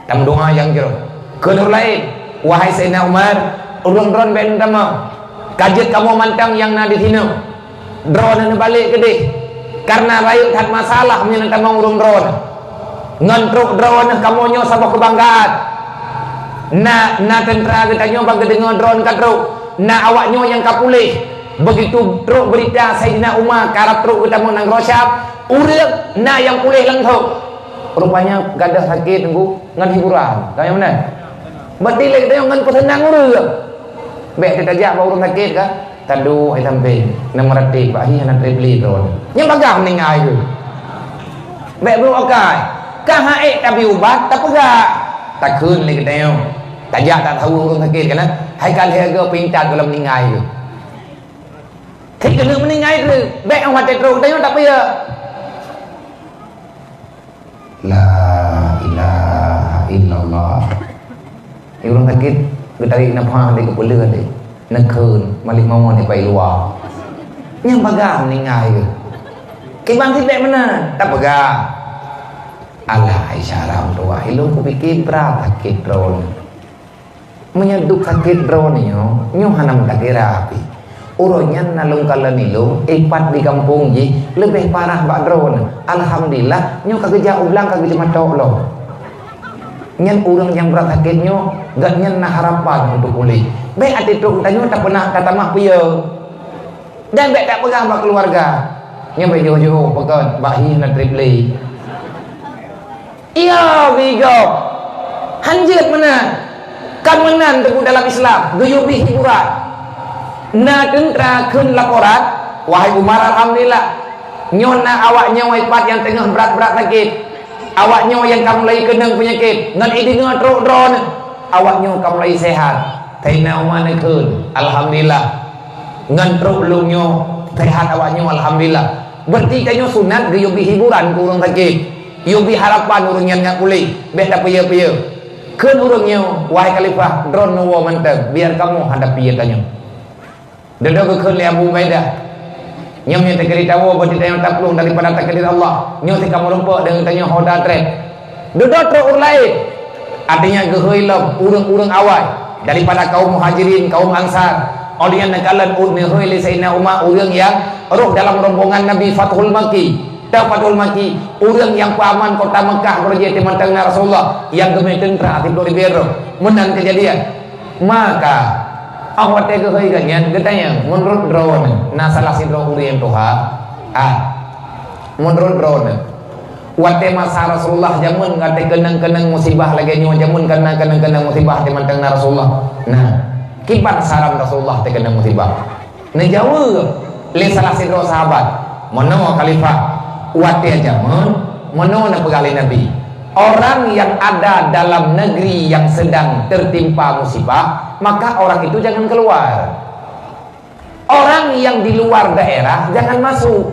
Tameudoa nyang jroh. Kheun ureuëng laén, wahai Saidina Umar, ureuëng droeneuh bék neutamong. Ka jeuet kamoe mantong nyang na disinoe. Droeneuh neubalek keudeh. Karena rayeuk that masalah meunyoe neutamong ureuëng droeneuh. Ngon trok droeneuh kamoe nyoe saboh keubanggaan. Na, na teuntra geutanyoe ban geudeungoe droeneuh ka trok. Na awak nyoe nyang ka puléh. Begitu trok beurita Saidina Umar ka rab trok geutamong nanggroe Syam, ureuëng na nyang puléh langsong. Rupanya gadôh sakét teungku ngon hiburan. Ka nyang meunan. Berarti lé geutanyoe ngon peuseunang ureuëng. Bék teutajak bak ureuëng sakét ka. Taduek hai sampéng, na meuratéb bak hi hana treb lé droeneuh. Nyang bagah meuninggai keuh. Bék brok akai. Ka han ék tabi ubat, tapeugah. Takheun lé geutanyoe. Tajak tasaweue ureuëng sakét ka na. Hai ka lhée goe peuintat gohlom meuninggai keuh. Kheun keuneuk meuninggai keuh. Bék 'oh watée trok geutanyoe tapeue. La ilaha illallah. Ureuëng sakét geutarék nafah lé keupeuleueh lé. Neukheun malik mawon di pai luwa. Nyang bagah meuninggai keuh. Kiban sibék meunan, tapeugah. Alah, isyara meutuwah, ilôn kupike brat sakét droeneuh. Meunyoe duek sakét droeneuh nyoe, nyoe hana meutakira pih. Uroe nyan na lôn kalon ilôn, ipat di gampông jih leubeh parah bak droeneuh. Alhamdulillah, nyoe ka geujak u blang ka geujeumatok lom. Nyan ureuëng nyang brat sakét nyoe, gobnyan na harapan untuk puléh. Bék até trok geutanyoe tapeuna tatamah peue. Dan bék tapeugah bak keuluwarga. Nyoe bék jiôh-jiôh peugah bak hi na treb lé. Iya, bigop. Hanjeuet meunan. Kan meunan teungku dalam Islam, geuyue bri hiburan. Na teuntra kheun laporan, wahai Umar, alhamdulillah. Nyoe na awak nyoe ipat nyang teungoh brat-brat sakét. Awak nyoe nyang ka mulai keunong peunyakét, ngon ideungoe trok droeneuh. Awak nyoe ka mulai sehat. Saidina Umar neukheun, alhamdulillah. Ngon trok lôn nyoe, sehat awak nyoe, alhamdulillah. Berarti tanyoe sunat geuyue bri hiburan keu ureuëng sakét. Yue bri harapan ureuëng nyan nyang puléh, bék tapeue-peue. Kheun ureuëng nyoe, wahai khalifah, droeneuh neuwoe mantong, biar kamoe hadapi tanyoe. Dudoe geukheun lé Abu Ubaidah. Nyoe meunyoe takheun tawoe, berarti tanyoe taplueng daripada takdir Allah. Nyoe teuka meurumpok deungon tanyoe ho treb. Dudoe trok ureuëng laén. Artinya geuhôi lom ureuëng-ureuëng awai daripada kaum Muhajirin, kaum Ansar. Óh lheueh nyan neukalon u-, neuhôi lé Saidina Umar ureuëng nyang roh dalam rombongan Nabi Fathul Makki. Tahu Fathul Makki, ureuëng nyang peuaman kota Mekah uroe jih teumantong na Rasulullah nyang geumé teuntra siplôh ribée droe. Meunan keujadian. Maka, óh watée geuhôi geuh nyan geutanyong, meunurot droeneuh na salah sidroe ureuëng nyang tuha? Ah. Meunurot droeneuh, watée masa Rasulullah jameun ka teukeunong-keunong musibah lagée nyoe, jameun ka na keunong-keunong musibah teumantong na Rasulullah. Nah, kiban saran Rasulullah teukeunong musibah? Neujaweueb lé salah sidroe sahabat, "Meunoe khalifah, watée jameun meunoe neupeugah lé Nabi, orang yang ada dalam negeri yang sedang tertimpa musibah, maka orang itu jangan keluar. Orang yang di luar daerah jangan masuk."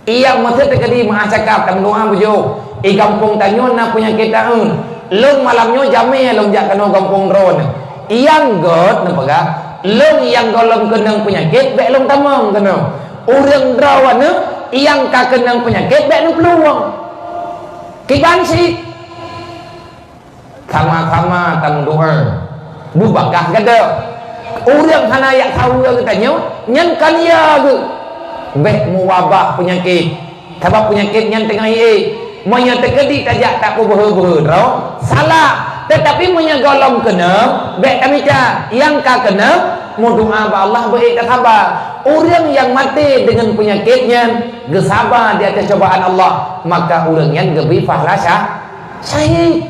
Iya meuteuk teukeudi meuah cakap dan meudoa bujôh. I gampông tanyoe na peunyakét taun. Lôn malam nyoe jamé lôn jak keunoe gampông droeneuh. Nyang gét neupeugah, lôn nyang gohlom keunong peunyakét bék lôn tamong keunoe. Ureuëng droeneuh nyang ka keunong peunyakét bék neuplueng. Kiban cit. Sama-sama tameudoa. Beubakah gata. Ureuëng hana jak saweue geutanyoe, nyan kan ya geuh. Bék meuwabah peunyakét. Sabab peunyakét nyan teungoh ié. Meunyoe teukeudi tajak tapeubeuhe-beuhe droe, salah. Teutapi meunyoe gohlom keunong, bék tamita. Nyang ka keunong, meudoa bak Allah beuék tasaba. Ureuëng nyang maté deungon peunyakét nyan, geusaba di ateueh cobaan Allah, maka ureuëng nyan geubri pahla syah-, syahid.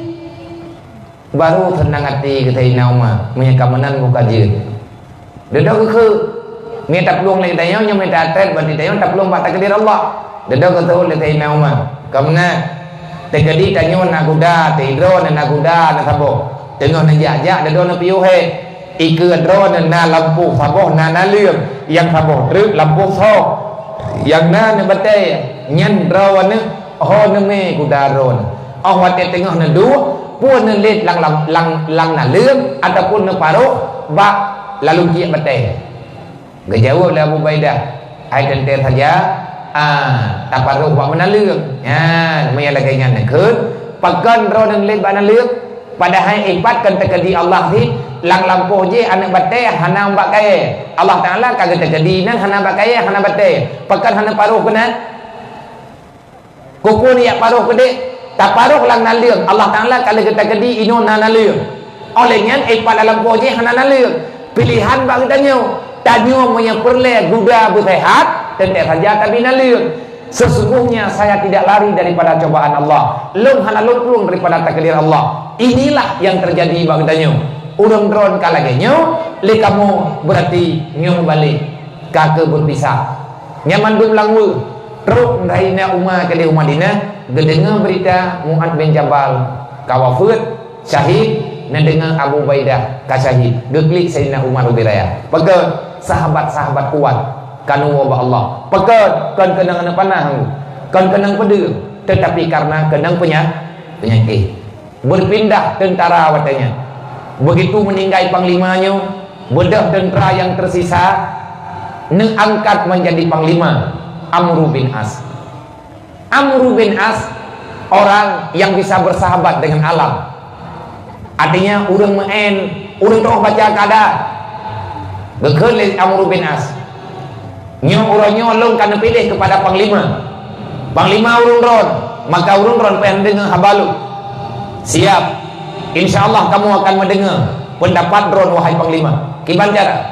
Barô seunang até keu Saidina Umar, meunyoe ka meunan buka jeuet. Dudoe geukheun, meunyoe taplueng lé tanyoe, nyoe meunyoe tatreb bak tanyoe, taplueng bak takdir Allah. Dudoe geukheun lé Saidina Umar. Ka meunan, teukeudi tanyoe na guda, teudroe na guda, na saboh. Teungoh neujak-jak, dudoe neupiôh hé. Ikeue droeneuh na lampôh saboh na naleueng, nyang saboh treuk lampôh soe. Nyang na neubatée, nyan droeneuh ho neumé guda droeneuh. Óh watée teungoh neuduek, peue neulét lam, lam, lam, lam naleueng ataupun neuparoh bak laleueng ciek batée? Geujaweueb lé Abu Ubaidah, "Hai teuntée saja, a, taparoh bak meunaleueng." Nyan, meunyo lagée nyan neukheun, pakon droeneuh neulét bak naleueng? Padahai ipat kon teukeudi Allah cit, lam lampôh jih aneuëk batée hana bak kayée. Allah Taala ka geuteukeudi nan hana bak kayée, hana batée. Pakon hana paroh keunan? Keupeue neujak paroh keudeh? Taparoh lam naleueng, Allah Taala ka lheueh geuteukeudi inoe na naleueng. Óh lheueh nyan, ipat lam lampôh jih hana naleueng. Piléhan bak geutanyoe. Tanyoe meunyoe peureulée guda beuseuhat, teuntée saja tabi naleueng. Sesungguhnya saya tidak lari daripada cobaan Allah. Lôn hana lôn plueng daripada takdir Allah. Inilah yang terjadi bak geutanyoe. Ureuëng droen ka lagée nyoe, lé kamoe beurati nyoe meubalek ka keu beurpisah. Nyan mandum lam weueh, trok Saidina Umar keudeh u Madinah, geudeungoe beurita Mu'adz bin Jabal ka wafeuet, syahid, neudeungoe Abu Ubaidah ka syahid, geuklik Saidina Umar ubé raya. Pakon? Sahabat-sahabat kuat, ka neuwoe bak Allah. Pakon? Kon keunong aneuk panah, kon keunong peudeueng, teutapi kareuna keunong peunya-, peunyakét. Berpindah tentara watée nyan. Begitu meninggai panglima nyoe, beudôh tentara yang tersisa neuangkat menjadi panglima, Amru bin As. Amru bin As orang yang bisa bersahabat dengan alam. Artinya, ureuëng meu'en, ureuëng troh baca keadaan. Geukheun lé Amru bin As, "Nyoe uroe nyoe lôn ka neupiléh keupada panglima. Panglima ureuëng droen, maka ureuëng droen payah neudeungoe haba lôn." "Siap. Insya Allah kamoe akan meudeungoe peundapat droen, wahai panglima." Kiban cara?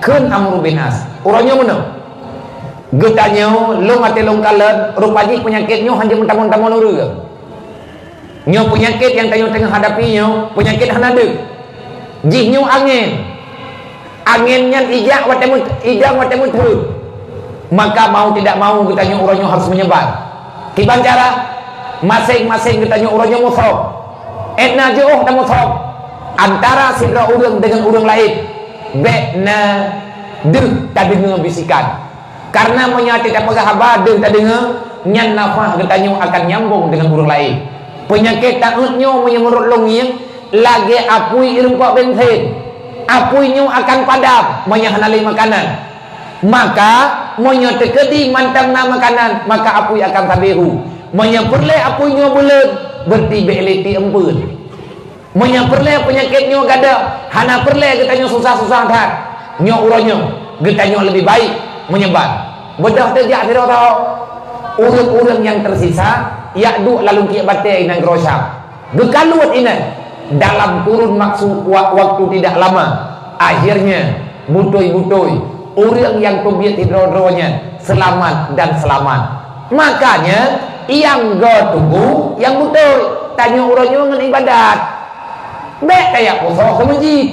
Kheun Amru bin As, "Uroe nyoe meunoe. Geutanyoe lôn até lôn kalon, rupa jih peunyakét nyoe hana meutamong-tamong ureuëng. Nyoe peunyakét nyang tanyoe teungoh hadapi nyoe, peunyakét hana deuh. Jih nyoe angén. Angén nyan ijak watée meuth-, idang watée meutheun. Maka mau tidak mau geutanyoe uroe nyoe harus meunyebar. Kiban cara? Maséng-maséng geutanyoe uroe nyoe musoh. Ék na jiôh tamusoh antara sidroe ureuëng deungon ureuëng laén. Bék na deuh tadeungoe bisikan." Kareuna meunyoe até tapeugah haba deuh tadeungoe, nyan nafah geutanyoe akan nyambong deungon ureuëng laén. Peunyakét taôt nyoe meunyoe meunurot lôn ngieng lagée apui i rumpok bensin. Apui nyoe akan padam meunyoe hana lé makanan. Maka, meunyoe teukeudi mantong na makanan, maka apui akan sabe hu. Meunyoe peureulée apui nyoe buleuen, beureuti bék lé ti eumpeuen. Meunyoe peureulée peunyakét nyoe gadôh, hana peureulée geutanyoe susah-susah that. Nyoe uroe nyoe, geutanyoe leubeh baik meunyebar. Beudôh teujak sidroe-droe. Ureuëng-ureuëng nyang teusisa, jak duek lam lungkiek batée i nanggroe Syam. Geukaluet inan. Dalam kurun maksud wa-, waktu tidak lama, akhirnya, beutôi-beutôi, ureuëng nyang teubiet sidroe-droe nyan seulamat dan seulamat. Makanya, nyang go tugu nyang beutôi, tanyoe uroe nyoe ngon ibadat. Bék tajak pusoe keu meuseujid.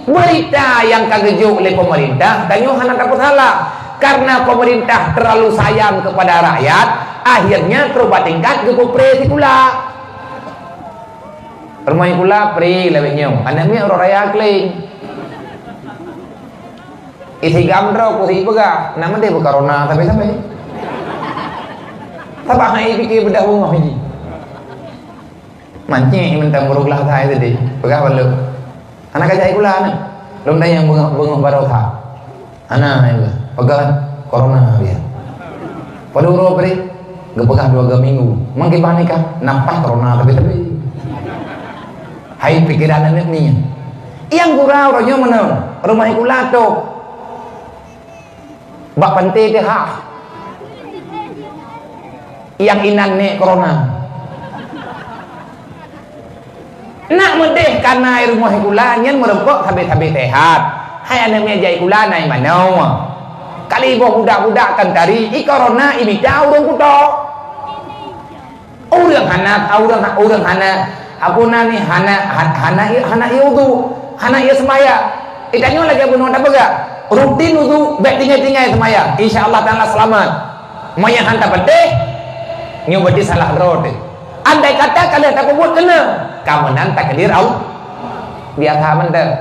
Beurita nyang ka geujok lé peumeurintah, tanyoe hana tapeusalah. Karena peumeurintah teurlalu sayang keupada rakyat, akhirnya trok bak tingkat geupeupré sikula. Rumoh sikula pré lagée nyoe, aneuk miet uroe raya kléng. Isigam droe ku si peugah, nak meudeh beukorona sabe-sabe. Sabab hana ipike beudah beungoh jih. Mancék mantong baroe glah sai tadi, peugah bak lôn. Hana ka jai sikula na. Lôn tanyong beungoh, beungoh baroe that. Hana, ya Allah. Peugah korona dia. Padahai uroe bri geupeugah dua ga minggu. Mangke bah nikah, nampak korona tapi-tapi. Hai pikiran aneuk ni. Nyang gura uroe nyoe meunan, rumoh sikula trok. Bak panté teuh hah. Nyang inan nek korona. Nak meudeh kana i rumoh sikula nyan meurumpok sabe-sabe sehat. Hai aneuk miet jak sikula na i manoe. Kali boh budak-budak kan tari, i korona i mita ureuëng kutok. Ureuëng hana, ureuëng, ureuëng hana, apa na ni, hana, han-, hana, hana ié udhu, hana ié sembahyang. Itanyoe lagée bunoe tapeugah, rutin udhu, bék tinggai-tinggai sembahyang. Insya Allah Taala seulamat. Meunyoe han tapatéh, nyoe berarti salah droe teuh. Andai kata ka lheueh tapeubuet keuneuk, ka meunan takdir Allah. Biasa mantong.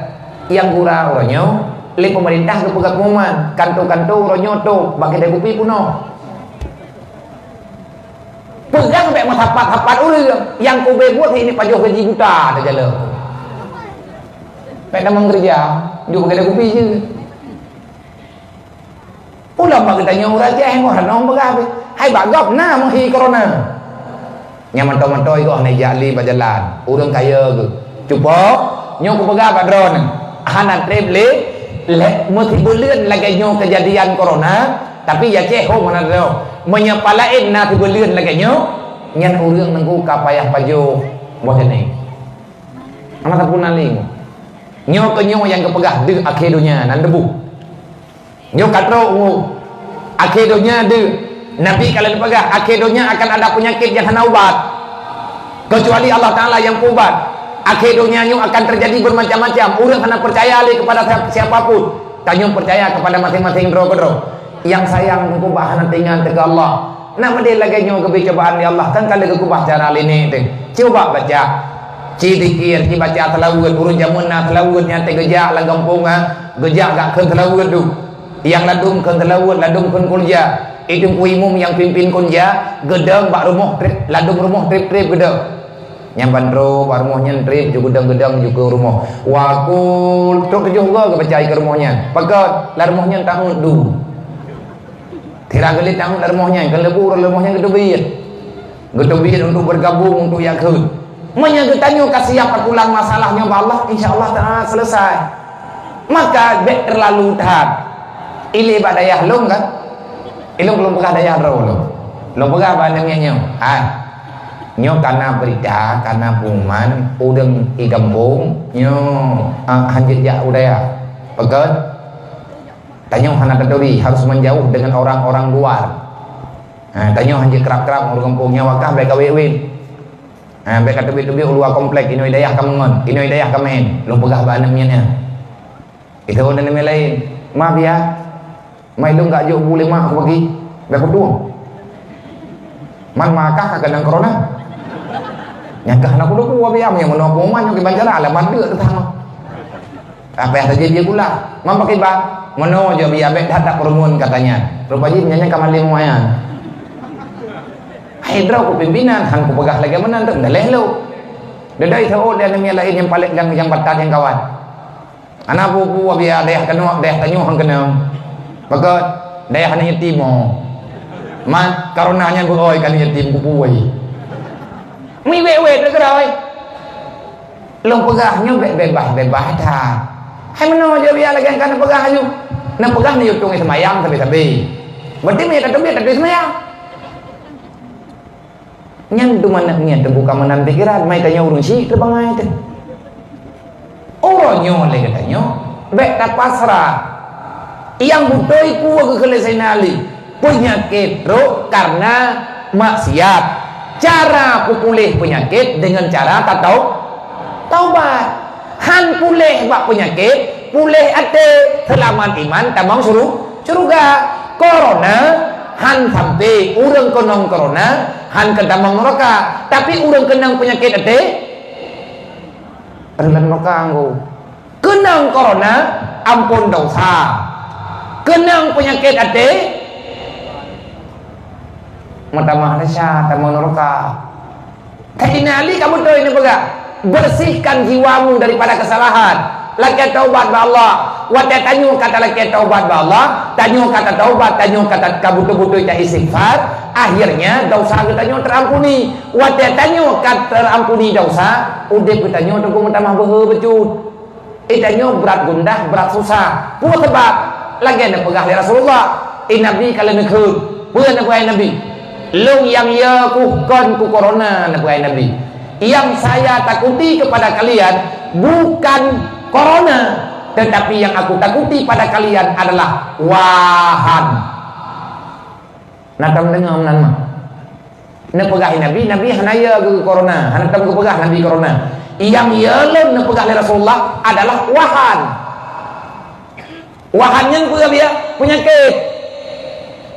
Nyang gura uroe nyoe, lé peumeurintah geupeugah pengumuman, kanto-kanto uroe nyoe trok, bak keudè kupi peunoh. Peugah bék meusapat-sapat ureuëng, nyang kubé buet ini pajoh gaji buta tajalok. Bék tamong keureuja, duek bak keudè kupi jeuet. Ulôn bak geutanyoe ureuëng Aceh ngon hana peugah beh. Hai bak gob na meuhi korona. Nyang mantong-mantong igoh hana ijak li bak jalan. Ureuëng kaya geuh. Cupo, nyoe kupeugah bak droeneuh. Hana treb lé, lé, meusibuleuen lagée nyoe keujadian korona, tapi ya Aceh ho meunan droe. Meunyoe palaén na sibuleuen lagée nyoe, nyan ureuëng nunggu ka payah pajoh boh jeunèh. Hana sapeue na lé. Nyoe keuh nyoe nyang geupeugah deuh akhé donya nan debu. Nyoe ka trok u akhé donya deuh. Nabi ka lheueh peugah, akhé donya akan ada penyakit nyang hana ubat, kecuali Allah Taala nyang peuubat. Akhé donya nyoe akan terjadi bermacam-macam. Ureuëng hana percaya lé kepada siap-, siapa pun. Tanyoe percaya kepada masing-masing droe keudroe. Nyang sayang meukeubah hana tinggai teuka Allah. Nak meudeh lagée nyoe geubri cobaan lé Allah, kan ka lheueh geukeubah cara lé nèk teuh. Cuba baca. Ci zikir, ci baca seulaweuet, ureuëng jameun na seulaweuet nyang teuh geujak lam gampông, ha, geujak gak kheun seulaweuet tu. Nyang ladôm kheun seulaweuet, ladôm kheun kulja. Itu ku imum nyang pimpin kulja, geudong bak rumoh treb, ladôm rumoh treb-treb geudong. Nyang ban trok bak rumoh nyan treb ju geudong-geudong ju keu rumoh. Wa qul, trok tujoh goe geubaca keu rumoh nyan. Pakon, lam rumoh nyan taun du. Sira geulét taun lam rumoh nyan, keuleubeh lam rumoh nyan geuteubiet. Geuteubiet untuk bergabung untuk jak kheun. Meunyoe geutanyoe ka siap tapulang masalah nyoe bak Allah, insya Allah Taala selesai. Maka bék terlalu that. Ilé bak dayah lôn kan? Ilôn lôn peugah dayah droe lôn. Lôn peugah bak aneuk miet nyoe. Hai. Nyoe kana beurita, kana pengumuman, ureuëng i gampông nyoe, ah, hanjeuet jak u dayah. Pakon? Tanyoe hana taturi, harus menjauh dengan orang-orang luar. Ha, tanyoe hanjeuet krab-krab ureuëng gampông nyoe, wakah bék ka wét-wét. Ha, bék ka teubiet-teubiet u luwa komplek, inoe dayah ka meungon, inoe dayah ka meu'en. Lôn peugah bak aneuk miet nyan. Itu ureuëng aneuk miet laén. Ma biya, ma ilôn gak jok bu lé mak aku bagi. Bék kutueng. Man makah ka keunong korona. Nyang kah na kudu kuwa biya, meunyoe meunoe pengumuman nyoe kiban cara alamat deuk teuh sama. Apa yang terjadi gula? Mam pakai bak? Meunoe jaweueb, "Iya, bék that tapeureumeun," katanya. Rupa jih nyan ka malém wayan. Hai droe ku pimpinan, han kupeugah lagée meunan teuk, daleh lôn. Dedai seuôt dan nyang laén nyang palek nyang, nyang batat nyang kawan. Ana pu-pu biya dayah keunoe, dayah tanyoe han keunong. Pakon dayah aneuk yatim mo. Man, korona nyan beuoi ka aneuk yatim kupuwai. Miwet-wet lagée droe. Lôn peugah nyoe bék beubaih-beubaih that. Hai meunoe jaweueb lagée nyang ka neupeugah nyoe. Neupeugah neuyue tueng seumayang sabe-sabe. Berarti meunyoe tateubiet, tateubiet seumayang. Nyan dum aneuk miet teuh buka meunan pikeran, mai tanyoe ureuëng syiek teuh bangai teuh. Uroe nyoe lé geutanyoe, bék tapasrah. Nyang beutôi peue geukheun lé Saidina Ali. Peunyakét rhot kareuna maksiat. Cara peupuléh peunyakét deungon cara tatau-, taubat. Han puléh bak peunyakét, puléh até, seulamat iman tamong syuru-, syeuruga. Korona han sampai, ureuëng keunong korona han keutamong neuraka. Tapi ureuëng keunong peunyakét até, reulah neuraka nggu. Keunong korona, amphon desya. Keunong peunyakét até, meutamah desya, tamong neuraka. Saidina Ali ka beutôi neupeugah, "Bersihkan jiwamu daripada kesalahan." Lakée taubat bak Allah. Watée tanyoe ka talakée taubat bak Allah, tanyoe ka tataubat, tanyoe ka ta-, ka beutôi-beutôi ta-istighfar, akhirnya desya geutanyoe terampuni. Watée tanyoe ka terampuni desya, udeb geutanyoe teungku meutamah beuhe bacut. Eh, tanyoe brat gundah, brat susah. Peue sabab? Lagée neupeugah lé Rasulullah, eh, Nabi ka lheueh neukheun. Peue neupeugah Nabi? "Lôn nyang yö keuh kon keu korona," neupeugah Nabi. "Yang saya takuti kepada kalian bukan korona, tetapi yang aku takuti pada kalian adalah wahan." Na tadeungoe meunan mah? Neupeugah Nabi, Nabi hana yö keu korona, hana tom geupeugah Nabi korona. Nyang yö lom neupeugah lé Rasulullah adalah wahan. Wahan nyan peue biya? Peunyakét.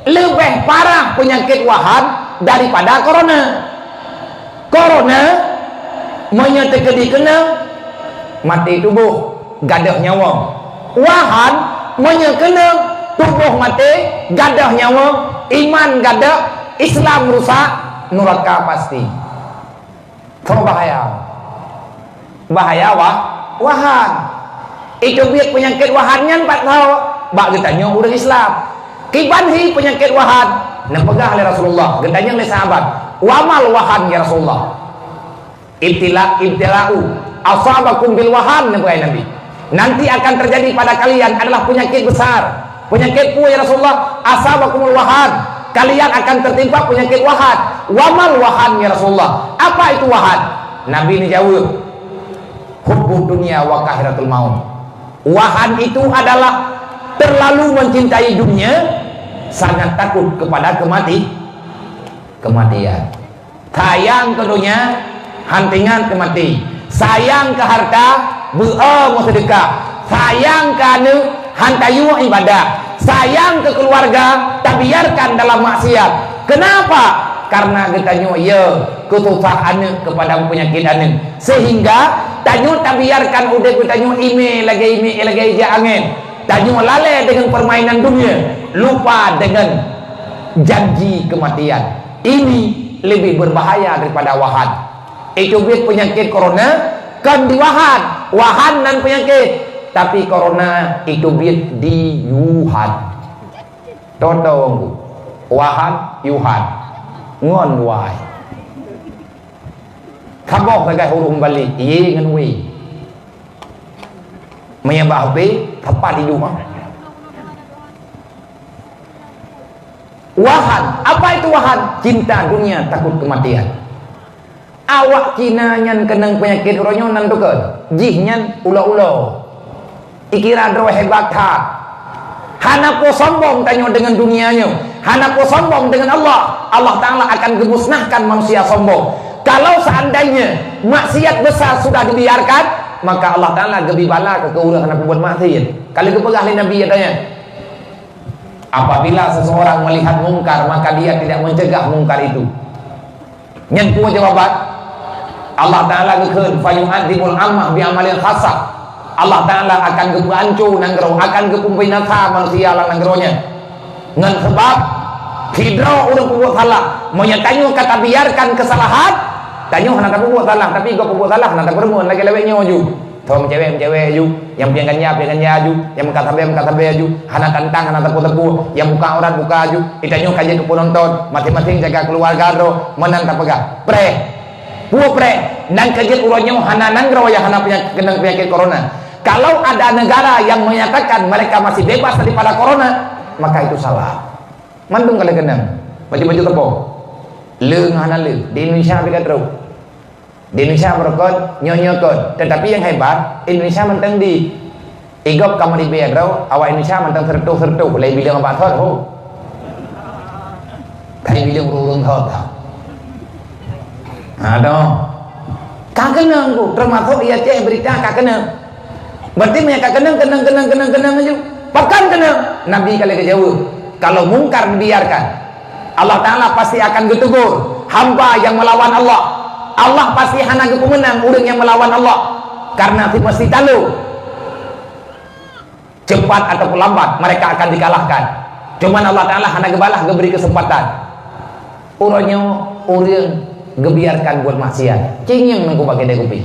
Leubeh parah peunyakét wahan daripada korona. Korona, meunyoe teukeudi keunong, maté tuboh, gadôh nyawöng. Wahan, meunyoe keunong, tuboh maté, gadôh nyawöng, iman gadôh, Islam rusak, nuraka pasti. Tho bahaya. Bahaya wah-, wahan. Iteubiet peunyakét wahan nyan pat tho bak geutanyoe ureuëng Islam. Kiban hi peunyakét wahan? Neupeugah lé Rasulullah, geutanyong lé sahabat, "Wa mal wahan, ya Rasulullah?" "Ibtila, ibtila'u asabakum bil wahan," neupeugah Nabi. "Nanti akan terjadi pada kalian adalah penyakit besar." "Penyakit peue, ya Rasulullah?" "Asabakumul wahan." "Kalian akan tertimpa penyakit wahan." "Wa mal wahan, ya Rasulullah?" "Apa itu wahan?" Nabi neujaweueb, "Hubbud dunya wa kahiratul maut." Wahan itu adalah terlalu mencintai dunia, sangat takut kepada kemati-, kematian. Sayang keu donya, han teuingat keu maté. Sayang keu harta, beu-e meuseudeukah. Sayang keu aneuëk, han tayue ibadah. Sayang keu keuluwarga, tabiarkan dalam maksiat. Keunapa? Karena geutanyoe yö keu susah aneuëk, keu padam peunyakét aneuëk. Sehingga tanyoe tabiarkan udeb geutanyoe imé lagée imé lagée ija angén. Tanyoe lalée deungon peurmainan dunia, lupa deungon janji kematian. Ini lebih berbahaya daripada wahan. Iteubiet peunyakét korona kon di wahan, wahan nan peunyakét, tapi korona iteubiet di Wuhan. Toto, wahan, Yuhan, ngon wai. Saboh sagai huruf balik, ye ngon we. Meunyoe bak H P, tepat idup, ah. Wahan. Apa itu wahan? Cinta dunia, takut kematian. Awak Cina nyan keunong peunyakét uroe nyoe nan teukeun. Jih nyan ulo-ulo. Ikira droe hebat that. Hana po sombong tanyoe deungon dunia nyoe. Hana po sombong deungon Allah. Allah Ta'ala akan geumusnahkan manusia sombong. Kalau seandainya maksiat besar sudah dibiarkan, maka Allah Ta'ala geubri bala keu ureuëng hana peubuet maksiat. Kalau geupeugah lé Nabi katanya, "Apabila seseorang melihat mungkar, maka dia tidak mencegah mungkar itu." Nyan peue jawaban? Allah Ta'ala geukheun, "Fayu'adzibul ammah bi amalin khassah." Allah Ta'ala akan geupeuanco nanggroe, akan geupeubinasa manusia lam nanggroe nyan. Ngon sabab sidroe ureuëng peubuet salah, meunyoe tanyoe ka tabiarkan keusalahan, tanyoe hana tapeubuet salah, tapi gob peubuet salah hana tapeureumeun lagée lawét nyoe ju. Thon meucewek, meucewek aju, nyang pieng ganja, pieng ganja aju, nyang meukat sabe, meukat sabe aju, hana tantang, hana teupeu-teupeu, nyang buka aurat, buka aju. Geutanyoe ka jeuet keu peunonton, maséng-maséng jaga keuluwarga droe, meunan tapeugah. Preh! Peue preh? Nan ka jeuet uroe nyoe hana nanggroe nyang hana peunyakét, keunong peunyakét korona. Kalau ada negara yang menyatakan mereka masih bebas daripada korona, maka itu salah. Mandum ka lheueh keunong. Baju-baju teupông. Le ngon hana le. Di Indonesia pih ka trok. Di Indonesia beurukon, nyoe-nyoe kon. Tetapi nyang hebat, Indonesia mantong di. Igob kamoe di Bia droe, awak Indonesia mantong seureutôh-seureutôh, lé bileueng bak thon, ho. Tapi bila ureueng-ureueng thot, ha. Ha, dah. Ka keunong tu, termasuk di Aceh berita ka keunong. Berarti meunyo ka keunong, keunong, keunong, keunong, keunong laju. Pakon keunong? Nabi ka lheueh geujaweueb, kalau mungkar dibiarkan, Allah Taala pasti akan geutegur hamba yang melawan Allah. Allah pasti hana geupeumeunang ureueng nyang melawan Allah, karena si meusti talo. Cepat ataupun lambat, mereka akan dikalahkan. Cuman Allah Taala hana geubalah, geubri keuseumpatan. Uroe nyoe ureueng geubiarkan buet maksiat. Cingieng nangku bak keude kupi.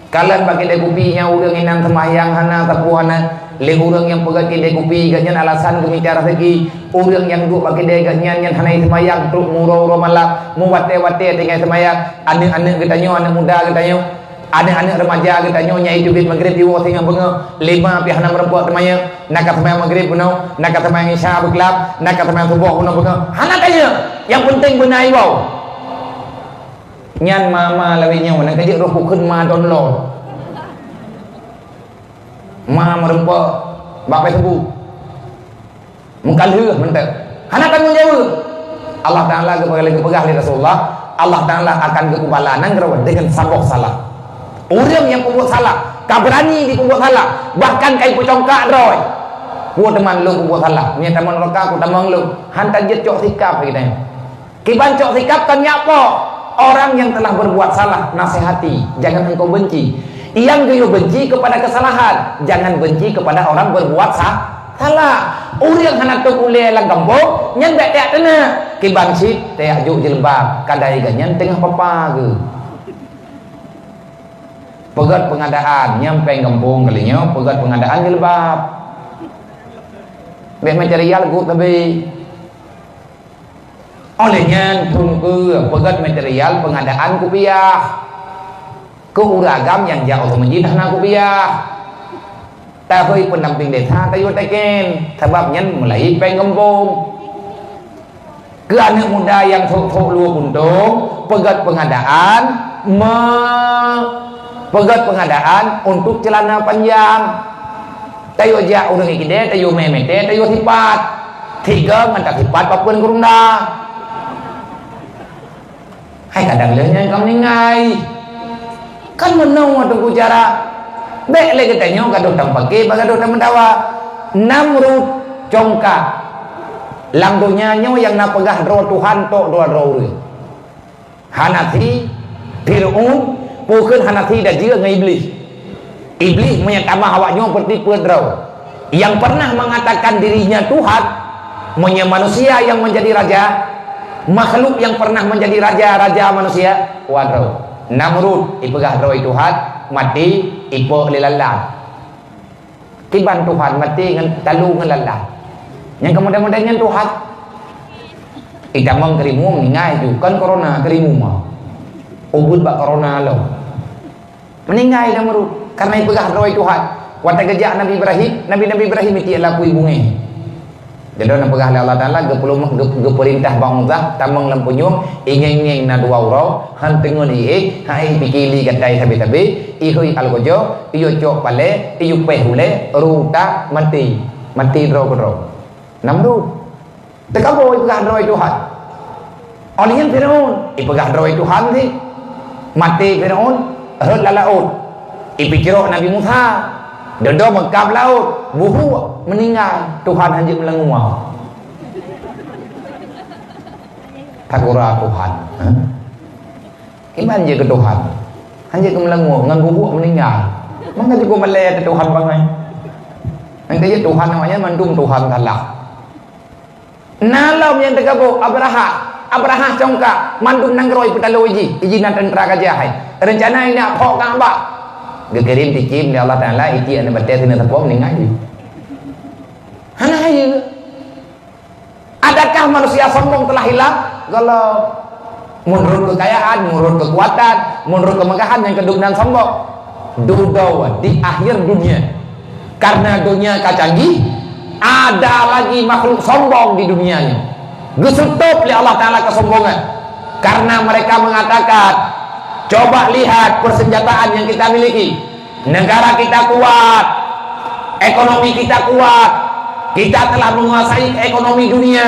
Kalon bak keude kupi nyan ureueng inan seumayang hana, sapeue hana. Lé ureueng nyang peugöt keude kupi, gobnyan alasan geumita raseuki. Ureueng nyang duek bak keude gobnyan nyan hana seumayang, trok meuuroe-uroe malam, meuwatée-watée tinggai seumayang. Aneuk-aneuk geutanyoe, aneuk muda geutanyoe, aneuk-aneuk remaja geutanyoe nyang teubiet maghrib jiwoe singoh beungoh, lima pih hana meureumpok teumanyong, na ka seumayang maghrib bunoe, na ka seumayang isya beuklab, na ka seumayang suboh bunoe beungoh. Hana tanyong, nyang penting beuna iwoe. Nyan ma-ma lawét nyoe, nyang ka jeuet roh kukheun ma don lom. Ma meureumpok bak Facebook. Meukalheueh mantong. Hana tanggong jaweueb. Allah Taala geupeugah, geupeugah lé Rasulullah, Allah Taala akan geupubala nanggroe deungon saboh salah. Ureueng nyang peubuet salah, ka beurani jipeubuet salah, bahkan ka jipeucongkak droe. Peue teuma lôn peubuet salah, meunyo tamong nuraka, ku tamong lôn. Han tajeuet cok sikap lagée nyan. Kiban cok sikap kon nyak po. Orang yang telah berbuat salah, nasihati, jangan engkau benci. Yang geuyue benci kepada kesalahan, jangan benci kepada orang berbuat sa-, salah. Ureueng hana teuh ulée lam gampông, nyan bék tajak teunak. Kiban cit tajak jok jilbab, kadai gobnyan teungoh papa geuh. Peugöt pengadaan, nyan péng gampông kali nyoe, peugöt pengadaan jilbab. Bék material geuh sabe. Óh lheueh nyan, thôn keu peugöt material pengadaan kupiah. Keu ureueng agam nyang jak u masjid hana kupiah. Tahôi pendamping desa tayue teken, sabab nyan meulahi péng gampông. Keu aneuk muda nyang sôk-sôk luwa puntông, peugöt pengadaan, me-, peugöt pengadaan untuk celana panjang. Tayue jak ureueng kidée, tayue mé mete, tayue sipat. Tiga ngon tasipat papeuen gurunda. Hai kadang lheueh nyan ka meuninggai. Kan meunoe Teungku cara. Bék lé geutanyoe gadoh tameupaké, bak gadoh tameudawa. Namrud congkak. Lam donya nyoe nyang na peugah droe Tuhan tok dua droe ureueng. Hana thi, Fir'aun, peue kheun hana thi dan jeuet ngon Iblih. Iblih meunyo tamah awak nyoe peuti peuet droe. Yang pernah mengatakan dirinya Tuhan, meunyo manusia yang menjadi raja, makhluk yang pernah menjadi raja, raja manusia, dua droe. Namrud, ipeugah droe Tuhan, maté, ipok lé lalat. Kiban Tuhan maté ngon talu ngon lalat. Nyang keumudian-mudian nyan Tuhan. Itamong keu rimueng meuninggai ju, kon corona keu rimueng mah. Ubeut bak corona lom. Meuninggai Namrud karena ipeugah droe Tuhan. Watée geujak Nabi Ibrahim, Nabi-Nabi Ibrahim itiek laku ibungéh. Jadi na peugah lé Allah Taala geupeuleumah, geu-, geupeurintah bak Musa tamong lam punyueng, ingeng-ingeng na dua uroe, han teungeut ié, hai pike li gatai sabe-sabe, ihôi algojo, iyue cok palé, iyue péh ulée, ruta, maté. Maté droe keudroe. Namrud. Teukaboe ipeugah droe Tuhan. Óh lheueh nyan Firaun, ipeugah droe Tuhan sih. Maté Firaun, rhot lam laôt. Ipeucrok Nabi Musa, dodo meukab laôt, buhuk, meuninggai. Tuhan hanjeuet meulangua. Takura Tuhan. Hah? Iman jeuet keu Tuhan. Hanjeuet keu meulangua, ngon buhuk meuninggai. Maka jeuet keu malée keu Tuhan bangai. Nyang keujeuet Tuhan awaknyan mandum Tuhan salah. Na lom nyang teukaboe Abrahah. Abrahah congkak, mandum nanggroe ipeutalo iji, iji na teuntra gajah hai. Reuncana indak phok Ka'bah. Geukirém tijém lé Allah Taala, iji aneuk batée sinan sapoe meuninggai jih. Hana hayeue. Adakah manusia sombong telah hilang? Golom. Meunurot keukayaan, meunurot keukuatan, meunurot keumegahan nyang keudum nan sombong. Dudoe di akhir dunia. Karena dunia ka canggih, ada lagi makhluk sombong di dunia nyoe. Geusutôb lé Allah Taala kesombongan. Karena mereka mengatakan, "Coba lihat persenjataan yang kita miliki." Negara kita kuat, ekonomi kita kuat, kita telah menguasai ekonomi dunia.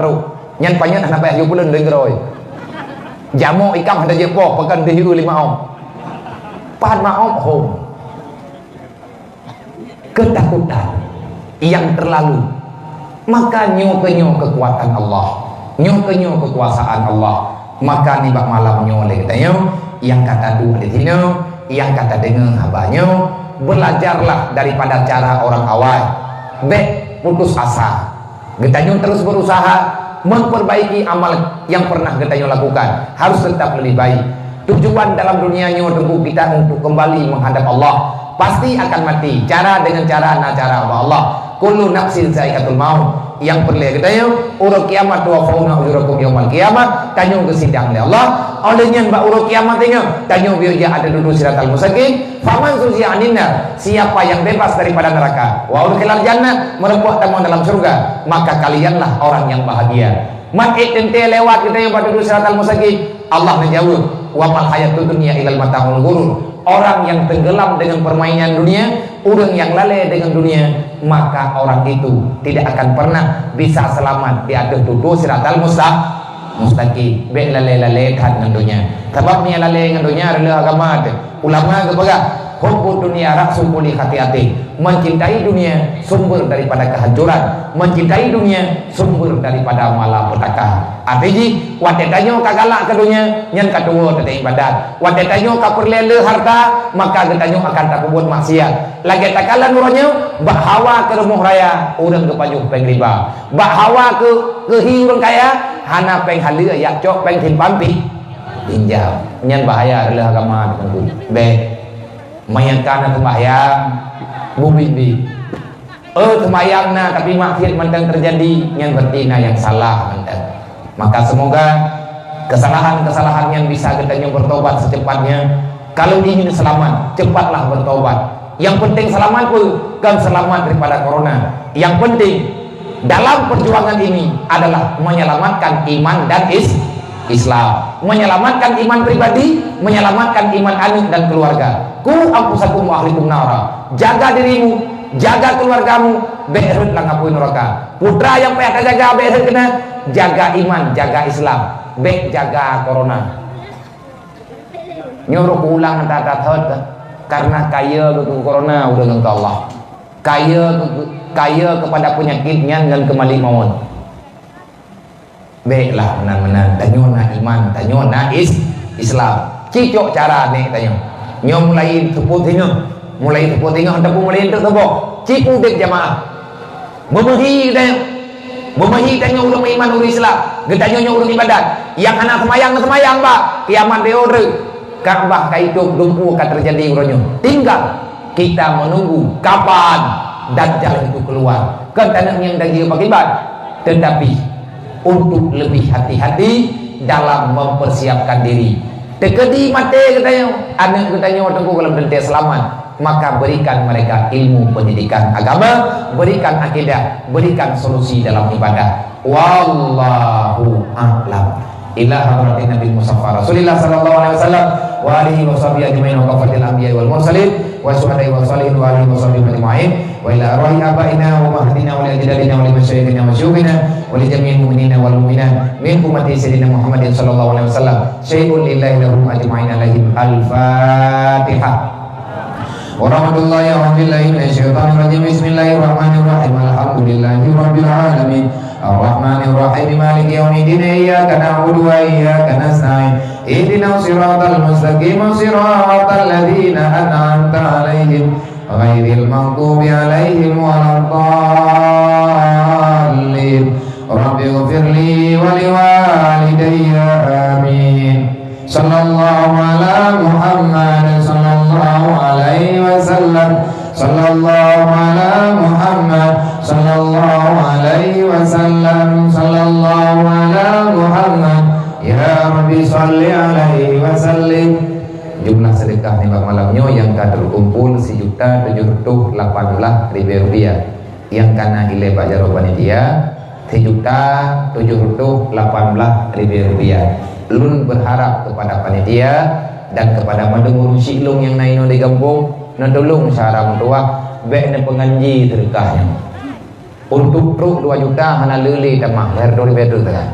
trok. Nyan panyang hana payah yue pulen lenggeroi. Jamok ikam hana jeuet poh, pakan deuh lima om. Pat ma om hom. Ketakutan yang terlalu. Maka nyoe keu nyoe kekuatan Allah. Nyoe keu nyoe kekuasaan Allah. Maka nibak malam nyoe lé geutanyoe nyang ka taduek di sinoe, nyang ka tadeungoe haba nyoe, belajarlah daripada cara orang awai. Bék putus asa. Geutanyoe terus berusaha memperbaiki amal yang pernah geutanyoe lakukan. Harus tetap lebih baik. Tujuan dalam dunia nyoe teungku kita untuk kembali menghadap Allah. Pasti akan mati. Cara dengan cara na cara bak Allah. Kullu nafsin zaiqatul maut. Nyang peureulée geutanyoe, uroe kiamat, tuwaffawna ujurakum yaumal qiyamah, tanyoe geusidang lé Allah. Óh lheueh nyan bak uroe kiamat nyoe, tanyoe geuyue jak ateueh dudoe siratal mustaqim. Faman zuhziha 'anin nar, siapa yang bebas daripada neraka, wa udkhilal jannah, meureumpok tamong dalam syurga, maka kalianlah orang yang bahagia. Man ék teuntée lewat geutanyoe bak dudoe siratal mustaqim, Allah neujaweueb, "Wa mal hayatud dunya illa mata'ul ghurur." Orang yang tenggelam dengan permainan dunia, ureuëng nyang lalée dengan dunia, maka orang itu tidak akan pernah bisa selamat di ateueh dudoe siratal musta-, mustaqim. Bék lalée-lalée that ngon dunia. Sabab meunyo lalée ngon dunia, reuloh agama teuh. Ulama geupeugah, "Hubbud dunya ra'su kulli khati'atin." Mencintai dunia sumber daripada kehancuran. Mencintai dunia sumber daripada malapetaka. Arti jih, watée tanyoe ka galak keu dunia, nyan ka tuwoe teuntée ibadat. Watée tanyoe ka peureulée le harta, maka geutanyoe akan tapeubuet maksiat. Lagée takalon uroe nyoe, bak hawa keu rumoh raya, ureuëng geupajoh péng riba. Bak hawa keu, keu hi ureuëng kaya, hana péng haleue, jak cok péng simpan pi-, pinjam. Nyan bahaya reuloh agama, teungku. Bék. Meunyo ka na seumbahyang, beubiet-biet. Eh, seumbahyang na, tapi maksiat mantong teujadi, nyan berarti na nyang salah mantong. Maka semoga kesalahan-kesalahan nyan bisa geutanyoe bertobat secepatnya. Kalau ingin selamat, cepatlah bertobat. Yang penting selamat pun, kan selamat daripada corona. Yang penting dalam perjuangan ini adalah menyelamatkan iman dan is-, Islam. Menyelamatkan iman pribadi, menyelamatkan iman aneuk dan keluarga. Qu anfusakum wa ahlikum nara. Jaga dirimu, jaga keluargamu, bék rhot lam apui neraka. Putra nyang payah tajaga bék rhot keunan, jaga iman, jaga Islam, bék jaga corona. Nyoe rot ulang that-that thot, karena kaya keu corona ureuëng ngon Allah. Kaya keu, kaya kepada penyakit nyan ngon keu malék mawöt. Béklah meunan-meunan, tanyoe na iman, tanyoe na is-, Islam. Cicok cara nek tanyoe. Nyoe mulai seupôt singoh, mulai seupôt singoh, tapi mulai untuk teuboh. Cipu dek jamaah. Meumeuhi geutanyoe. Meumeuhi tanyoe ureuëng meuiman, ureuëng Islam. Geutanyoe nyoe ureuëng ibadat. Nyang hana seumayang, seumayang bak kiamat deodre. Ka'bah ka itôb, lumpu ka teujadi uroe nyoe. Tinggal kita menunggu kapan Dajjal itu keluar. Kon taneuk nyang daging pakiban, tetapi untuk lebih hati-hati dalam mempersiapkan diri. Teukeudi maté geutanyoe, aneuk geutanyoe teungku gohlom teuntée seulamat, maka berikan mereka ilmu pendidikan agama, berikan akidah, berikan solusi dalam ibadah. Wallahu a'lam. Ila hadratin Nabi Mustafa Rasulillah sallallahu alaihi wasallam wa alihi wa sahbihi ajma'in wa kafatil anbiya wal mursalin wa syuhada wa salihin wa alihi wa sahbihi ajma'in wa ila arwahi abaina wa ummahatina wa li ajdadina wa li masyayikhina wa syuyukhina wa li jami'il mu'minina wal mu'minat min ummati sayyidina Muhammadin sallallahu alaihi wasallam. Syai'un lillahi lahum ajma'in alaihim. Al-Fatihah. Warahmatullahi wabarakatuh. Bismillahirrahmanirrahim. Alhamdulillahi rabbil alamin. Arrahmanirrahim. Maliki yaumiddin. Iyyaka na'budu wa iyyaka nasta'in. Ihdinas siratal mustaqim. Siratal ladzina an'amta 'alaihim ghairil maghdubi 'alaihim waladdallin. Rabbighfirli wa liwalidayya. Amin. Sallallahu ala Muhammad, sallallahu alaihi wasallam. Sallallahu ala Muhammad, sallallahu alaihi wasallam. Sallallahu ala Muhammad. Ya Rabbi, salli alaihi wasallim. Jumlah sedekah nibak malam nyoe nyang ka teukumpul sijuta tujoh reutôh lapan blah ribèe rupiah. Nyang ka na ilèe bak jaroe panitia, sijuta tujoh reutôh lapan blah ribèe rupiah. Lôn berharap kepada panitia dan kepada mandum ureueng syik lôn nyang na inoe di gampông, neutulông syedara meutuwah, bèk neupeunganji seudeukah nyoe. Untuk trok dua juta hana lé-lé tamah, lhèe reutôh ribèe troh teuka.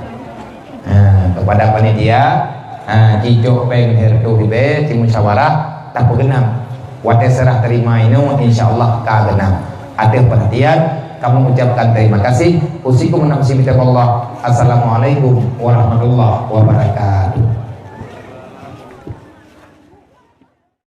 Ha, kepada panitia, ha, cicok péng lhèe reutôh ribèe, ci musyawarah, tapeugeunap. Watèe serah terima inoe, insya Allah ka geunap. Ateueh perhatian, kamoe ucapkan terima kasih. Usikum wa nafsi bitaqwallah. Assalamualaikum warahmatullahi wabarakatuh.